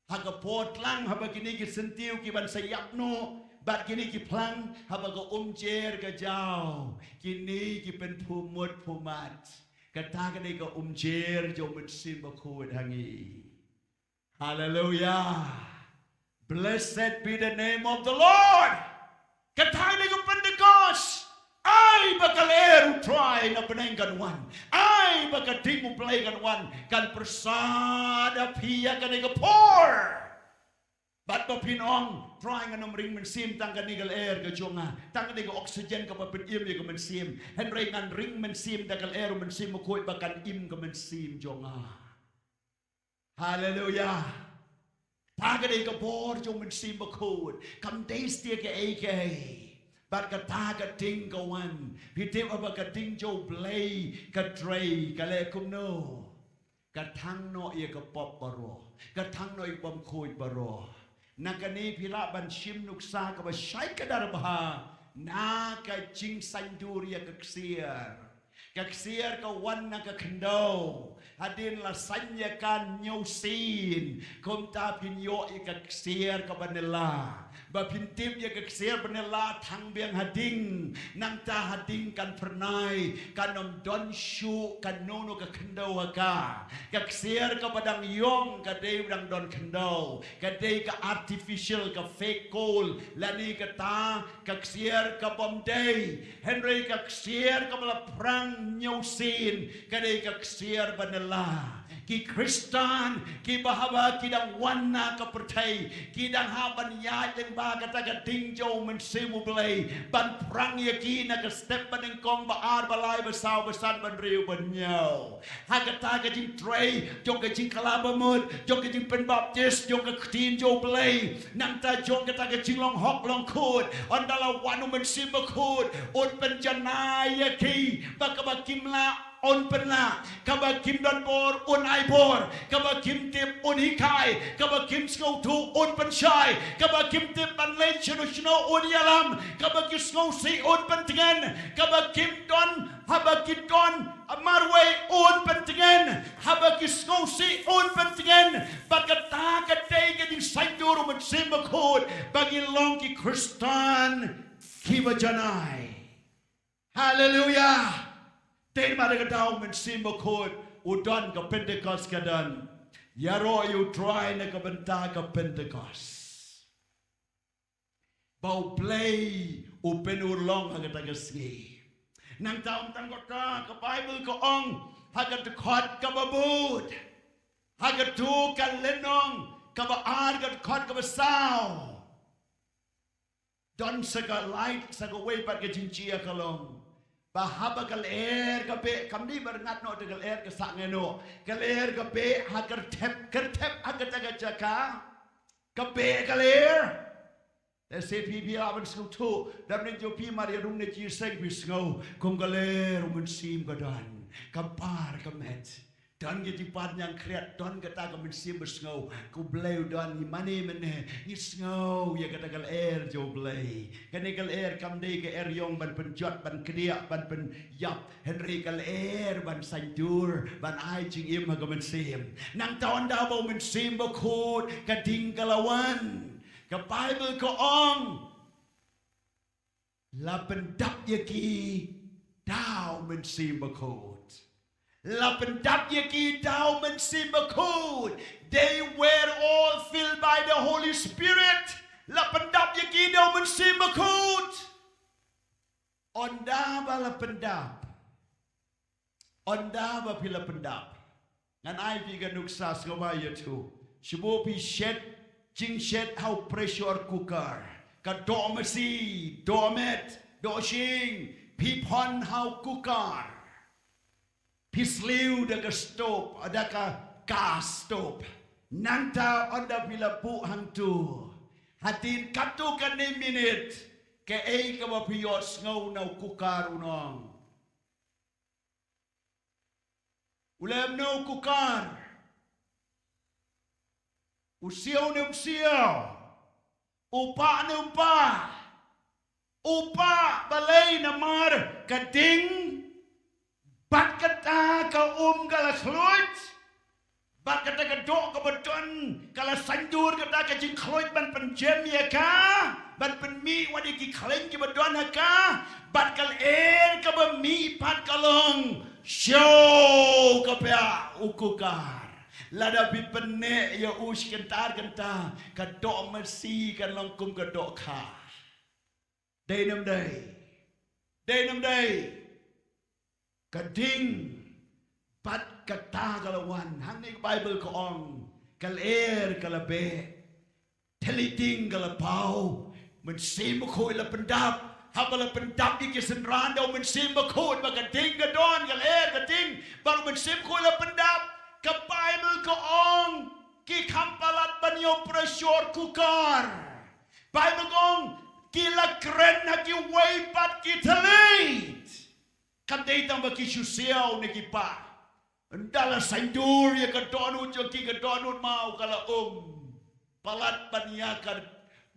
Ha ka por tlang haba kine ki syntiew ki ban sa ïap noh bad kine ki phlang, haba ka umjer ka jaw, kine ki pynphuh mut phuh mat. Kata ka dei ka umjer jong u Mynsiem Bakhuid ha ngi. Haleluya. Blessed be the name of the Lord. Kata ka dei ka Pentekost. Ai ba ka lyer U Trai na bneng kan wan. Ai ba ka ding U Blei kan wan, kan pyrsad ha phi ïa kane ka por. Bad ba phin ong, Trai, ngan ym ring mynsiem tang kane ka lyer ka jong nga, tang kane ka oxygen kaba pynim ïa ka mynsiem. Hynrei ngan ring mynsiem da ka lyer u Mynsiem Bakhuid ba kan im ka mynsiem jong nga. Haleluya. Kata ka dei ka bor jong u Mynsiem Bakhuid. Kam dei satia kaei kaei. Bad kata ka ding ka wan. Phi tip haba ka ding jong U Blei ka trei, ka leh kumno? Ka thang noh ïa ka pop baroh. Ka thang noh ïa ka bym khuid baroh. Na kane phi lah ban shim nuksa kaba shait kdar bha na ka jingsaiñdur ïa ka ksiar. Ka ksiar ka wan na ka khyndew. Hadien la saiñ ïa ka hynñiew sien, kumta phin ïoh ïa ka ksiar kaba nylla. Ba phin tip ïa ka ksiar ba nylla, thang biang ha ding. Nangta ha ding kan phyrnai, kan ym don shuh kano kano ka khyndew ha ka. Ka ksiar kaba dang ïong ka dei ba dang don khyndew. Ka dei ka artificial, ka fake coal, lane kata ka ksiar ka bym dei. Hynrei ka ksiar kaba la phrang hynñiew sien ka dei ka ksiar ba nylla. Ki Khristan kiba haba ki dang wan na ka pyrthei, ki dang hap ban ïaid lyngba kata ka ding jong u Mynsiem U Blei ban phrang ïa ki na ka step ba nyngkong, ba ar, ba lai, ba saw, ba san, ba hynriew, ba hynñiew. Ha kata ka jingtrei jong ka jingkylla bamut, jong ka jingpynbaptis, jong ka ktien jong U Blei, nangta jong kata ka jinglong hok long khuid, ynda la wan u Mynsiem Bakhuid, un pynjanai ïa ki ba kaba kim lah un pynlah, kaba kim don bor un ai bor, kaba kim tip un hikai, kaba kim sngewthuh un pynshai, kaba kim tip ban leit shano shano un ïalam, kaba ki sngewsih un pyntngen, kaba kim don, haba ki don marwei un pyntngen, haba ki sngewsih un pyntngen. Bad kata ka dei ka jingsaiñdur u Mynsiem Bakhuid ba ngin long ki Khristan kiba janai. Haleluya. Te ma da ka daw u Mynsiem Bakhuid u don, ka Pentekost ka don. Ïaroh ïa u Trai na ka bynta ka Pentekost. Ba U Blei u pynurlong ha kata ka sngi. Nangta ym tang kata, ka Baibl ka ong ha ka dkhot kaba bud, ha ka tu ka lynnong kaba ar, ka dkhot kaba saw. Don sa ka light, sa kawei pat ka jingjia ka long ba haba ka lyer ka beh, kam dei ba rngat noh da ka lyer ka sah ngai noh. Ka lyer ka beh ha kyrthep, kyrthep ha kata ka jaka. Ka beh ka lyer. Te sa phi, phi lah ban sngewthuh, dang ïa jong phi mar ïa rung ne jingïaseng phi sngew kum ka lyer u Mynsiem ka don, ka par ka met. Don ka jingpynïaid khriat, don kata ka mynsiem ba sngew, ko Blei u don, ngi mane mane ngi sngew ïa kata ka lyer jong u Blei. Kane ka lyer kam dei ka lyer ïong ban pynjot, ban kdiah, ban pynïap, hynrei ka lyer ban saiñdur, ban ai jingim ha ka mynsiem. Nangta ynda ba u Mynsiem Bakhuid ka ding ka la wan, ka Baibl ka ong, la pyndap ïa ki da u Mynsiem Bakhuid. La pyndap ïa ki da u Mynsiem Bakhuid. They were all filled by the Holy Spirit. La pyndap ïa ki da u Mynsiem Bakhuid. Ynda ba la pyndap, ynda ba phi la pyndap, ngan ai phi ka nuksa sngewbha ïathuh. Shu buh phi shet, jingshet ha u pressure cooker, ka doh masi, doh met, doh shyieng, phi pon ha u cooker. Phi sliew da ka stove, da ka gas stove. Nangta ynda phi la buh hangto, hadien katto katne minit, kaei kaba phi ïohsngew na u cooker u ong? U leh kumno u cooker? U siaw ne um siaw? U pah ne um pah? U pah, balei? Namar ka ding bad kata ka um ka la khluit. Bad kata ka doh kaba don ka la saiñdur kata ka jingkhluit ban pynjem ïa ka, ban pynmih wat ïa ki khleiñ kiba don ha ka. Bad ka lyer kaba mih pat ka long, siew ka biang, u cooker. Lada phi pynneh ïa u shi kynta ar kynta, ka doh masi kan long kum ka doh kha. Dei ne ym dei? Dei ne ym dei? Ka ding bad kata ka la wan. Hangne ka Baibl ka ong, ka lyer ka la beh, thylliej ding ka la paw, Mynsiem Bakhuid la pyndap. Haba la pyndap ïa ki synran da u Mynsiem Bakhuid, ba ka ding ka don, ka lyer ka ding, bad u Mynsiem Bakhuid la pyndap. Ka Baibl ka ong, ki kham palat ban ïa u pressure cooker. Baibl ka ong, ki la kren ha kiwei pat ki thylliej. Kam dei tang ba ki shu siaw ne ki pah. Ynda la saiñdur ïa ka dohnud jong ki, ka dohnud maw ka la um. Palat ban ïa ka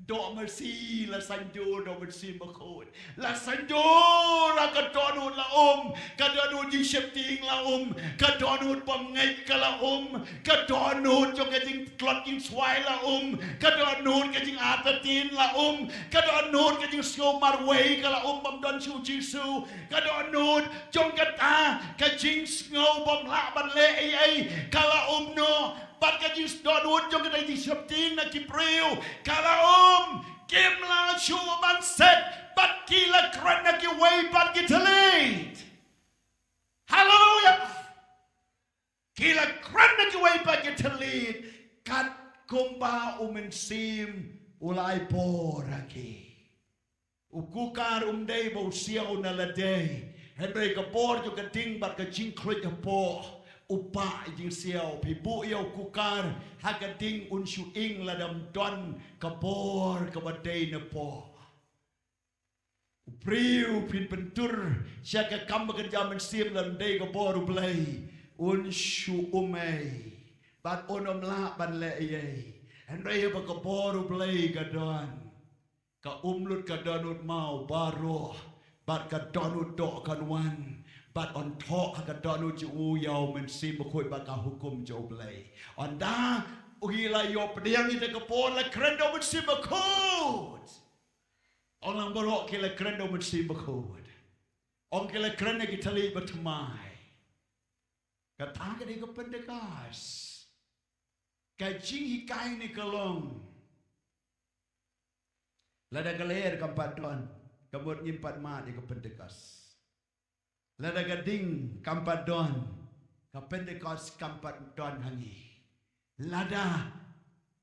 doh masi la saiñdur da u Mynsiem Bakhuid. La saiñdur ha ka dohnud la um, ka dohnud jingsheptieng la um, ka dohnud bymngeit ka la um, ka dohnud jong ka jingtlot jingswai la um, ka dohnud ka jingartatien la um, ka dohnud ka jingsngew marwei ka la um, bym don shuh u Jisu, ka dohnud jong kata ka jingsngew bym lah ban leh ei ei ka la um noh, bad ka jingdohnud jong kata ka jingsheptieng na ki briew ka la um. Kim lah shuh ban set, bad ki la kren ha kiwei pat ki thylliej. Haleluia. Ki la kren ha kiwei pat ki thylliej, kat kumba u Mynsiem u la ai bor ha ki. U cooker um dei ba u siaw na lade, hynrei ka bor jong ka ding bad ka jingkhluit hapoh u pah ïa jingsiaw. Phi buh ïa u cooker ha ka ding, un shu ing lada ym don ka bor kaba dei napoh. U briew phin pyntur sha ka kam ba kynja mynsiem lada ym dei ka bor u Blei, un shu um ei, bad un ym lah ban leh ei ei. Hynrei haba ka bor u Blei ka don, ka um lut ka dohnud maw baroh, bad ka dohnud doh kan wan, bad yn thoh ha ka dohnud jong u ïa u Mynsiem Bakhuid bad ka hukum jong u Blei. Ynda u, ki la ïoh pdiang ïa ka bor, la kren da u Mynsiem Bakhuid. Ong lang baroh ki la kren da u Mynsiem Bakhuid. Ong ki la kren ïa ki thylliej ba thymmai. Kata ka dei ka Pentekost. Ka jinghikai ne ka long, lada ka lyer kam pat don, ka mut ngim pat mad ïa ka Pentekost. Lada ka ding kam pat don, ka Pentecost kam pat don ha ngi. Lada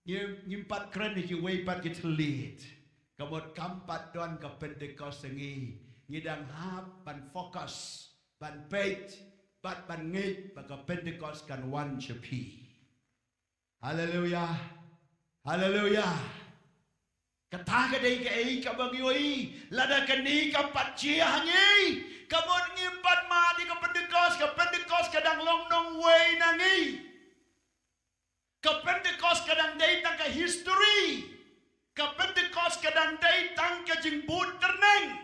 ngi, ngim pat kren ïa kiwei pat ki thylliej, ka mut kam pat don ka Pentecost ha ngi. Ngi dang hap ban focus, ban peit, bad ban ngeit ba ka Pentecost kan wan sha phi. Haleluya. Haleluya. Kata ka dei kaei kaba ngi ïohi, lada kane kam pat jia ha ngi, ka mut ngim pat mad ïa ka Pentecost, ka Pentecost ka dang long nongwei na ngi. Ka Pentecost ka dang dei tang ka history. Ka Pentecost ka dang dei tang ka jingbud tyrneng.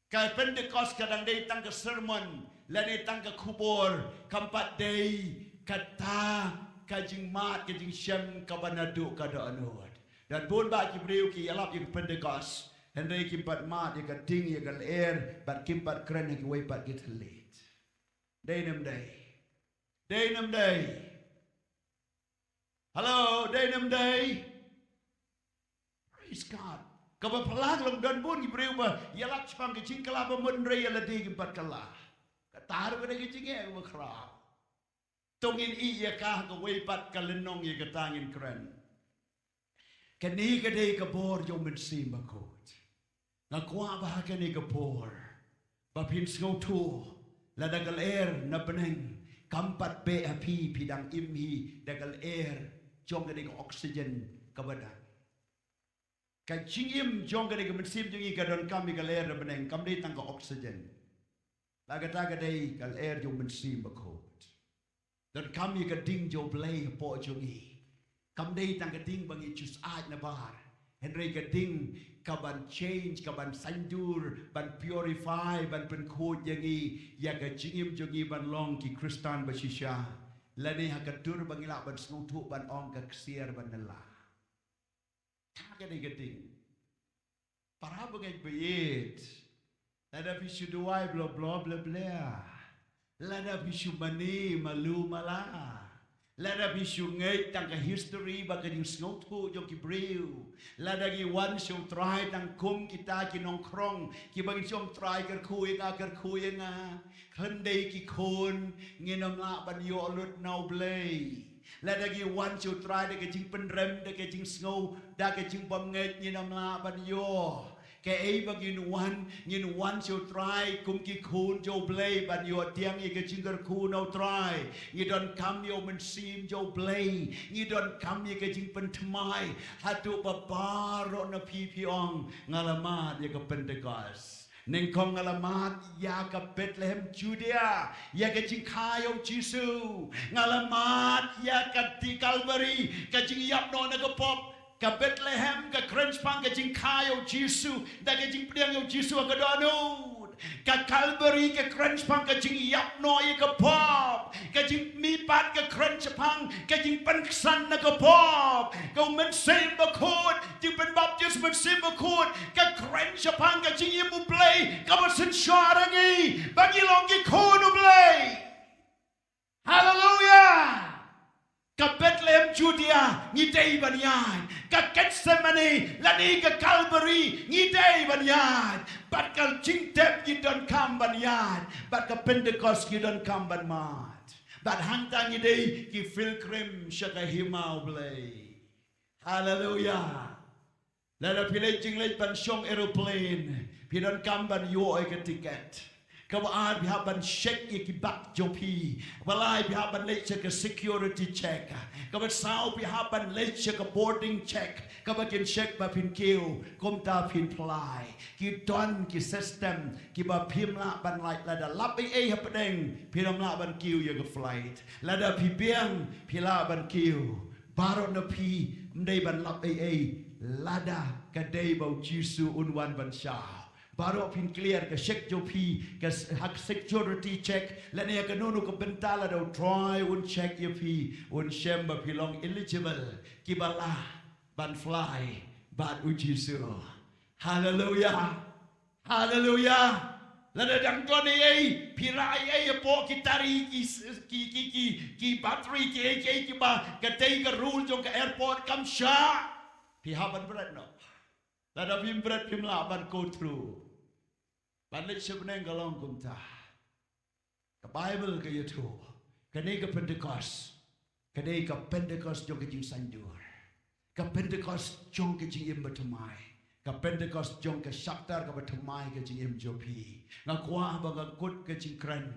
Ka Pentecost ka dang dei tang ka sermon, lane tang ka khubor, kam pat dei kata ka jingmad ka jingshem kaba naduh ka dohnud. Don bun bah ki briew ki ïalap ïa ka Pentecost, hynrei kim pat mad ïa ka ding ïa ka lyer, bad kim pat kren ïa kiwei pat ki thylliej. Dei ne ym dei? Dei ne ym dei? Hello, dei ne ym dei? Praise God. Kaba phylla ka long don bun ki briew ba ïalap shaphang ka jingkylla ba mut, hynrei ïa lade kim pat kylla. Kata ruh ka dei ka jingeh kaba khraw. To ngin ïeh ïa ka ha kawei pat ka lynnong ïa kata ngin kren. Kane ka dei ka bor jong u Mynsiem Bakhuid. Nga kwah ba ha kane ka por ba phin sngewthuh, lada ka lyer na bneng kam pat beh ha phi, phi dang im hi da ka lyer jong kane ka oxygen kaba dang. Ka jingim jong kane ka mynsiem jong ngi ka donkam ïa ka lyer na bneng, kam dei tang ka oxygen. La kata ka dei ka lyer jong u Mynsiem Bakhuid. Donkam ïa ka ding jong u Blei hapoh jong ngi. Kam dei tang ka ding ba ngi just aid na bar, hynrei ka ding ka ban change, ka ban saindur, ban purify, ban pynkhuid ïa ngi, ïa ka jingim jong ngi ban long ki Khristan ba shisha. Lane ha ka dur ba ngi lah ban sngewthuh ban ong ka ksiar ba nylla. Ka dei ka ding. Para bangeit baieit. Lada phi shu duwai blo blo ble ble. Lada phi shu mane malu mala. Lada phi shu ngeit tang ka history bad ka jingsngewthuh jong ki briew. Lada ngi wan sha u Trai tang kum kita ki nongkhrong kiba ngin ong, Trai kyrkhu ïa nga, kyrkhu ïa nga. Khlem dei ki khun ngin ym lah ban ïoh lut na u Blei. Lada ngi wan sha u Trai da ka jingpynrem, da ka jingsngew, da ka jingbymngeit, ngin ym lah ban ïoh. Kaei ba ngin wan, ngin wan sha u Trai kum ki khun jong u Blei ban ïoh pdiang ïa ka jingkyrkhu na u Trai. Ngi donkam ïa u Mynsiem jong u Blei. Ngi donkam ïa ka jingpynthymmai. Haduh ba baroh na phi phi ong, nga la mad ïa ka Pentecost. Nyngkong nga la mad ïa ka Bethlehem Judea, ïa ka jingkha ïa u Jisu. Nga la mad ïa ka Kalbari, ka jingïap noh na ka pop. Ka Bethlehem ka kren shaphang ka jingkha ïa u Jisu, da ka jingpdiang ïa u Jisu ha ka dohnud. Ka Kalbari ka kren shaphang ka jingïap noh ïa ka pop. Ka jingmihpat ka kren shaphang ka jingpynksan na ka pop. Ka u Mynsiem Bakhuid, jingpynbaptis Mynsiem Bakhuid, ka kren shaphang ka jingim u Blei kaba synshar ha ngi, ba ngi long ki khun u Blei. Haleluya. Ka Bethlehem Judea ngi dei ban ïaid. Ka Gethsemane lane ka Kalbari ngi dei ban ïaid. Bad ka jingtep ngi donkam ban ïaid. Bad ka Pentecost ngi donkam ban mad. Bad hangta ngi dei ki pilgrim sha ka hima u Blei. Haleluya. Lada phi leit jingleit ban shong aeroplane, phi donkam ban ïoh ïa ka tiket. Kaba ar phi hap ban check ïa ki bag jong phi. Kaba lai phi hap ban leit sha ka security check. Kaba saw phi hap ban leit sha ka boarding check. Kaba kin check ba phin kiew, kumta phin fly. Ki don ki system kiba phim lah ban lait, lada lap ei ei hapdeng, phim lah ban kiew ïa ka flight. Lada phi biang, phi lah ban kiew. Baroh na phi ym dei ban lap ei ei lada ka dei ba u Jisu un wan ban shaw. Baroh phin clear ka check jong phi, ka s-, ha ka security check, lane ha kano kano ka bynta lada u Trai un check ïa phi, un shem ba phi long eligible, kiba lah ban fly bad u Jisu. Haleluya. Haleluya. Lada dang don ei ei, phi rah ei ei hapoh ki tari, ki s-, ki, ki, ki, ki battery, ki ei, ki ei, kiba, ka dei ka rule jong ka airport, kam shah. Phi hap ban bret noh. Lada phim bret phim lah ban go through. Ban leit sha bneng ka long kumta. Ka Baibl ka ïathuh, kane ka Pentekost ka dei ka Pentekost jong ka jingsaindur. Ka Pentekost jong ka jingim bathymmai. Ka Pentekost jong ka shaktar kaba thymmai ka jingim jong phi. Nga kwah ba nga kut ka jingkren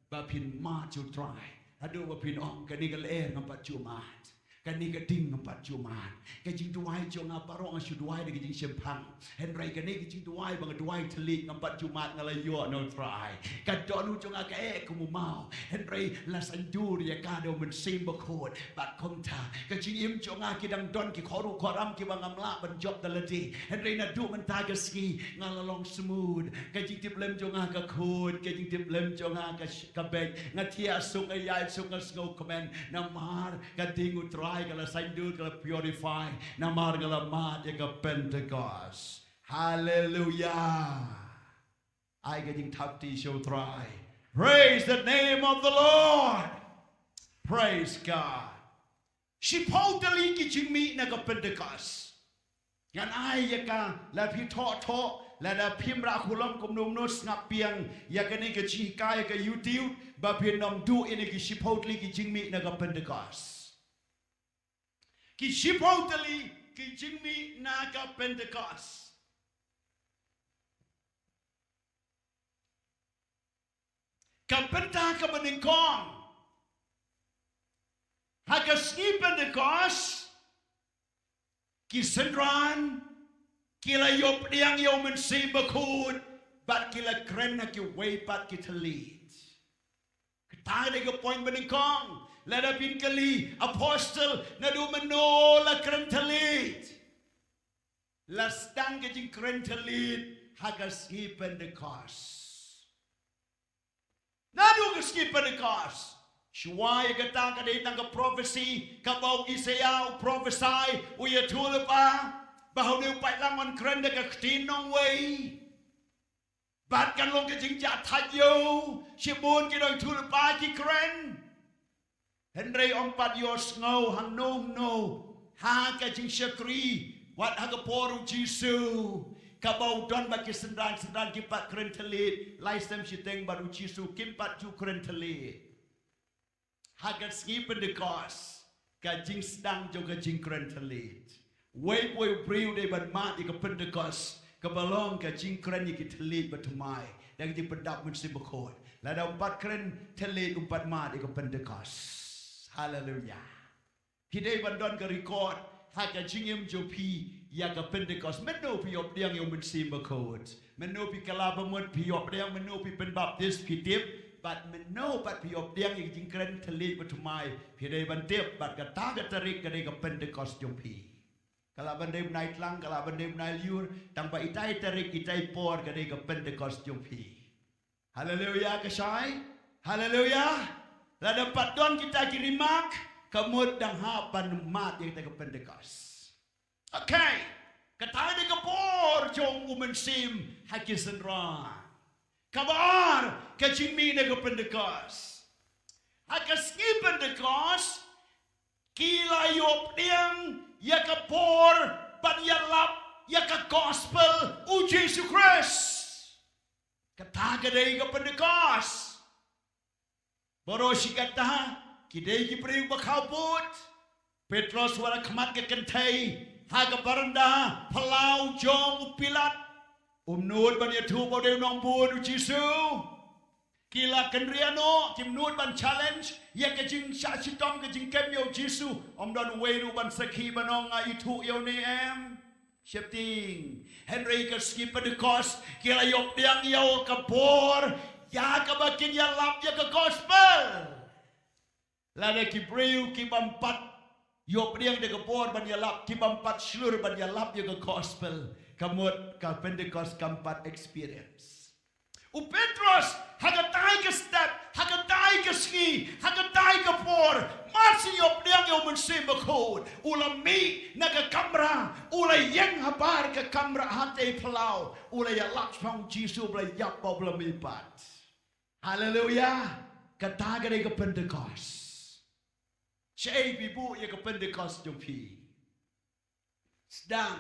ba phin mad ïa U Trai haduh ba phin ong, kane ka lyer ngam pat ju mad. Kane ka ding ngam pat ju mad. Ka jingduwai jong nga baroh nga shu duwai da ka jingshemphang. Hynrei kane ka jingduwai ba nga duwai thylliej ngam pat ju mad, nga la ïoh na U Trai. Ka dohnud jong nga ka eh kum u maw. Hynrei la saindur ïa ka da U Mynsiem Bakhuid. Bad kumta ka jingim jong nga ki dang don ki khorwm khorram kiba ngam lah ban jop da lade. Hynrei naduh mynta ka sngi nga la long smooth. Ka jingtiplem jong nga ka khuid, ka jingtiplem jong nga ka sh-, ka beit. Nga thiah suk, nga ïaid suk, nga sngewkmen. Namar ka ding U Trai ka la saindur, ka la purify. Namar nga la mad ïa ka Pentecost. Hallelujah. Ai ka jingthap kti sha U Trai. Praise the name of the Lord. Praise God. Shiphew tylli ki jingmih na ka Pentecost. Ngan ai ïa ka, lada phi thoh thoh, lada phim rah khulom kumno kumno, sngap biang ïa kane ka jinghikai ha ka YouTube, ba phin ym duh ïa kine ki shiphew tylli ki jingmih na ka Pentecost. Ki shiphew tylli ki jingmih na ka Pentecost. Ka bynta kaba nyngkong, ha ka sngi Pentecost, ki synran ki la ïoh pdiang ïa U Mynsiem Bakhuid bad ki la kren ha kiwei pat ki thylliej. Kata ka dei ka point ba nyngkong. Lada phin kylli, Apostle, naduh mynno la kren thylliej? La sdang ka jingkren thylliej ha ka sngi Pentecost. Naduh ka sngi Pentecost. Shuwa ïa kata ka dei tang ka prophecy kaba u Isaïah u prophesy, u ïathuhlypa ba u dei u paidlang un kren da ka ktien nongwei. Bad kan long ka jingjahthait ïa u, shibun ki nongïathuhlypa ki kren. Hynrei ym pat ïohsngew hangno hangno ha ka jingshakri, wat ha ka por u Jisu, kaba u don bad ki synran, synran kim pat kren thylliej, lai snem shiteng bad u Jisu kim pat ju kren thylliej. Ha ka sngi Pentecost, ka jingsdang jong ka jingkren thylliej. Uwei pa uwei u briew u dei ban mad ïa ka Pentecost, kaba long ka jingkren ïa ki thylliej bathymmai da ka jingpyndap Mynsiem Bakhuid. Lada um pat kren thylliej um pat mad ïa ka Pentecost. Haleluya. Phi dei ban don ka record ha ka jingim jong phi ïa ka Pentecost. Mynno phi ïoh pdiang ïa u Mynsiem Bakhuid? Mynno phi kylla ba mut phi ïoh pdiang, mynno phi pynbaptis phi tip, bad mynno pat phi ïoh pdiang ïa ka jingkren thylliej bathymmai? Phi dei ban tip, bad kata ka tarik ka dei ka Pentecost jong phi. Ka lah ban dei bnai tlang, ka lah ban dei bnai lyiur, tang ba itai tarik itai por ka dei ka Pentecost jong phi. Haleluya, ka shai. Haleluya. Lada pat don kita ki remark, ka mut dang hap ban mad ïa kita ka Pentecost. Okay. Kata ka dei ka por jong u Mynsiem ha ki synran. Kaba ar, ka jingmih na ka Pentecost. Ha ka sngi Pentecost, ki la ïoh pdiang ïa ka por ban ïalap ïa ka gospel u Jisu Khrist. Kata ka dei ka Pentecost. Baroh shi katta ki dei ki briew ba khawpud. Petros wat ha khmat ka kynthei ha ka baranda phyllaw jong u Pilat. Um nud ban ïathuh ba u dei u nongbun u Jisu. Ki la kynriah noh, kim nud ban challenge ïa ka jingshah shitom ka jingkem ïa u Jisu. Ym don uwei ruh ban sakhi ban ong nga ithuh ïa une em. Sheptieng. Hynrei ka sngi Pentecost, ki la ïoh pdiang ïa ka por ïa kaba kin ïalap ïa ka gospel. Lada ki briew ki bym pat ïoh pdiang da ka por ban ïalap, ki bym pat shlur ban ïalap ïa ka gospel, ka mut ka Pentecost kam pat experience. U Petros, ha katai ka step, ha katai ka sngi, ha katai ka por, mar shu ïoh pdiang ïa u Mynsiem Bakhuid, u la mih na ka kamra, u la ïeng habar ka kamra hatei phyllaw, u la ïalap shaphang u Jisu, u la ïap bad u la mihpat. Haleluya. Kata ka dei ka Pentecost. Shaei phi buh ïa ka Pentecost jong phi? Sdang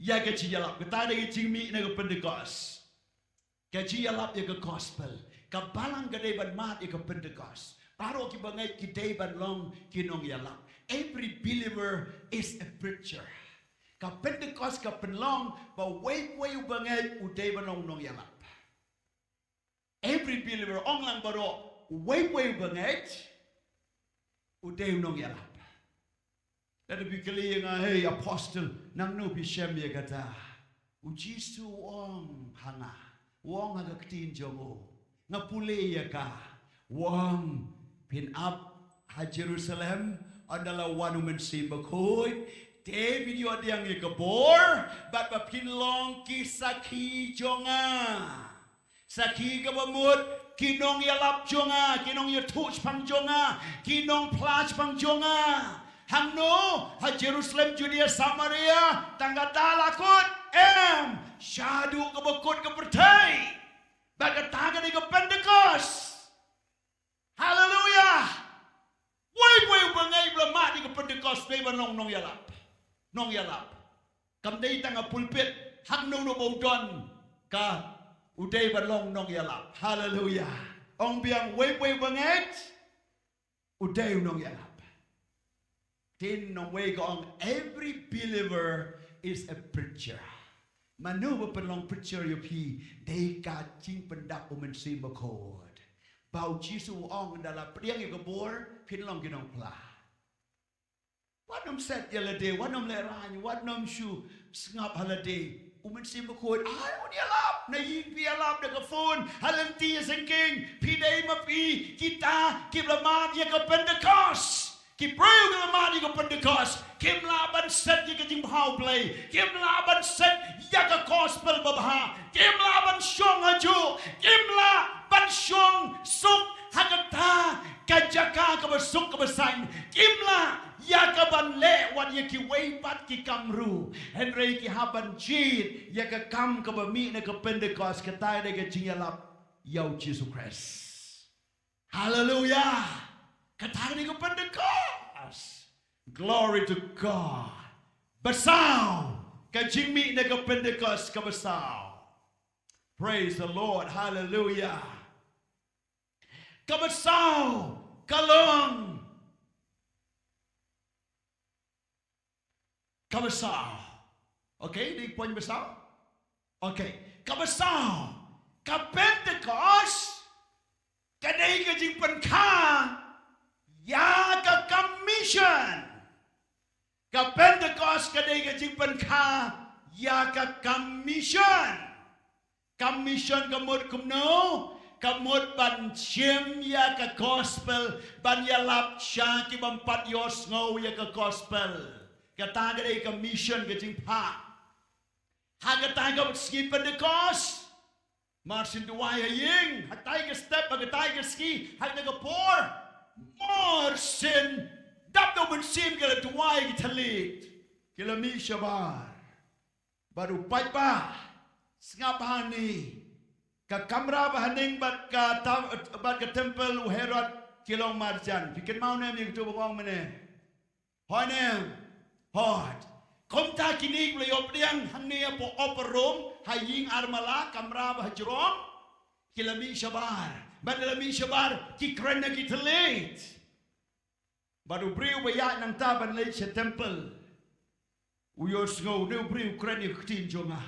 ïa ka jingïalap. Kata ka dei ka jingmih na ka Pentecost. Ka jingïalap ïa ka gospel. Ka balang ka dei ban mad ïa ka Pentecost. Baroh ki bangeit ki dei ban long ki nongïalap. Every believer is a preacher. Ka Pentecost ka pynlong ba uwei pa uwei u bangeit u dei ban long nongïalap. Every believer, ong lang baroh, uwei pa uwei u bangeit u dei u nongïalap. Lada phi kylli ïa nga, "Hei apostle, nangno phi shem ïa kata?" U Jisu u ong ha nga, u ong ha ka ktien jong u, nga pule ïa ka, u ong, "Phin ap ha Jerusalem, ynda la wan u Mynsiem Bakhuid, te phin ïoh pdiang ïa ka bor, bad ba phin long ki sakhi jong nga." Sakhi kaba mut, ki nongïalap jong nga, ki nongïathuh shaphang jong nga, ki nongphla shaphang jong nga. Hangno? Ha Jerusalem, Judea, Samaria, tang kata la kut? Em, shaduh kaba kut ka pyrthei. Bad kata ka dei ka Pentecost. Haleluia. Uwei pa uwei u bangeit ba la mad ïa ka Pentecost dei ban long nongïalap. Nongïalap. Kam dei tang ha pulpit, hangno hangno ba u don, ka u dei ban long nongïalap. Haleluia. Ong biang, uwei pa uwei u bangeit u dei u nongïalap. Ktien nongwei ka ong, every believer is a preacher. Mano ba pynlong preacher ïa phi? Dei ka jingpyndap u Mynsiem Bakhuid. Ba u Jisu u ong, ynda la pdiang ïa ka bor, phin long ki nongphla. Wat nym set ïa lade, wat nym lehraiñ, wat nym shu sngap ha lade. U Mynsiem Bakhuid ai un ïalap, na ïing phi ïalap da ka phone, ha lynti ïa sengkeng, phi dei ma phi, kita kiba la mad ïa ka Pentecost. Ki briew kiba la mad ïa ka Pentecost kim lah ban set ïa ka jingbha U Blei, kim lah ban set ïa ka gospel babha, kim lah ban shong hajuh, kim lah ban shong suk ha kata ka jaka kaba suk kaba saiñ, kim lah ïa ka ban leh wat ïa kiwei pat ki kam ruh, hynrei ki hap ban jied ïa ka kam kaba mih na ka Pentecost, kata dei ka jingïalap ïa u Jisu Khrist. Haleluia. Kata ka dei ka Pentecost. Glory to God. Basaw. Ka jingmih na ka Pentecost kaba saw. Praise the Lord. Haleluia. Kaba saw ka long kaba saw. Okay, dei point basaw? Okay, kaba saw, ka Pentecost ka dei ka jingpynkha ïa ka kam mission. Ka Pentecost ka dei ka jingpynkha ïa ka kam mission. Kam mission ka mut kumno? Ka mut ban shim ïa ka gospel, ban ïalap sha ki bym pat ïohsngew ïa ka gospel. Kata ka dei ka mission, ka jingphah. Ha kata ka sngi Pentecost, mar shu duwai ha ïing, ha kata ka step, ha kata ka sngi, ha kata ka por, mar shu dap da u Mynsiem ki la duwai ki thylliej, ki la mih shabar. Bad u paidbah, sngap hangne, ka kamra ba ha ning bad ka tam-, bad ka temple u Herod ki long marjan. Phi kynmaw ne em ïa kito ba nga ong mynne? Hooid ne em? Hooid. Kumta kine kiba la ïoh pdiang hangne hapoh upper room, ha ïing armala, kamra ba ha jrong, ki la mih shabar. Bad la mih shabar, ki kren na ki thylliej. Bad u briew ba ïaid nangta ban leit sha temple, u ïohsngew, une u briew u kren ïa ka ktien jong nga.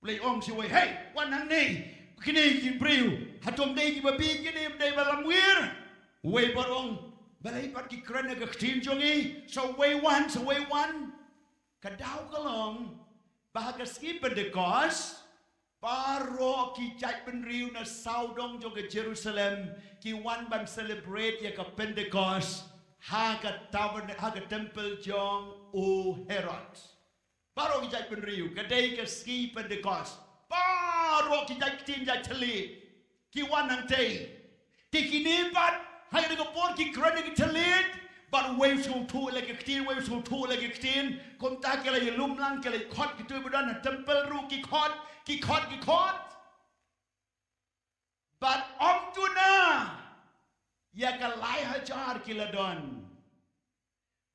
U leit ong sha uwei, "Hei, wan hangne. Kine ki briew, hato ym dei kiba bieit kine, ym dei ba lamwir?" Uwei pat u ong, "Balei pat ki kren ïa ka ktien jong ngi?" Sa uwei wan, sa uwei wan. Ka daw ka long ba ha ka sngi Pentecost, baroh ki jaitbynriew na sawdong jong ka Jerusalem ki wan ban celebrate ïa ka Pentecost ha ka tabern-, ha ka temple jong u Herod. Baroh ki jaitbynriew, ka dei ka sngi Pentecost. Baroh ki jait ktien jait thylliej ki wan hangtei. Te kine pat, ha kane ka por ki kren ïa ki thylliej, bad uwei u sngewthuh ïa ka ktien, uwei u sngewthuh ïa ka ktien. Kumta ki la ïalum lang, ki la khot, kito ba don ha temple ruh ki khot, ki khot, ki khot. Bad ym duna ïa ka lai hajar ki la don.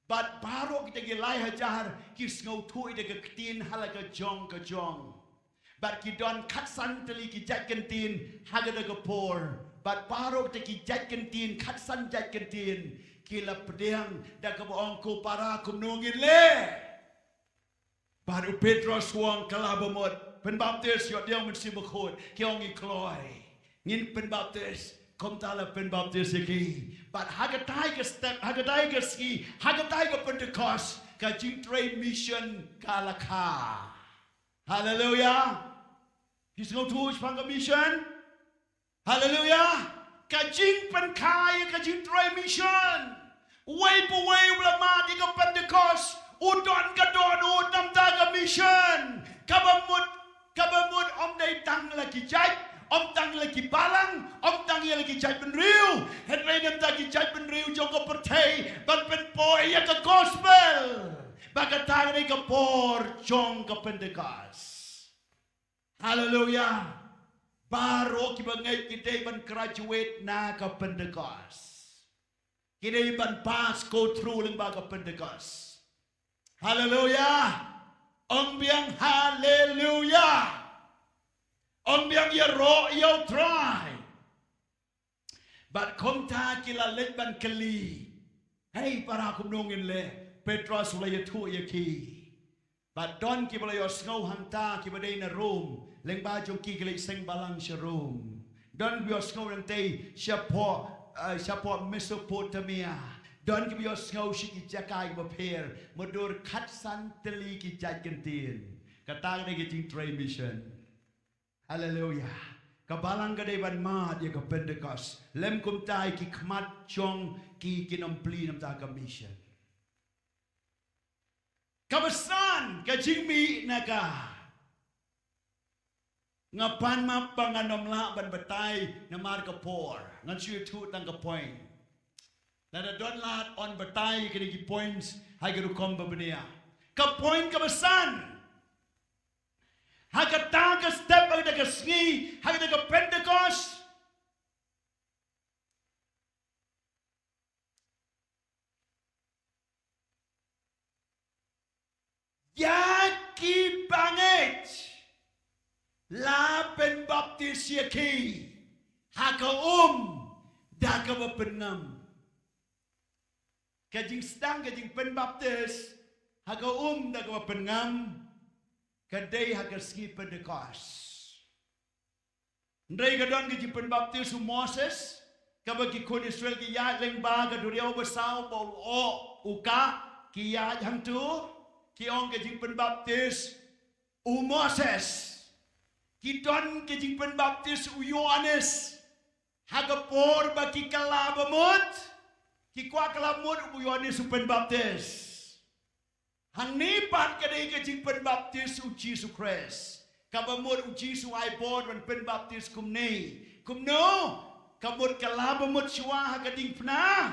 Bad baroh kita ki lai hajar ki sngewthuh ïa ka ktien ha la ka jong ka jong. Bad ki don khatsan tylli ki jait kyntien ha kata ka por. Bad baroh kata ki jait kyntien, khatsan jait kyntien, ki la pdiang da kaba ong, ko para, kumno ngin leh? Bad u Petros u ong, kylla ba mut, pynbaptis ïa u Mynsiem Bakhuid. Ki ong, ngi kloi. Ngin pynbaptis. Kumta la pynbaptis ïa ki. Bad ha katai ka step, ha katai ka sngi, ha katai ka Pentekost, ka jingtrei mission ka la kha. Haleluya. Phi sngewthuh shaphang ka mission? Haleluya. Ka jingpynkha ïa ka jingtrei mission. Uwei pa uwei u la mad ïa ka Pentekost, u don ka dohnud namar ka mission. Kaba mut, kaba mut ym dei tang la ki jait, ym tang la ki balang, ym tang ïa la ki jaitbynriew. Hynrei namar ki jaitbynriew jong ka pyrthei ban pynpoi ïa ka gospel. Ba kata ka dei ka por jong ka Pentekost. Haleluya. Baroh kiba ngeit ki dei ban graduate na ka Pentekost. Ki dei ban pass, go through lyngba ka Pentekost. Haleluya. Ong biang haleluya. Ong biang ïaroh ïa U Trai. Bad kumta ki la leit ban kylli. Hei para, kumno ngin leh? Petros u la ïathuh ïa ki. Bad don kiba la ïohsngew hangta kiba dei na Rom, lyngba jong ki, ki leit seng balang sha Rom. Don kiba ïohsngew nangtei shapoh, eh, shapoh Mesopotamia. Don kiba ïohsngew sha ki jaka kiba pher, mutdur khatsan tylli ki jait kyntien. Kata ka dei ka jingtrei mission. Haleluya. Ka balang ka dei ban mad ïa ka Pentekost. Lym kumta ïa ki khmat jong ki kin ym plie namar ka mission. Kaba san, ka jingmih na ka. Nga pan map ba ngan ym lah ban batai namar ka por. Ngan shu ïathuh tang ka point. Lada don lad yn batai kine ki points ha ki rukom ba bniah. Ka point kaba san. Ha kata ka step, ha kata ka sngi, ha kata ka Pentekost. Ïa ki bangeit la pynbaptis ïa ki ha ka um da kaba pynngam. Ka jingsdang ka jingpynbaptis ha ka um da kaba pynngam ka dei ha ka sngi Pentekost. Hynrei ka don ka jingpynbaptis u Moses, kaba ki khun Israel ki ïaid lyngba ka duriaw basaw ba u oh u kah, ki ïaid hangto, ki ong ka jingpynbaptis u Moses. Ki don ka jingpynbaptis u Ïoannis. Ha ka por ba ki kylla ba mut, ki kwah kylla ba mut u Ïoannis u pynbaptis. Hangne pat ka dei ka jingpynbaptis u Jisu Khrist. Kaba mut u Jisu ai bor ban pynbaptis kumne. Kumno? Ka mut kylla ba mut shuwa ha ka diengphna.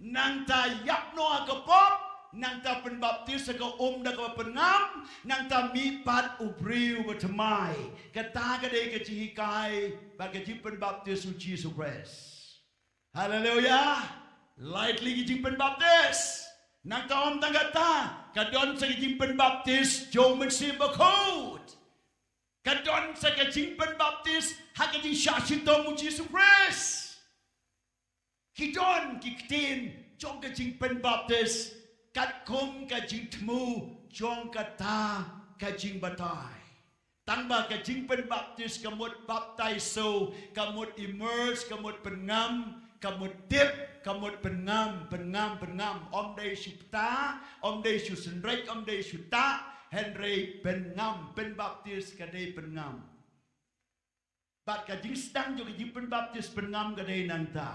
Nangta ïap noh ha ka pop. Nangta pynbaptis ha ka um da kaba pynngam. Nangta mih pat u briew ba thymmai. Kata ka dei ka jinghikai bad ka jingpynbaptis u Jisu Khrist. Haleluya. Lai tylli ki jingpynbaptis. Nangta ym tang kata, ka don sa ka jingpynbaptis jong u Mynsiem Bakhuid. Ka don sa ka jingpynbaptis ha ka jingshah shitom u Jisu Khrist. Ki don ki ktien jong ka jingpynbaptis katkum ka jingthmu jong kata ka jingbatai. Tangba ka jingpynbaptis ka mut baptizo, ka mut immerse, ka mut pynngam, ka mut dip, ka mut pynngam, pynngam, pynngam. Ym dei shu pta, ym dei shu synreit, ym dei shu tah, hynrei pynngam, pynbaptis ka dei pynngam. Bad ka jingsdang jong ka jingpynbaptis pynngam ka dei nangta.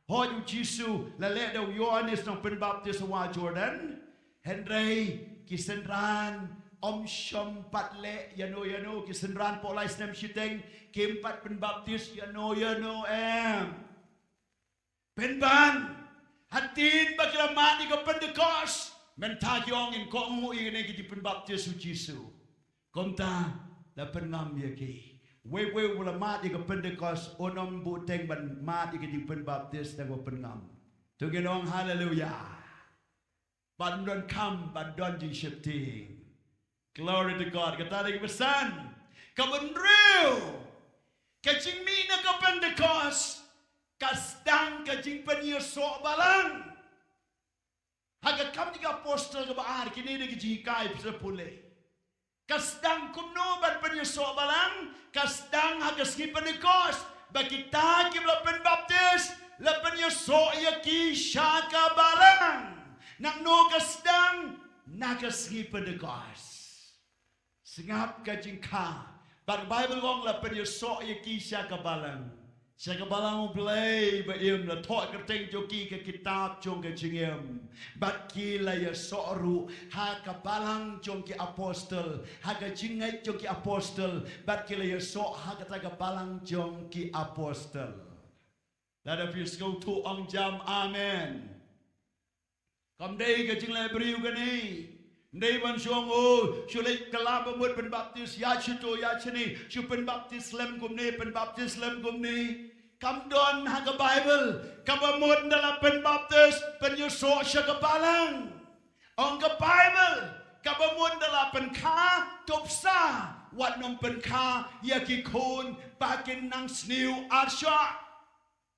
Hooid u Jisu la leh da u Ïoannis nongpynbaptis ha wah Jordan. Hynrei ki synran ym shym pat leh ïano ïano, ki synran hapoh lai snem shiteng kim pat pynbaptis ïano ïano em. Pynban, hadien ba ki la mad ïa ka Pentekost, mynta ki ong ngin kohnguh ïa kane ka jingpynbaptis u Jisu. Kumta la pynngam ïa ki. Wei wei u la mad ïa ka Pentekost, un ym buhteng ban mad ïa ka jingpynbaptis da kaba pynngam. To ngin ong haleluya. Ban don kam, ban don jingsheptieng. Glory to God. Kata dei kaba san. Kaba hynriew, ka jingmih na ka Pentekost ka sdang ka jingpynïasoh balang. Ha ka Kam jong ki Apostol kaba ar, kine dei ki jinghikai phi sa pule. Ka sdang kumno ban pynïasoh balang? Ka sdang ha ka sngi Pentekost, ba kita kiba la pynbaptis la pynïasoh ïa ki sha ka balang. Nangno ka sdang? Na ka sngi Pentekost. Sngap ka jingkha. Bad Baibl ka ong la pynïasoh ïa ki sha ka balang. Sha ka balang U Blei ba im, la thoh kyrteng jong ki ha ka kitab jong ka jingim. Bad ki la ïasoh ruh ha ka balang jong ki apostol, ha ka jingngeit jong ki apostol, bad ki la ïasoh ha kata ka balang jong ki apostol. Lada phi sngewthuh ong jam amen. Kam dei ka jingleh briew kane. Ym dei ban shu ong, oh, shu leit kylla ba mut pynbaptis ïa shito ïa shane, shu pynbaptis lem kumne, pynbaptis lem kumne. Kam don ha ka Baibl kaba mut ynda la pynbaptis pynïasoh sha ka balang. Ong ka Baibl, kaba mut ynda la pynkha, to bsa wat nym pynkha ïa ki khun ba kin nang sniew arshah.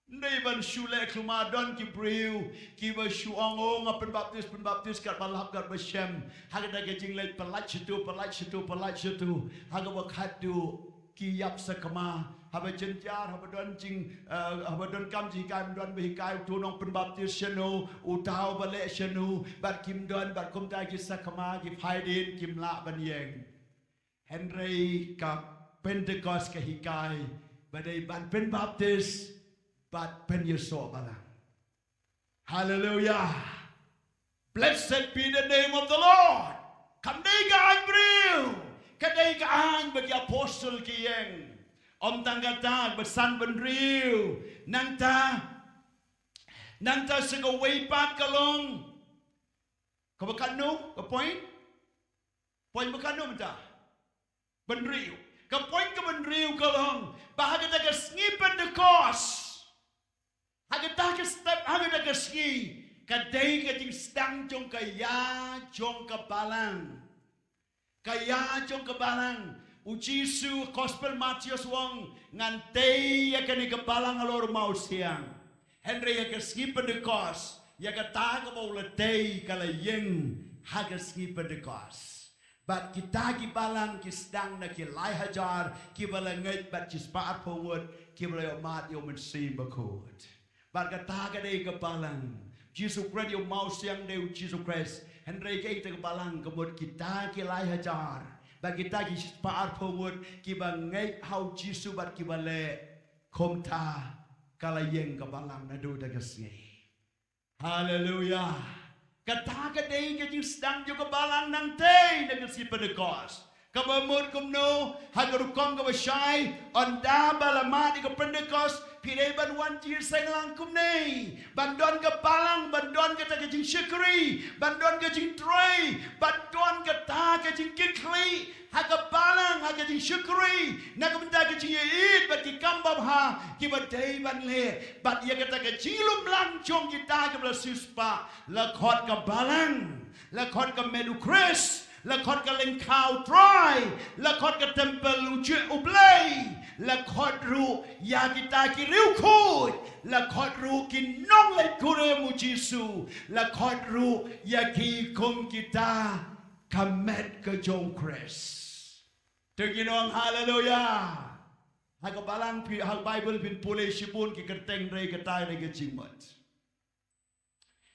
Ym dei ban shu leh khlem don ki briew kiba shu ong, oh, nga pynbaptis, pynbaptis katba lap katba shem. Ha kata ka jingleit pynlait shatu, pynlait shatu, pynlait shatu, ha kaba khatduh ki ïap sakma. Haba jynjar, haba don jing, eh, haba donkam jinghikai, ym don ba hikai, uto u nongpynbaptis shano, uta uba leh shano, bad kim don, bad kumta ki sakma, ki phaidien, kim lah ban ïeng. Hynrei ka Pentekost ka hikai ba dei ban pynbaptis bad pynïasoh balang. Haleluia. Blessed be the name of the Lord. Kam dei ka aiñ briew, ka dei ka aiñ ba ki apostol ki ïeng. Ym tang kata, ba san bynriew. Nangta, nangta sa kawei pat ka long. Kaba katno, ka point? Point ba katno mynta? Bynriew. Ka point kaba bynriew ka long ba ha kata ka sngi Pentekost, ha kata ka step, ha kata ka sngi, ka dei ka jingsdang jong ka ïa jong ka balang. Ka ïa jong ka balang. U Jisu, Gospel Mathaios u ong, ngan tei ïa kane ka balang halor u mawsiang. Hynrei ïa ka sngi Pentekost, ïa kata kaba u la tei ka la ïeng ha ka sngi Pentekost. Bad kita ki balang ki sdang na ki lai hajar kiba la ngeit bad shispah arphew ngut kiba la ïohmad ïa u Mynsiem Bakhuid. Bad kata ka dei ka balang. Jisu Khrist ïa u mawsiang dei u Jisu Khrist. Hynrei kaei kata ka balang? Ka mut kita ki lai hajar bad kita ki shispah arphew ngut kiba ngeit ha u Jisu bad kiba leh. Kumta ka la ïeng ka balang naduh da ka sngi. Haleluia. Kata ka dei ka jingsdang jong ka balang nangtei na ka sngi Pentekost. Kaba mut kumno, ha ka rukom kaba shai, ynda ba la mad ïa ka Pentekost, phi dei ban wan jingïaseng lang kumne. Ban don ka balang, ban don kata ka jingshakri, ban don ka jingtrei, ban don kata ka jingkitkhlieh ha ka balang, ha ka jingshakri, na ka bynta ka jingïeit bad ki kam babha kiba dei ban leh. Bad ïa kata ka jinglum lang jong kita kiba la siewspah, la khot ka balang, la khot ka met u Khrist, la khot ka lyngkha u Trai, la khot ka templ u Jisu u Blei, la khot ruh ïa kita ki riewkhuid, la khot ruh ki nongleit kurim u Jisu, la khot ruh ïa ki kum kita ka met ka jong u Khrist. To ngin ong haleluia. Ha ka balang phi, ha ka Baibl phin pule shibun ki kyrteng, hynrei kata ka dei ka jingmut.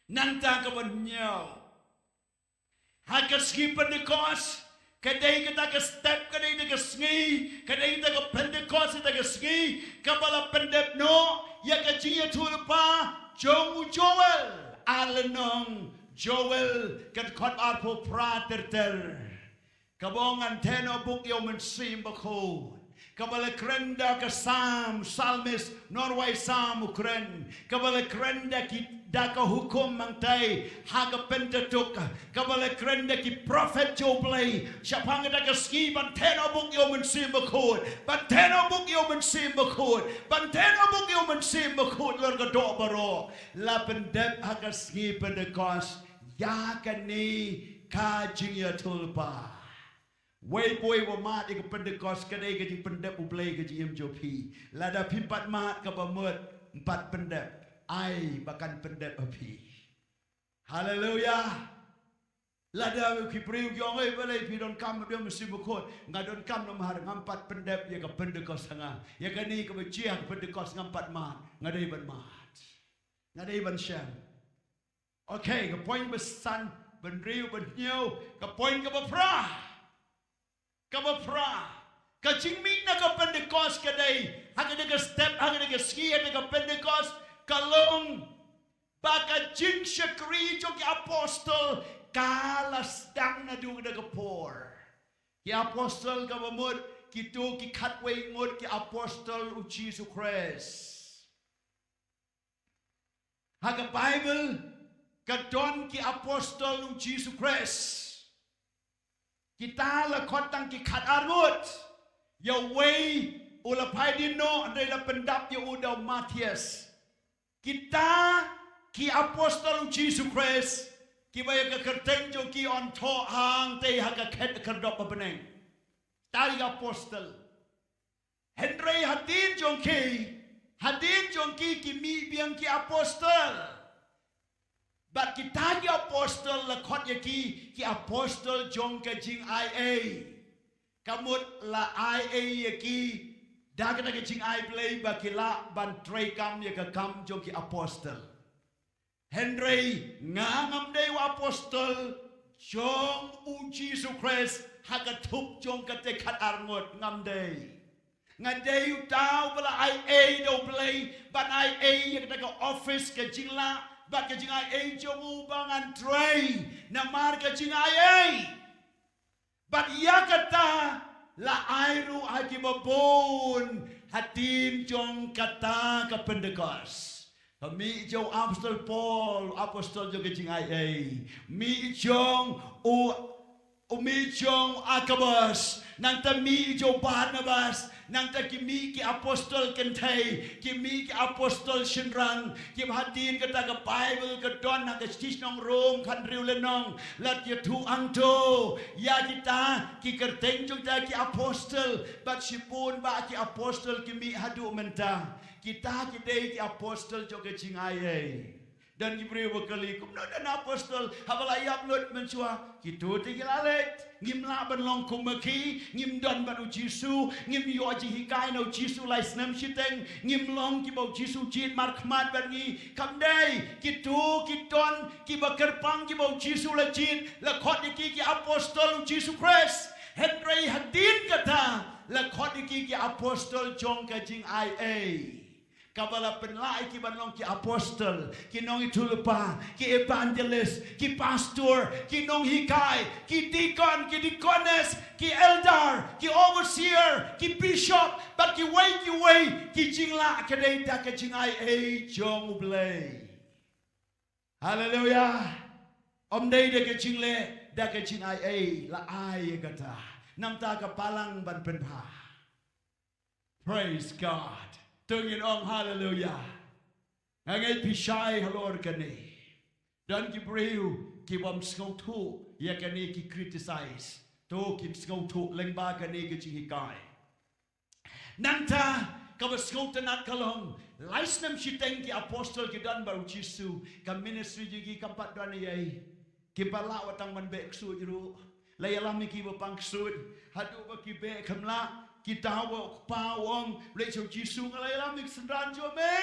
Nangta kaba hynñiew, ha ka sngi Pentekost, ka dei kata ka step, ka dei kata ka sngi, ka dei kata ka Pentekost, kata ka sngi kaba la pyndep noh ïa ka jingïathuhlypa jong u Joel. Ar lynnong Joel, ka dkhot arphew phra ter ter. Kaba ong, ngan theh noh buk ïa u Mynsiem Bakhuid. Kaba la kren da ka Salm, Psalmist, nongrwai Salm u kren. Kaba la kren da ki, da ka hukum mangtai ha ka Pentateuch. Kaba la kren da ki prophet jong u Blei. Shaphang kata ka sngi ban theh noh buk ïa u Mynsiem Bakhuid. Ban theh noh buk ïa u Mynsiem Bakhuid. Ban theh noh buk ïa u Mynsiem Bakhuid halor ka doh baroh. La pyndep ha ka sngi Pentekost ïa kane ka jingïathuhlypa. Wei pa wei ba mad ïa ka Pentekost ka dei ka jingpyndep U Blei ka jingim jong phi. Lada phim pat mad, kaba mut ym pat pyndep. Ai ba kan pyndep ha phi. Haleluya. Lada ki briew ki ong, "Ei, balei phi donkam ïa u Mynsiem Bakhuid?" Nga donkam namar ngam pat pyndep ïa ka Pentekost ha nga. Ïa kane kaba jia ha ka Pentekost ngam pat mad. Nga dei ban mad. Nga dei ban shem. Okay, ka point ba san, ba hynriew, ba hynñiew, ka point kaba phra. Kaba phra. Ka jingmih na ka Pentekost ka dei, ha kane ka step, ha kane ka sngi, ha kane ka Pentekost, ka long ba ka jingshakri jong ki apostol ka la sdang naduh kata ka por. Ki apostol kaba mut, kito ki khatwei ngut ki apostol u Jisu Khrist. Ha ka Baibl ka don ki apostol u Jisu Khrist. Kita la khot tang ki khatar ngut. Ïa uwei u la phai dien noh, hynrei la pyndap ïa u da u Mathaios. Kita ki apostol u Jisu Khrist, kiba ïa ka kyrteng jong ki yn thoh hangtei ha ka khet khyrdop ha bneng. Kita ki apostol. Hynrei hadien jong ki, hadien jong ki ki mih biang ki apostol. Bad kita ki apostol la khot ïa ki, ki apostol jong ka jingaiei. Ka mut la aiei ïa ki da kata ka jingai Blei ba ki lah ban treikam ïa ka kam jong ki apostol. Hynrei nga ngam dei u apostol jong u Jisu Khrist ha ka thup jong kata khatar ngut, ngam dei. Nga dei uta uba la aiei da u Blei ban aiei ïa kata ka office, ka jinglah bad ka jingaiei jong u ba ngan trei namar ka jingaiei. Bad ïa kata la ai ruh ha kiba bun hadien jong kata ka Pentekost. Ka mih jong u apostol Paul, u apostol jong ka jingaiei. Mih jong u, u mih jong u Agabus, nangta mih jong u Barnabas, nangta ki mih ki apostol kynthei, ki mih ki apostol shynrang, kiba hadien kata ka Baibl ka don ha ka shithi shnong Rom khathynriew lynnong, la ïathuh hangto ïa kita ki kyrteng jong kita ki apostol, bad shibun bah ki apostol ki mih haduh mynta. Kita ki dei ki apostol jong ka jingaiei. Don ki briew ba kylli, kumno don apostol haba la ïap lut mynshuwa? Kito te ki la leit. Ngim lah ban long kum ma ki, ngim don bad u Jisu, ngim ïoh jinghikai na u Jisu lai snem shiteng, ngim long kiba u Jisu jied markhmat bad ngi. Kam dei, kito ki don kiba kyrpang kiba u Jisu la jied, la khot ïa ki ki apostol u Jisu Khrist. Hynrei hadien kata la khot ïa ki ki apostol jong ka jingaiei. Kaba la pynlah ïa ki ban long ki apostol, ki nongïathuhlypa, ki evangelist, ki pastor, ki nonghikai, ki deacon, ki deaconess, ki elder, ki overseer, ki bishop, bad kiwei kiwei ki jinglah ka dei da ka jingaiei jong u Blei. Haleluya. Ym dei da ka jingleh, da ka jingaiei la ai ïa kata. Nangta ka balang ban pynbha. Praise God. To ngin ong haleluya. Nga ngeit phi shai halor kane. Don ki briew ki bym sngewthuh ïa kane, ki criticize. To kin sngewthuh lyngba kane ka jinghikai. Nangta kaba sngewtynnat ka long, lai snem shiteng ki apostol ki don bad u Jisu, ka ministry jong ki kam pat don ei ei. Ki pat lah wat tang ban beh ksuid ruh. La ïalam ïa ki ba pang ksuid. Haduh ba ki beh kham lah, ki daw ba u kpa u ong, leit sha u Jisu, nga la ïalam ïa ki synran jong me,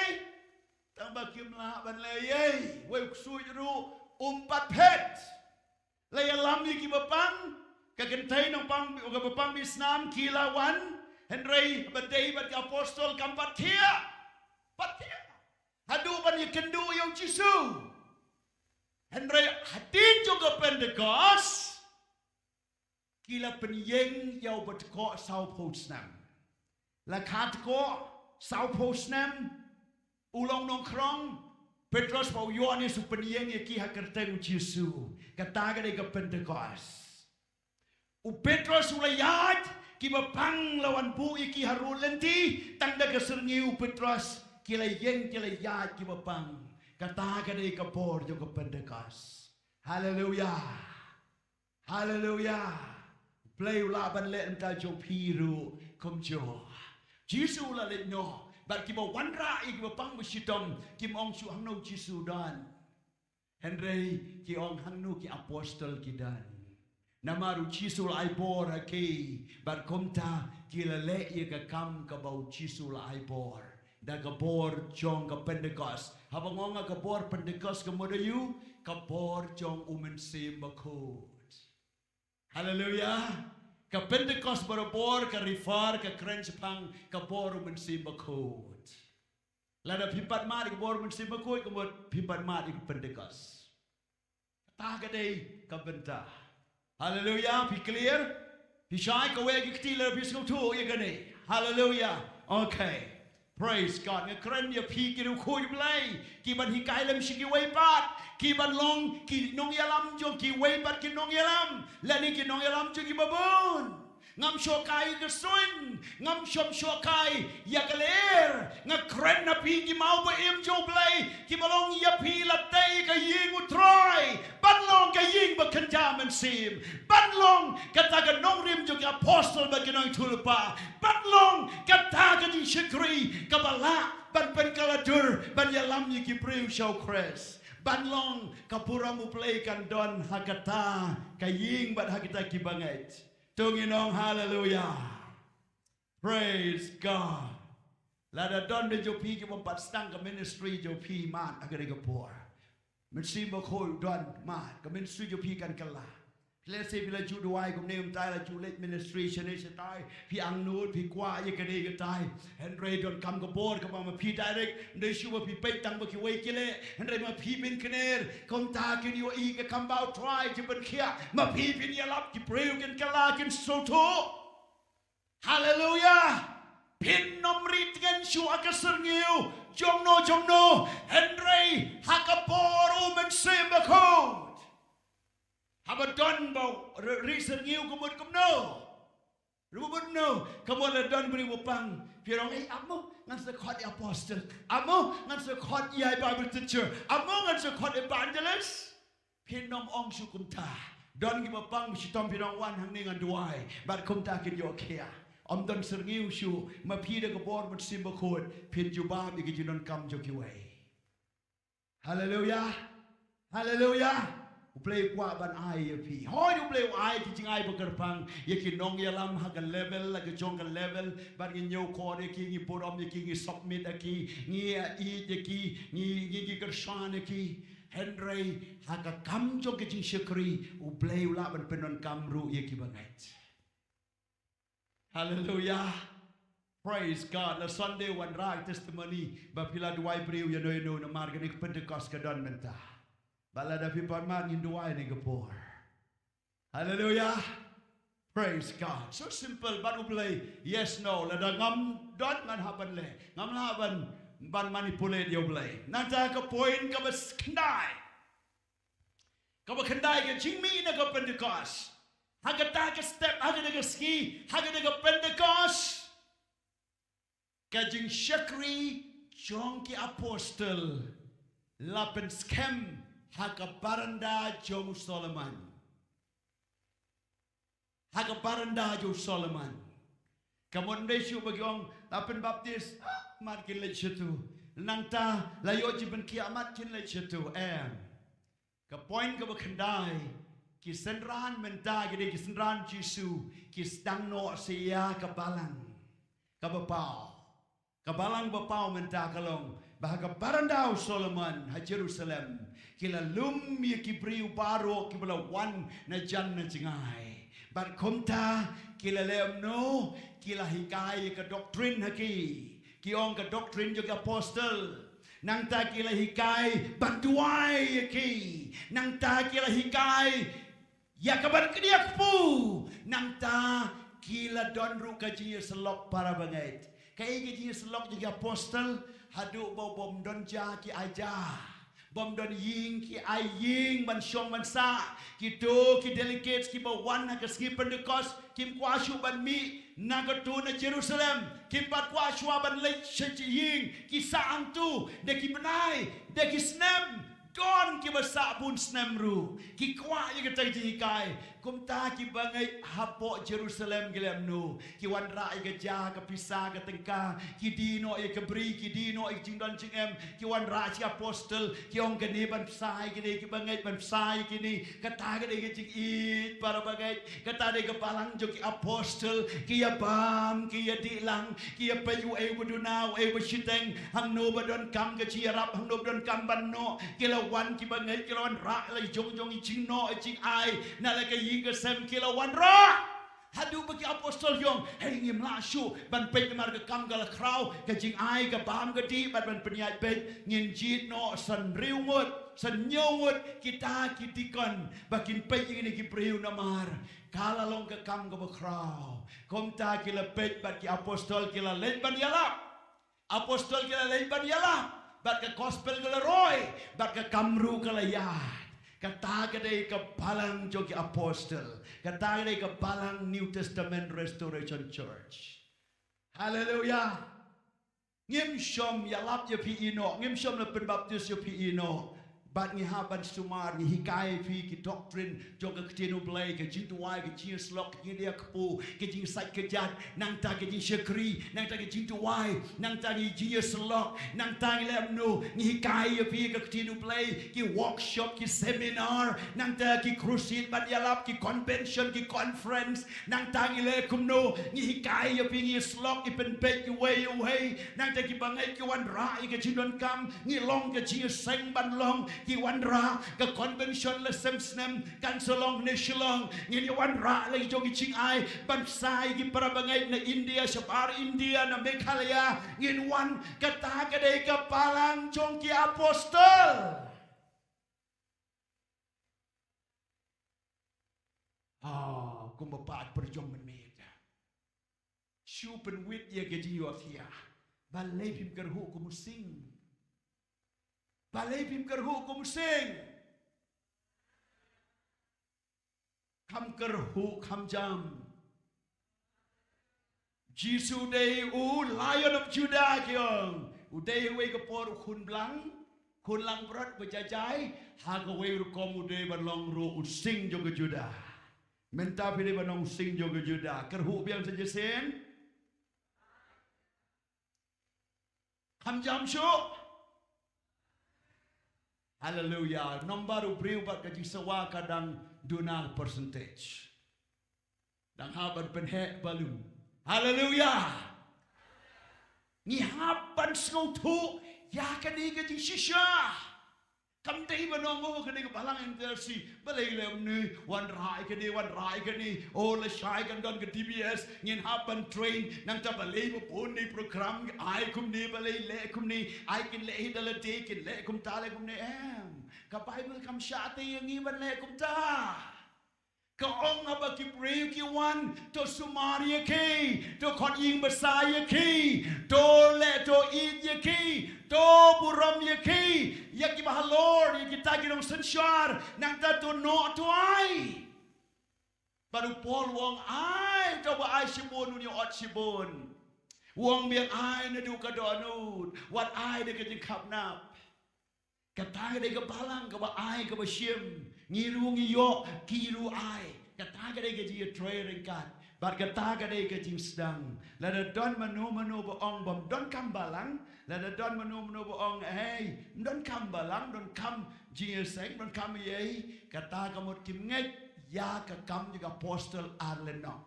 tang ba kim lah ban leh ei ei. Wei u ksuid ruh um pat phet. La ïalam ïa ki ba pang, ka kynthei nongpang, ka ba pang bieit snam, ki la wan, hynrei ba dei bad ki apostol kam pat thiah. Pat thiah. Haduh ban ïakynduh ïa u Jisu. Hynrei hadien jong ka Pentekost, ki la pynïeng ïa u ba tkoh sawphew snem. La ka tkoh sawphew snem, u long nongkhrong, Petros bad u Ïoannis u pynïeng ïa ki ha ka kyrteng u Jisu. Kata ka dei ka Pentekost. U Petros u la ïaid, ki ba pang la wan buh ïa ki ha rud lynti, tang da ka syrngiew u Petros, ki la ïeng, ki la ïaid ki ba pang. Kata ka dei ka por jong ka Pentekost. Haleluya. Haleluya. U Blei u lah ban leh na ka bynta jong phi ruh kumjuh. Jisu u la leit noh, bad kiba wanrah ïa kiba pang ba shitom kim ong shuh hangno u Jisu u don. Hynrei ki ong hangno ki apostol ki don. Namar u Jisu u la ai bor ha ki, bad kumta ki la leh ïa ka kam kaba u Jisu u la ai bor. Da ka bor jong ka Pentekost. Haba nga ong ka bor Pentekost ka mut aïu, ka bor jong u Mynsiem Bakhuid. Haleluya. Ka Pentekost barabor ka refer, ka kren shaphang ka bor u Mynsiem Bakhuid. Lada phi pat mad ïa ka bor u Mynsiem Bakhuid, ka mut phi pat mad ïa ka Pentekost. Kata ka dei ka bynta. Haleluya, phi clear? Phi shai kawei ki kti lada phi sngewthuh ïa kane. Haleluya. Okay. Praise God. Nga kren ïa phi ki riewkhuid Blei, ki ban hikai lem sha kiwei pat, ki ban long ki nongïalam jong kiwei pat ki nongïalam, lane ki nongïalam jong kiba bun. Ngam shoh kai ïa ka suiñ, ngam shym shoh kai ïa ka lyer. Nga kren na phi ki maw ba im jong u Blei, kiba long ïa phi lade ïa ka ïing u Trai, ban long ka ïing ba kynja mynsiem, ban long kata ka nongrim jong ki apostol bad ki nongïathuhlypa, ban long kata ka jingshakri kaba lah ban pynkylla dur ban ïalam ïa ki briew sha u Khrist. Ban long ka burom u Blei kan don ha kata ka ïing bad ha kita kiba ngeit. To ngin ong haleluya. Praise God. Lada don de jong phi kiba ym pat sdang ka ministry jong phi, mad ha kane ka por. Mynsiem Bakhuid u don, mad, ka ministry jong phi kan kylla. Let's say phi la ju duwai kumne kumtai, la ju leit ministry shane shatai, phi angnud, phi kwah ïa kane katai. Hynrei donkam ka bor kaba ma phi direct, ym dei shuh ba phi peit tang ba kiwei ki leh, hynrei ma phi phin kner, kumta kin ïohi ka kam ba u Trai u pynkhiah, ma phi phin ïalap, ki briew kin kylla, kin sngewthuh. Haleluya. Phin ym ri tngen shuh ha ka syrngiew jongno jongno, hynrei ha ka bor u Mynsiem Bakhuid. Haba don ba u ri, ri syrngiew ka mut kumno? Ruh kumno? Ka mut la don briew ba pang, phi ong, "Ei, amo ngan sa khot ïa apostol, amo ngan sa khot ïa Bible teacher, amo ngan sa khot evangelist." Phin ym ong shuh kumta. Don kiba pang ba shitom phin ong, "Wan hangne ngan duwai." Bad kumta kin ïoh khia. Ym don syrngiew shuh, ma phi da ka bor Mynsiem Bakhuid phin jubab ïa ki jingdonkam jong kiwei. Haleluya. Haleluya. U Blei u kwah ban ai ïa phi. Hooid, u Blei u ai ki jingai ba kyrpang ïa ki nongïalam ha ka level, ha ka jong ka level, bad ngi ñiewkor ïa ki, ngi burom ïa ki, ngi submit ïa ki, ngi ïeit ïa ki, ngi, ngi, ngi kyrshan ïa ki. Hynrei ha ka kam jong ka jingshakri, u Blei u lah ban pyndonkam ruh ïa kiba ngeit. Haleluya. Praise God. La Sunday wanrah testimony ba phi la duwai briew ïano ïano namar kane ka Pentecost ka don mynta. Bad lada phi pan mad ngin duwai ne ka por. Haleluya. Praise God. So simple, bad u Blei, yes, no. Lada ngam don ngan hap ban leh. Ngam lah ban, ban manipulate ïa u Blei. Nangta ka point kaba khyndai. Kaba khyndai ka jingmih na ka Pentecost. Ha kata ka step, ha kata ka sngi, ha kata ka Pentecost. Ka jingshakri jong ki apostol la pynskhem ha ka baranda jong u Solomon. Ha ka baranda jong u Solomon. Ka mut ym dei shuh ba ki ong la pynbaptis, ah, mad kin leit shatu. Nangta la ïoh jingpynkhiah, mad kin leit shatu. Em. Ka point kaba khyndai, ki synran mynta ki dei ki synran Jisu, ki sdang noh sha ïa ka balang kaba paw. Ka balang ba paw mynta ka long ba ha ka baranda u Solomon ha Jerusalem, ki la lum ïa ki briew baroh kiba la wan na jan na jngai. Bad kumta ki la leh kumno, ki la hikai ïa ka doctrine ha ki. Ki ong ka doctrine jong ki apostol. Nangta ki la hikai ban duwai ïa ki. Nangta ki la hikai ïa ka ban kdiah kpu. Nangta ki la don ruh ka jingïasyllok para bangeit. Kaei ka jingïasyllok jong ki apostol? Haduh ba bym don ja ki ai ja. Bym don ïing ki ai ïing ban shong ban sah. Kito ki delegates kiba wan ha ka sngi Pentecost kim kwah shuh ban mih na katu na Jerusalem. Kim pat kwah shuh ban leit sha ïing, ki sah hangtu da ki bnai, da ki snem. Don ki ba sah bun snem ruh ki kwah ïa kata ka jinghikai. Kumta ki bangeit hapoh Jerusalem ki leh kumno? Ki wanrah ïa ka ja, ka pisa, ka tyngka, ki die noh ïa ka bri, ki die noh ïa ka jingdon jingem, ki wanrah sha ki apostol, ki ong kane ban bsa ïa kine, ki bangeit ban bsa ïa kine. Kata ka dei ka jingïeit para bangeit. Kata dei ka balang jong ki apostol, ki ïa bam, ki ïa dih lang, ki ïa peit uei uba duna, uei uba shiteng, hangno ba donkam ka jingïarap, hangno ba donkam ban noh, ki la wan ki bangeit, ki la wanrah la jong jong i jingnoh, i jingai, na la ka ïing ka sem ki la wanrah. Haduh ba ki apostol ki ong, hei ngim lah shuh ban peit namar ka kam ka la khraw, ka jingai, ka bam ka dih, bad ban pynïaid beit, ngin jied noh san hynriew ngut, san hynñiew ngut, kita ki deacon, ba kin peit ïa kine ki briew namar ka la long ka kam kaba khraw. Kumta ki la peit bad ki apostol ki la leit ban ïalap. Apostol ki la leit ban ïalap, bad ka gospel ka la roi, bad ka kam ruh ka la ïaid. Kata ka dei ka balang jong ki apostol. Kata ka dei ka balang New Testament Restoration Church. Haleluia. Ngim shym ïalap ïa phi ïa noh, ngim shym la pynbaptis ïa phi ïa noh. Bad ngi hap ban sumar, ngi hikai ïa phi ki doctrine jong ka ktien U Blei, ka jingduwai, ka jingïasyllok, ka jingïadei kpu, ka jingsait ka jat, nangta ka jingshakri, nangta ka jingduwai, nangta ka jingïasyllok, nangta ngi leh kumno, ngi hikai ïa phi ka ktien U Blei, ki workshop, ki seminar, nangta ki crusade ban ïalap, ki convention, ki conference, nangta ngi leh kumno, ngi hikai ïa phi, ngi ïasyllok, ngi pynbeit uwei uwei, nangta ki bangeit ki wanrah ïa ka jingdonkam, ngi long ka jingïaseng ban long ki wanrah, ka convention la sem snem kan sa long ne Shillong, ngin ïa wanrah la ki jong ki jingai ban bsa ïa ki para bangeit na India, shabar India, na Meghalaya, ngin wan. Kata ka dei ka balang jong ki apostol. Ah, kumba pat pyrshang mynmiet. Shu pynwit ïa ka jingïohi. Balei phim kyrhuh kum u sing? Balei phim kyrhuh kum u sing? Kham kyrhuh, kham jam. Jisu dei u Lion of Judah ki ong. U dei uwei ka por u khun blang, khun langbrot ba jajai, ha kawei rukom u dei ban long ruh u sing jong ka Judah. Mynta phi dei ban long u sing jong ka Judah. Kyrhuh biang sa shisien. Kham jam shuh. Haleluia. Nombar u briew bad ka jingsawa ka dang duna percentage. Dang hap ban pynheh balloon. Haleluia. Ngi hap ban sngewthuh ïa kane ka jingshisha. Kam dei ban ong, oh, kane ka balang N T R C, balei leh kumne, wanrah ïa kane, wanrah ïa kane, oh, lashai kan don ka D B S, ngin hap ban train, nangta balei ba bun ne program, ai kumne, balei leh kumne, ai kin leh hi da lade, kin leh kumta, leh kumne, em. Ka Bible kam shah tei ïa ngi ban leh kumta. Ka ong haba ki briew ki wan, to sumar ïa ki, to khot ïing basa ïa ki, to leh to ïeit ïa ki, to burom ïa ki, ïa kiba halor, ïa kita ki nongsynshar, nangta to noh to ai. Bad u Paul u ong ai, to ba ai shibun un ïa ot shibun. U ong biang ai naduh ka dohnud, wat ai da ka jingkhapnap. Kata ka dei ka balang kaba ai kaba shim. Ngi ruh ngi ïoh, ki ruh ai. Kata ka dei ka jingïatrei ryngkat. Bad kata ka dei ka jingsdang. Lada don mano mano ba ong bym donkam balang, lada don mano mano ba ong, hei, ym donkam balang, donkam jingïaseng, donkam ei ei, kata ka mut kim ngeit ïa ka Kam jong ki Apostol ar lynnong.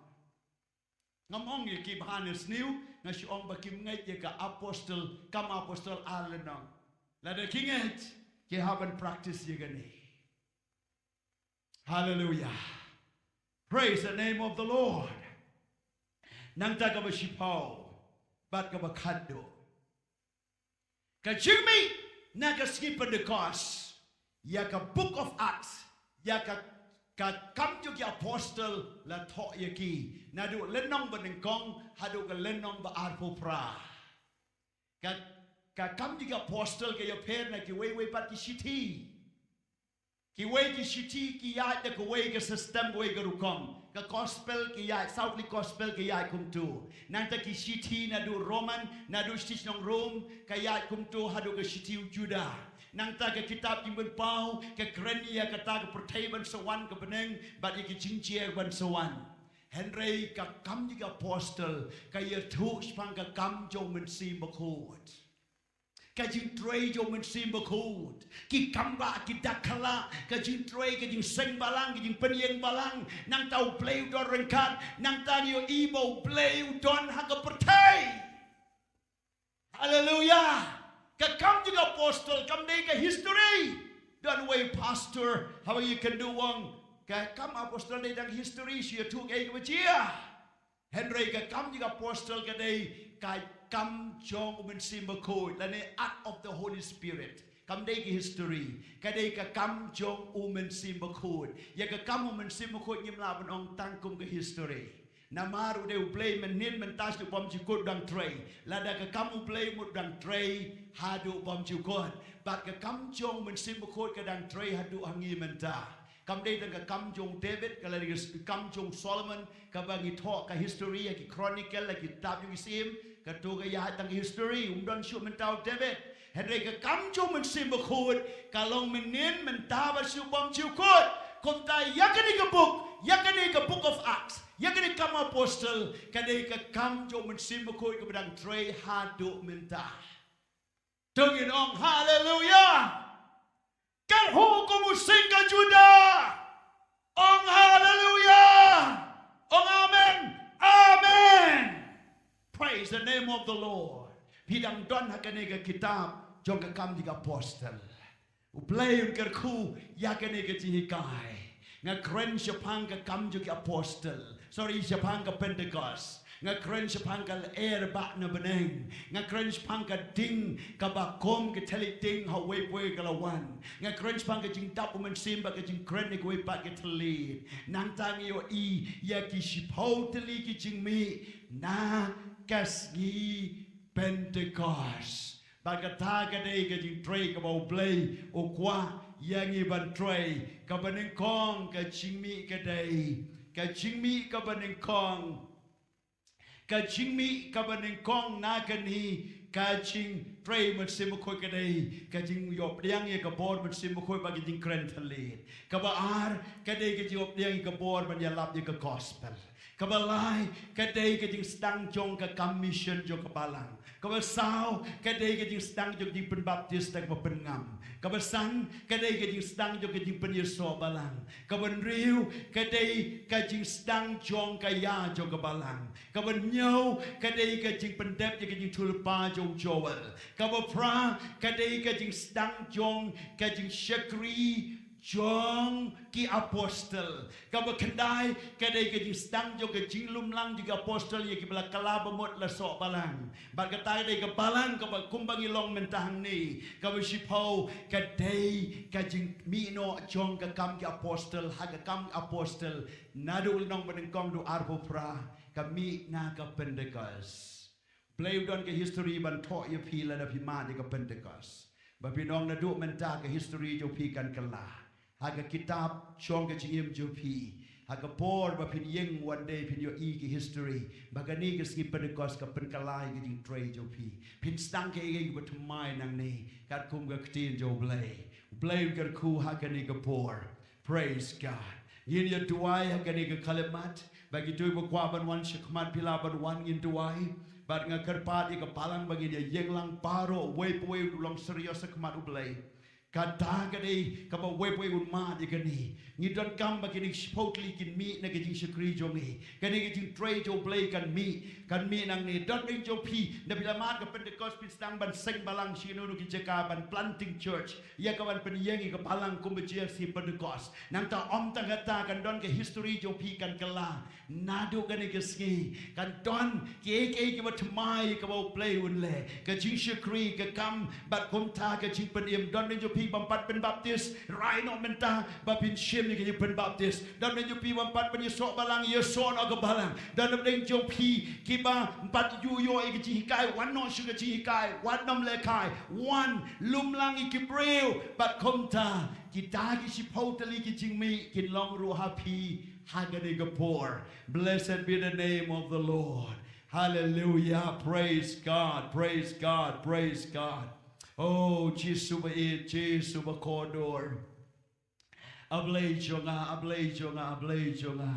Ngam ong ïa ki ba ha ne sniew, nga shu ong ba kim ngeit ïa ka apostol, Kam Apostol ar lynnong. Lada ki ngeit, ki hap ban practice ïa kane. Hallelujah. Praise the name of the Lord. Nangta kaba shiphew, bad kaba khatduh. Ka jingmih na ka sngi Pentekost, ïa ka Book of Acts, ïa ka, ka Kam jong ki Apostol la thoh ïa ki, naduh lynnong ba nyngkong haduh ka lynnong ba arphew phra. Ka, ka Kam jong ki Apostol ka ïapher na kiwei wei pat ki shithi. Kiwei ki shithi ki ïaid da kawei ka system, kawei ka rukom. Ka Gospel ki ïaid, South League Gospel ki ïaid kumto. Nangta ki shithi naduh Roman, naduh shithi shnong Rom, ka ïaid kumto haduh ka shithi u Judah. Nangta ka kitab Jingpynpaw ka kren ïa kata ka pyrthei ban sa wan, ka bneng bad ïa ki jingjia ban sa wan. Hynrei ka Kam jong ki Apostol ka ïathuh shaphang ka kam jong U Mynsiem Bakhuid. Ka jingtrei jong U Mynsiem Bakhuid. Ki kam ba ki dak kala, ka jingtrei, ka jingseng balang, ka jingpynïeng balang. Nangta U Blei u don ryngkat, nangta ngi ïohi ba U Blei u don ha ka pyrthei. Haleluya. Ka Kam jong ki Apostol kam dei ka history. Don uwei u pastor haba ngi kynduh u ong ka Kam Apostol dei tang history, shu ïathuh kaei kaba jia. Hynrei ka Kam jong ki Apostol ka dei ka kam jong U Mynsiem Bakhuid, lane act of the Holy Spirit. Kam dei ka history, ka dei ka kam jong U Mynsiem Bakhuid. Ïa ka kam U Mynsiem Bakhuid ngim lah ban ong tang kum ka history. Namar u dei U Blei mynhynnin, mynta, shaduh bymjukut, u dang trei. Lada ka kam U Blei mut dang trei haduh bymjukut. Bad ka kam jong U Mynsiem Bakhuid ka dang trei haduh ha ngi mynta. Kam dei tang ka kam jong u David, ka la dei ka kam jong u Solomon, kaba ngi thoh ka history ha ki Chronicle, ha ki kitab jong ki Syiem, kato ka ïaid tang ka history, um don shuh mynta u David. Hynrei ka kam jong U Mynsiem Bakhuid ka long mynhynnin, mynta bad shaduh bymjukut. Kumta ïa kane ka book, ïa kane ka Book of Acts, ïa kane ka Kam Apostol, ka dei ka kam jong U Mynsiem Bakhuid kaba dang trei haduh mynta. To ngin ong haleluya. Kyrhuh kum u sing ka Judah. Ong haleluya. Ong amen. Amen. Praise the name of the Lord. Phi dang don ha kane ka kitab jong ka Kam jong ki Apostol. U Blei un kyrkhu ïa kane ka jinghikai. Nga kren shaphang ka Kam jong ki Apostol. Sorry, shaphang ka Pentecost. Nga kren shaphang ka lyer ba na bneng. Nga kren shaphang ka ding kaba kum ka thylliej ding ha uwei pa uwei ka la wan. Nga kren shaphang ka jingdap U Mynsiem bad ka jingkren ïa kiwei pat ki thylliej. Nangta ngi ïohi ïa ki shiphew tylli ki jingmih na ka sngi Pentecost. Bad kata ka dei ka jingtrei kaba U Blei u kwah ïa ngi ban trei. Kaba nyngkong ka jingmih ka dei, ka jingmih kaba nyngkong. Ka jingmih kaba nyngkong na kane ka jingtrei Mynsiem Bakhuid ka dei ka jingïoh pdiang ïa ka bor Mynsiem Bakhuid bad ka jingkren thylliej. Kaba ar ka dei ka jingïoh pdiang ïa ka bor ban ïalap ïa ka gospel. Kaba lai ka dei ka jingsdang jong ka kam mission jong ka balang. Kaba saw ka dei ka jingsdang jong ka jingpynbaptis da kaba pynngam. Kaba san ka dei ka jingsdang jong ka jingpynïasoh balang. Kaba hynriew ka dei ka jingsdang jong ka ïa jong ka balang. Kaba hynñiew ka dei ka jingpyndep ïa ka jingïathuhlypa jong u Joel. Kaba phra ka dei ka jingsdang jong ka jingshakri jong ki apostol. Kaba khyndai ka dei ka jingsdang jong ka jinglumlang jong ki apostol ïa kiba la kylla bamut la soh balang. Bad kata ka dei ka balang kaba kumba ngi long mynta hangne. Kaba shiphew ka dei ka jingmih noh jong ka kam ki apostol, ha ka kam ki apostol. Naduh lynnong banyngkong haduh arphew phra ka mih na ka Pentecost. Blei u don ka history ban thoh ïa phi lada phi mad ïa ka Pentecost. Ba phin ong naduh mynta ka history jong phi kan kylla ha ka kitab jong ka jingim jong phi. Ha ka por ba phin ïeng one day phin ïohi ka history ba kane ka sngi Pentecost ka pynkylla ïa ka jingtrei jong phi. Phin sdang kaei kaei kaba thymmai nangne katkum ka ktien jong U Blei. U Blei un kyrkhu ha kane ka por. Praise God. Ngin ïa duwai ha kane ka khyllipmat. Ba kito kiba kwah ban wan shakhmat phi lah ban wan, ngin duwai. Bad nga kyrpad ïa ka balang ba ngin ïa ïeng lang baroh, uwei pa uwei un long serious shakhmat U Blei. Kata ka dei kaba uwei pa uwei un mad ïa kane. Ngi donkam ba kine ki shiphew tylli kin mih na ka jingshakri jong ngi. Kane ka jingtrei jong U Blei kan mih, kan mih nangne. Don ding jong phi, lada phi la mad ka Pentecost phin sdang ban seng balang sha kino kino ki jaka, ban planting church. Ïa ka ban pynïeng ïa ka balang kumba jia ha ka sngi Pentecost. Nangta ym tang kata, kan don ka history jong phi kan kylla. Naduh kane ka sngi kan don kiei kiei kiba thymmai kaba U Blei un leh. Ka jingshakri, ka kam bad kumta ka jingpynim. Don ding jong phi bym pat pynbaptis, rai noh mynta ba phin shim ïa ka jingpynbaptis. Don ding jong phi bym pat pynïasoh balang, ïasoh noh ka balang. Don ding jong phi kiba ym pat ju ïoh ïa ka jinghikai, wan noh sha ka jinghikai, wat nym lehkai, wan lumlang ïa ki briew bad kumta kita ki shiphew tylli ki jingmih kin long ruh ha phi ha kane ka por. Blessed be the name of the Lord. Hallelujah. Praise God. Praise God. Praise God. Oh, Jisu ba ïeit, Jisu ba kordor. A Blei jong nga, a Blei jong nga, a Blei jong nga.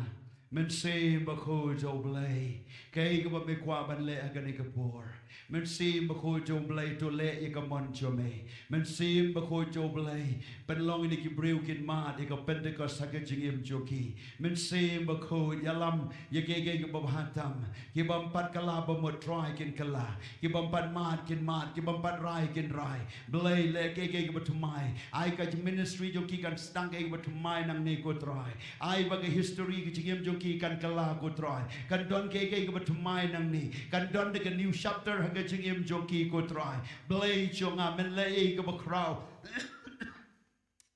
Mynsiem Bakhuid jong U Blei. Kaei kaba me kwah ban leh ha kane ka por. Mynsiem Bakhuid jong U Blei, to leh ïa ka mon jong me. Mynsiem Bakhuid jong U Blei, pynlong ïa ki briew kin mad ïa ka Pentekost ha ka jingim jong ki. Mynsiem Bakhuid, ïalam ïa kiei kiei kiba bha tam. Ki bym pat kylla ba mut, Trai, kin kylla. Ki bym pat mad kin mad, ki bym pat rai kin rai. Blei, leh kiei kiei kiba thymmai. Ai ka ministry jong ki kan sdang kiei kiba thymmai nangne, ko Trai. Ai ba ka history ka jingim jong ki kan kylla, ko Trai. Kan don kiei kiei kiba thymmai nangne. Kan don da ka new chapter ha ka jingim jong ki, ko Trai. Blei jong nga, men leh ïa kiba khraw.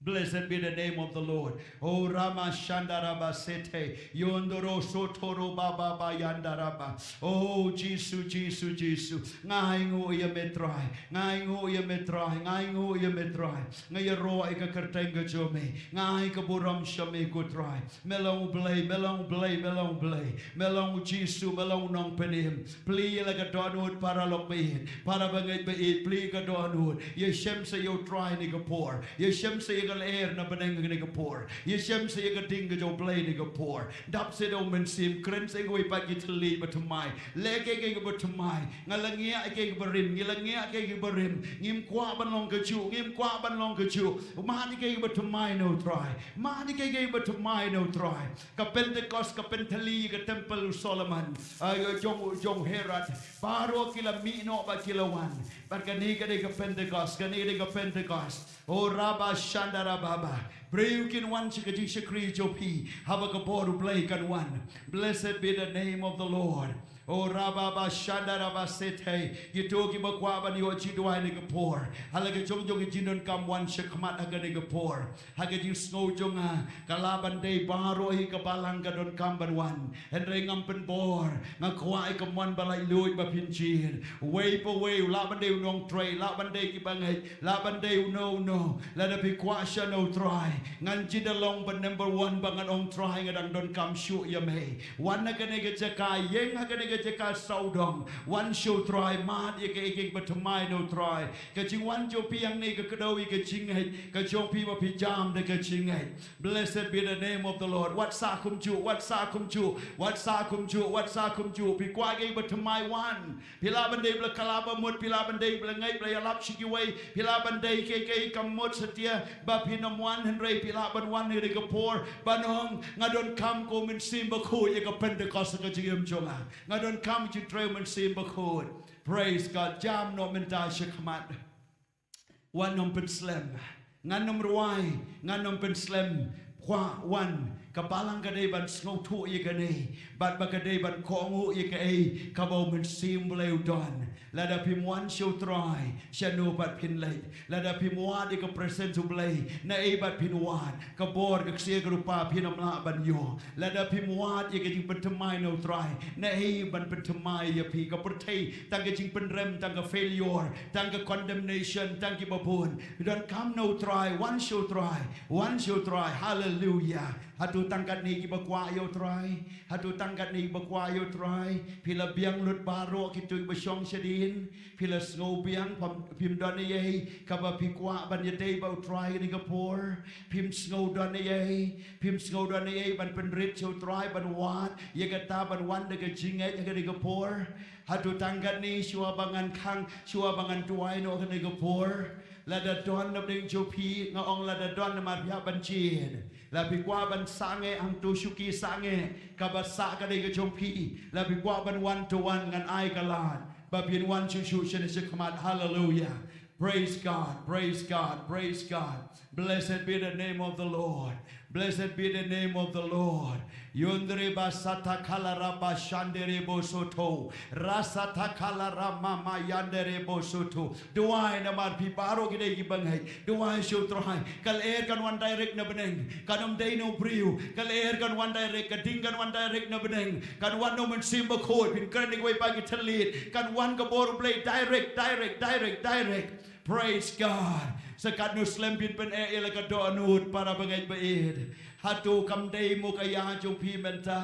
Blessed be the name of the Lord. Oh, Rama Shandaraba Sete, Yondoro Sotoro Baba Bayandaraba. Oh, Jisu, Jisu, Jisu. Nga ainguh ïa me, Trai. Nga ainguh ïa me, Trai. Nga ainguh ïa me, Trai. Nga ïaroh ïa ka kyrteng ka jong me. Nga ai ka burom sha me, ko Trai. Me long U Blei, me long U Blei, me long U Blei. Me long U Jisu, me long U Nongpynim. Plie ïa la ka dohnud, para lok baieit, para bangeit baieit, plie ka dohnud. Ïashem sa ïa U Trai ha kane ka por. Ïashem sa ïa ka lyer na bneng ha kane ka por. Ïashem sa ïa ka ding ka jong U Blei ha kane ka por. Dap sa da U Mynsiem, kren sa ïa kiwei pat ki thylliej ba thymmai. Leh kiei kiei kiba thymmai. Nga la ngiah ïa kiei kiba rim, ngi la ngiah ïa kiei kiba rim. Ngim kwah ban long kajuh, ngim kwah ban long kajuh. Mad ïa kiei kiba thymmai na U Trai. Mad ïa kiei kiei kiba thymmai na U Trai. Ka Pentekost ka pynthylli ka templ u Solomon. Ah, ïa jong, jong Herod. Baroh ki la mih noh bad ki la wan. Bad kane ka dei ka Pentekost, kane ka dei ka Pentekost. Oh, Raba Shandarababa. Briew kin wan sha ka jingshakri jong phi. Haba ka bor U Blei kan wan. Blessed be the name of the Lord. Oh, Rababa Shandaraba Sete. Kito kiba kwah ban ïoh jingduwai ha kane ka por. Ha la ka jong jong ka jingdonkam, wan shakhmat ha kane ka por. Ha ka jingsngew jong nga, ka lah ban dei baroh hi ka balang ka donkam ban wan. Hynrei ngam pynbor, nga kwah ïa ka mon ba laitluid ba phin jied. Uwei pa uwei, u lah ban dei u nongtrei, lah ban dei ki bangeit, lah ban dei uno uno. Lada phi kwah shano U Trai, ngan jied long ba number one ba ngan ong, Trai, nga dang donkam shuh ïa me. Wan ha kane ka jaka, ïeng ha kane ka jaka sawdong. Wan sha U Trai, mad ïa kiei kiei kiba thymmai na U Trai. Ka jingwan jong phi hangne ka kdew ïa ka jingngeit ka jong phi ba phi jam da ka jingngeit. Blessed be the name of the Lord. Wat sah kumjuh, wat sah kumjuh, wat sah kumjuh, wat sah kumjuh. Phi kwah kiei ba thymmai, wan. Phi lah ban dei ba la kylla ba mut, phi lah ban dei ba la ngeit, ba la ïalap sha kiwei, phi lah ban dei kiei kiei ka mut satia ba phin ym wan, hynrei phi lah ban wan ha kane ka por ban ong, nga donkam ko Mynsiem Bakhuid ïa ka Pentekost ha ka jingim jong nga. Nga donkam jingtrei Mynsiem Bakhuid. Praise God. Jam noh mynta shakhmat. Wan, ym pynslem. Ngan ym rwai, ngan ym pynslem. Kwah wan, ka balang ka dei ban sngewthuh ïa kane, bad ba ka dei ban kohnguh ïa kaei kaba U Mynsiem Blei u don. Lada phim wan sha U Trai, shano pat phin leit? Lada phim wad ïa ka presence U Blei, naei pat phin wad? Ka bor, ka ksiar, ka rupa phin ym lah ban ïoh. Lada phim wad ïa ka jingpynthymmai na U Trai, naei ban pynthymmai ïa phi? Ka pyrthei tang ka jingpynrem, tang ka failure, tang ka condemnation, tang kiba bun. Donkam na U Trai, wan sha U Trai, wan sha U Trai. Hallelujah. Hato tang katne kiba kwah ïa U Trai? Hato tang katne kiba kwah ïa U Trai? Phi la biang lut baroh kito kiba shong shadien. Phi la sngew biang, phim, phim don eiei kaba phi kwah ban ïadei bad U Trai ha kane ka por. Phim sngew don eiei, phim sngew don eiei ban pynrit sha U Trai, ban wad ïa kata, ban wan da ka jingngeit ha kane ka por. Hato tang katne, shuwa ba ngan khang, shuwa ba ngan duwai noh ha kane ka por? Lada don na pdeng jong phi, nga ong lada don, namar phi hap ban jied. Lada phi kwah ban sangeh hangto, shuki sangeh, kaba sah ka dei ka jong phi. Lada phi kwah ban wan to wan, ngan ai ka lad ba phin wan shuh shuh shane shakhmat. Hallelujah. Praise God, praise God, praise God. Blessed be the name of the Lord. Blessed be the name of the Lord. Yondre ba sata kala raba shandere bo soto. Rasa ta kala rama ma yandere bo soto. Duwai namar phi baroh ki dei ki bangeit. Duwai sha U Trai. Ka lyer kan wan direct na bneng. Kan ym dei na u briew. Ka lyer kan wan direct. Ka ding kan wan direct na bneng. Kan wan na U Mynsiem Bakhuid. Phin kren ïa kiwei pat ki thylliej. Kan wan ka bor U Blei direct, direct, direct, direct. Praise God. Sa katno slem phin pyneh ïa la ka dohnud para bangeit ba ïeit. Hato kam dei mo ka ïa jong phi mynta?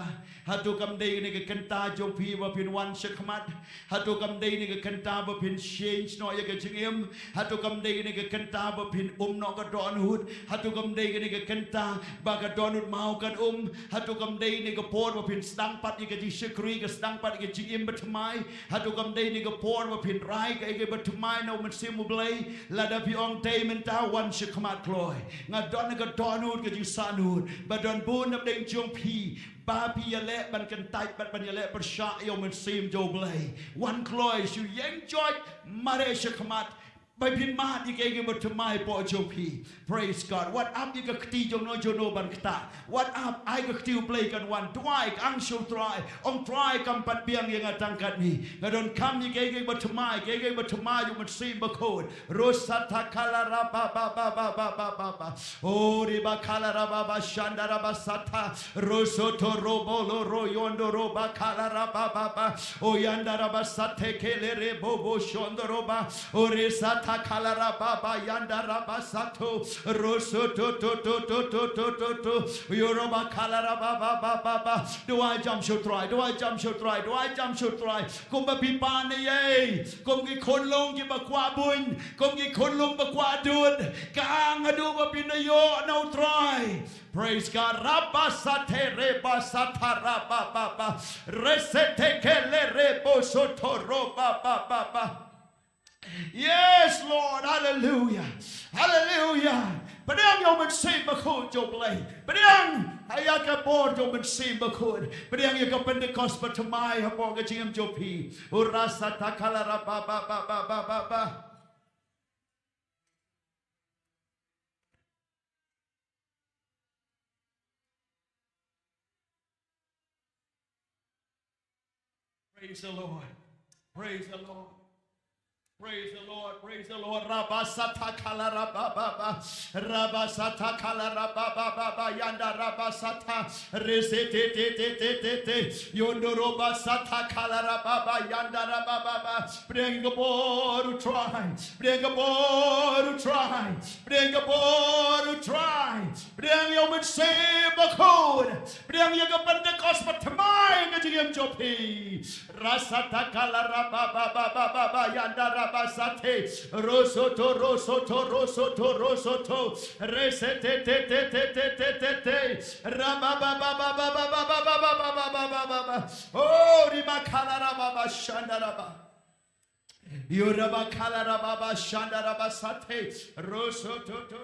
Hato kam dei kane ka kynta jong phi ba phin wan shakhmat? Hato kam dei kane ka kynta ba phin change noh ïa ka jingim? Hato kam dei kane ka kynta ba phin um noh ka dohnud? Hato kam dei kane ka kynta ba ka dohnud maw kan um? Hato kam dei kane ka por ba phin sdang pat ïa ka jingshakri, ka sdang pat ïa ka jingim bathymmai? Hato kam dei kane ka por ba phin rai kaei kaei bathymmai na u Mynsiem U Blei? Lada phi ong dei mynta, wan shakhmat kloi. Nga don ka dohnud ka jingsahnud ba don bun napdeng jong phi ba phi ïaleh ban kyntait bad ban ïaleh pyrshah ïa u Mynsiem jong U Blei. Wan kloi shu ïeng joit, mareh shakhmat. Ba phin mad ïa kaei kaei bathymmai hapoh jong phi. Praise God. Wat ap ïa ka kti jongno jongno ban ktah. Wat ap, ai ka kti U Blei kan wan. Duwai, kang sha U Trai. Ong Trai, kam pat biang ïa nga tang katne. Nga donkam ïa kaei kaei bathymmai, kaei kaei bathymmai jong u Mynsiem Bakhuid. Rosata kala ra ba ba ba ba ba ba ba ba. O riba kala ra ba ba shanda ra ba sata. Rosoto robo lo ro yondo ro ba kala ra ba ba ba. O yanda ra ba sate kele re bo bo shondo ro ba. O resata kala ra ba ba yanda ra ba sato. Rosoto to to to to to to to. Yoro ba kala ra ba ba ba ba ba. Duwai jam sha U Trai, duwai jam sha U Trai, duwai jam sha U Trai. Kumba phi pan ïa, kum ki khunlung kiba kwah buiñ, kum ki khunlung ba kwah dud, kang haduh ba phin ïoh na U Trai. Praise God. Rabba sate reba sata rabba ba ba. Resete kele rebo soto ro ba ba ba ba. Yes, Lord. Hallelujah. Hallelujah. Pdiang ïa u Mynsiem Bakhuid jong U Blei. Pdiang ïa ka bor jong u Mynsiem Bakhuid. Pdiang ïa ka Pentekost bathymmai hapoh ka jingim jong phi. Urasata kala ra ba ba ba ba ba ba ba. Praise the Lord. Praise the Lord. Praise the Lord. Praise the Lord. Rabasata kala rabababa. Rabasata kala rabababa. Yanda rabasata. Resete te te te te te. Yondo robasata kala rababa. Yanda rabababa. Bring the ball to try. Bring the ball to try. Pdiang ïa ka bor U Trai. Pdiang ïa U Mynsiem Bakhuid. Pdiang ïa ka Pentekost bathymmai ha ka jingim jong phi. Rasata kala rabababa yanda rabasate. Rosoto rosoto rosoto rosoto. Resete te te te te te te te. Rabababa. Oh, rimakala rababa shanda raba. Yorabakala rababa shanda rabasate. Rosototo.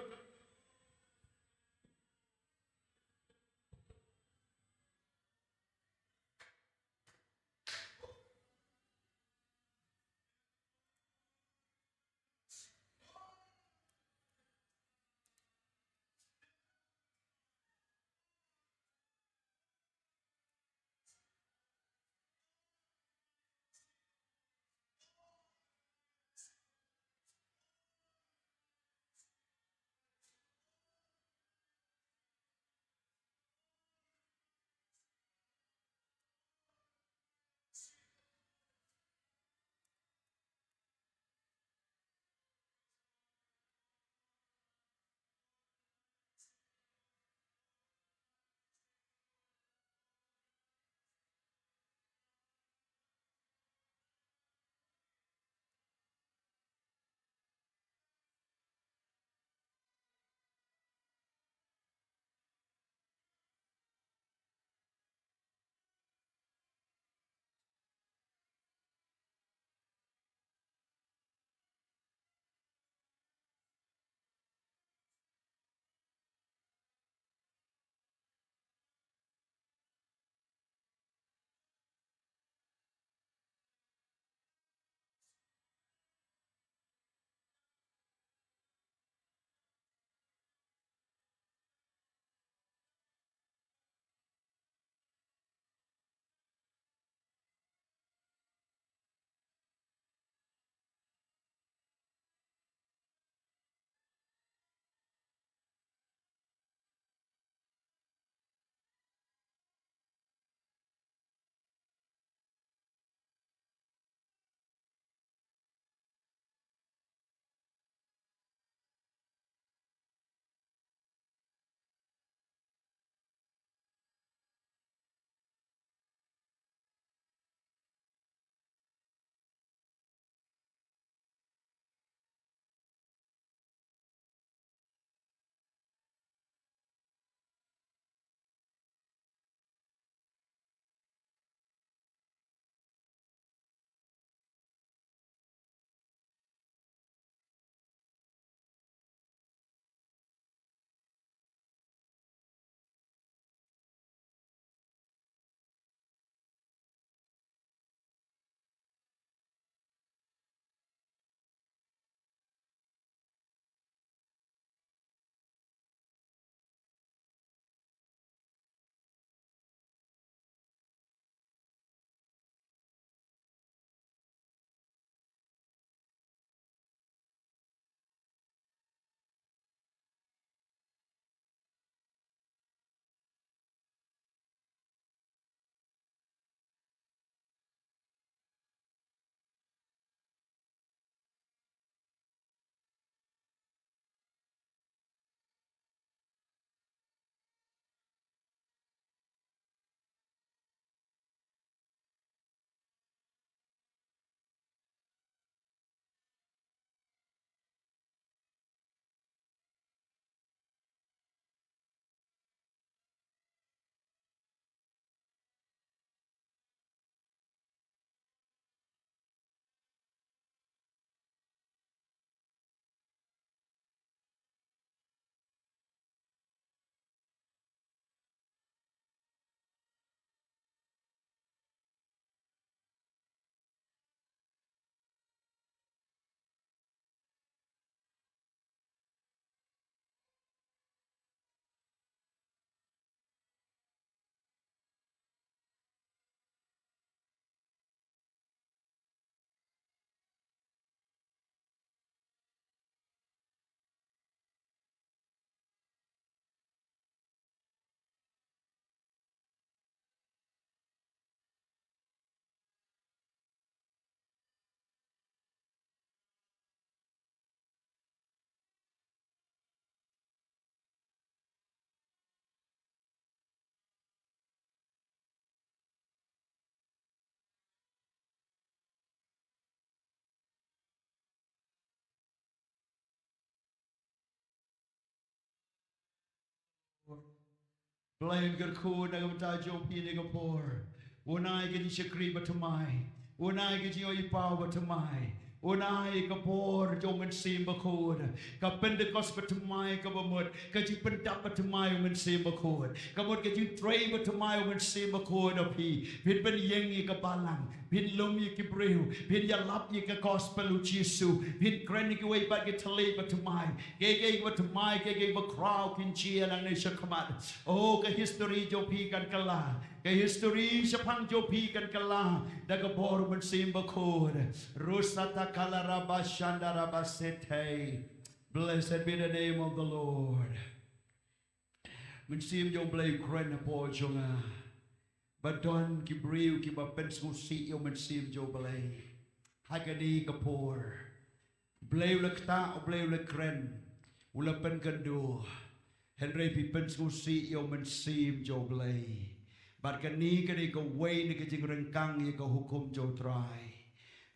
Blei un kyrkhu na ka bynta jong phi ha kane ka por. Un ai ka jingshakri bathymmai. Un ai ka jingïohi paw bathymmai. Un ai ka bor jong u Mynsiem Bakhuid. Ka Pentekost bathymmai kaba mut. Ka jingpyndap bathymmai u Mynsiem Bakhuid. Ka mut ka jingtrei bathymmai u Mynsiem Bakhuid ha phi. Phin pynïeng ïa ka balang. Phin lum ïa ki briew. Phin ïalap ïa ka gospel u Jisu. Phin kren ïa kiwei pat ki thylliej bathymmai. Kiei kiei kiba thymmai, kiei kiei kiba khraw kin jia nangne shakhmat. Oh, ka history jong phi kan kylla. Ka history shaphang jong phi kan kylla da ka bor u Mynsiem Bakhuid. Rusata kala raba shanda raba setei. Blessed be the name of the Lord. Mynsiem jong u Blei u kren hapoh jong nga. Ba don ki briew kiba pynsngewsih ïa u Mynsiem jong u Blei. Ha kane ka por. U Blei u la ktah, u Blei u la kren, u la pynkynduh. Hynrei phi pynsngewsih ïa u Mynsiem jong u Blei. Bad kane ka dei kawei na ka jingryngkang ïa ka hukum jong u Trai.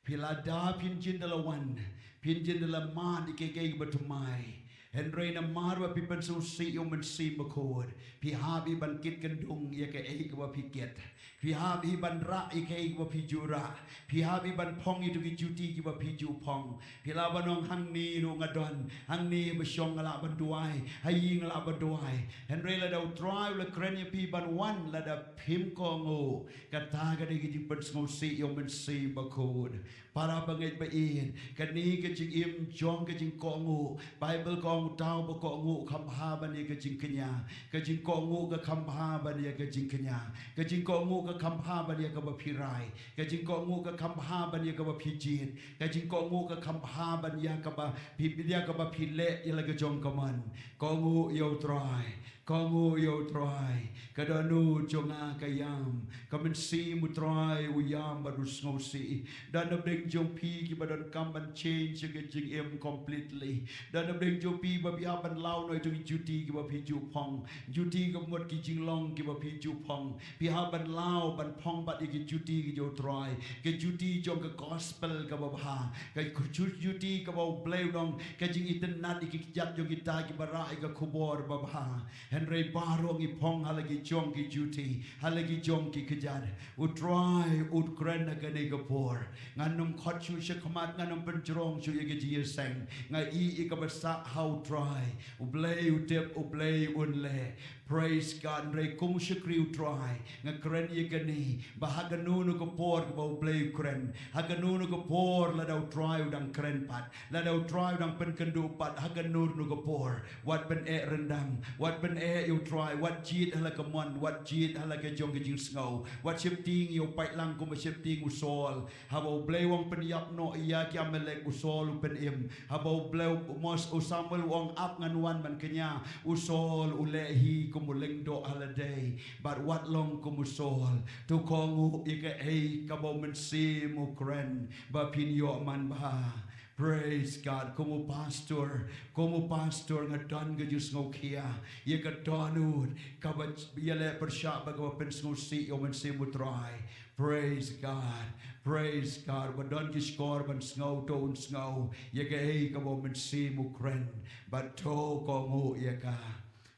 Phi lada phin jin da la wan, phin jin da la mad ïa kiei kiei kiba thymmai. Hynrei namar ba phi pynsngewsih ïa u Mynsiem Bakhuid, phi hap hi ban kit kyndung ïa kaei kaba phi kit. Phi hap hi ban rah ïa kaei kaba phi ju rah. Phi hap hi ban phong ïa tu ki juti kiba phi ju phong. Phi lah ban ong hangne ruh nga don, hangne ba shong nga lah ban duwai, ha ïing nga lah ban duwai. Hynrei lada u Trai u la kren ïa phi ban wan, lada phim kohnguh, kata ka dei ka jingpynsngewsih ïa u Mynsiem Bakhuid. Para bangeit ba ïeit, kane ka jingim jong ka jingkohnguh. Baibl ka ong uta uba kohnguh kham bha ban ïa ka jingkñia. Ka jingkohnguh ka kham bha ban ïa ka jingkñia. Ka jingkohnguh ka kham bha ban ïa kaba phi rai. Ka jingkohnguh ka kham bha ban ïa kaba phi jied. Ka jingkohnguh ka kham bha ban ïa kaba phi, ïa kaba phi leh ïa la ka jong ka mon. Kohnguh ïa u Trai. Kohnguh ïa u Trai. Ka dohnud jong nga ka ïam. Ka mynsiem u Trai u ïam bad u sngewsih. Don na pdeng jong phi kiba donkam ban change ïa ka jingim completely. Don na pdeng jong phi ba phi hap ban law noh ïa tu ki juti kiba phi ju phong. Juti ka mut ki jinglong kiba phi ju phong. Phi hap ban law ban phong bad ïa ki juti ki jong u Trai. Ka juti jong ka gospel kaba bha. Ka ju-, juti kaba u Blei u ong ka jingitynnad ïa ki kjat jong kita kiba rah ïa ka khubor babha. Hynrei baroh ngi phong ha la ki jong ki juti, ha la ki jong ki kjat. U Trai u kren ha kane ka por. Ngan ym khot shuh shakhmat, ngan ym pynjrong shuh ïa ka jingïaseng. Nga ïohi ïa kaba sah ha u Trai. U Blei u tip, u Blei un leh. Praise God. Hynrei kum u shakri u Trai, nga kren ïa kane, ba ha kano kano ka por kaba u Blei u kren, ha kano kano ka por lada u Trai u dang kren pat, lada u Trai u dang pynkynduh pat, ha kano kano ka por, wat pyneh ryndang, wat pyneh ïa u Trai, wat jied ha la ka mon, wat jied ha la ka jong ka jingsngew, wat sheptieng ïa u paidlang kumba sheptieng u Saul. Haba u Blei u ong pynïap noh ïa ki Amalek, u Saul u pynim. Haba u Blei u Mos-, u Samuel u ong ap ngan wan ban kñia, u Saul u leh hi kum u lyngdoh ha lade. Bad wat long kum u Saul. To kohnguh ïa kaei kaba u Mynsiem u kren ba phin ïoh manbha. Praise God. Kum u pastor, kum u pastor nga don ka jingsngewkhia ïa ka dohnud kaba ïaleh pyrshah bad kaba pynsngewsih ïa u Mynsiem u Trai. Praise God. Praise God. Ba don ki shkor ban sngew, to un sngew ïa kaei kaba u Mynsiem u kren. Bad to kohnguh ïa ka.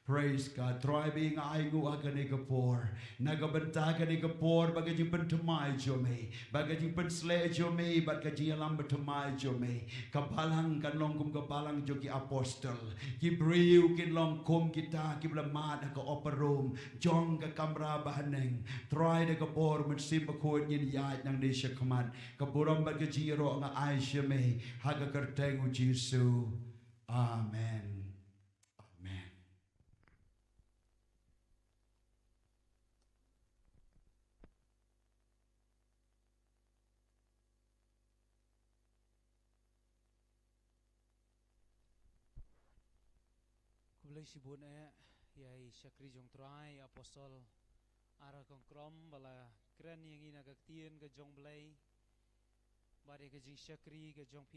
Praise God. Trai Blei, nga ainguh ha kane ka por, na ka bynta kane ka por, ba ka jingpynthymmai jong me, ba ka jingpynsleh jong me, bad ka jingïalam bathymmai jong me. Ka balang kan long kum ka balang jong ki apostol. Ki briew kin long kum kita kiba la mad ha ka upper room jong ka kamra bahaneng. Trai, da ka bor u Mynsiem Bakhuid ngin ïaid nangne shakhmat. Ka burom bad ka jingïaroh nga ai sha me ha ka kyrteng u Jisu. Amen. Amen. Khublei shibun eh ïa i shakri jong Trai, Apostol Ara Kongkrom, ba la kren ïa ngi na ka ktien ka jong Blei. Bad ïa ka jingshakri ka jong phi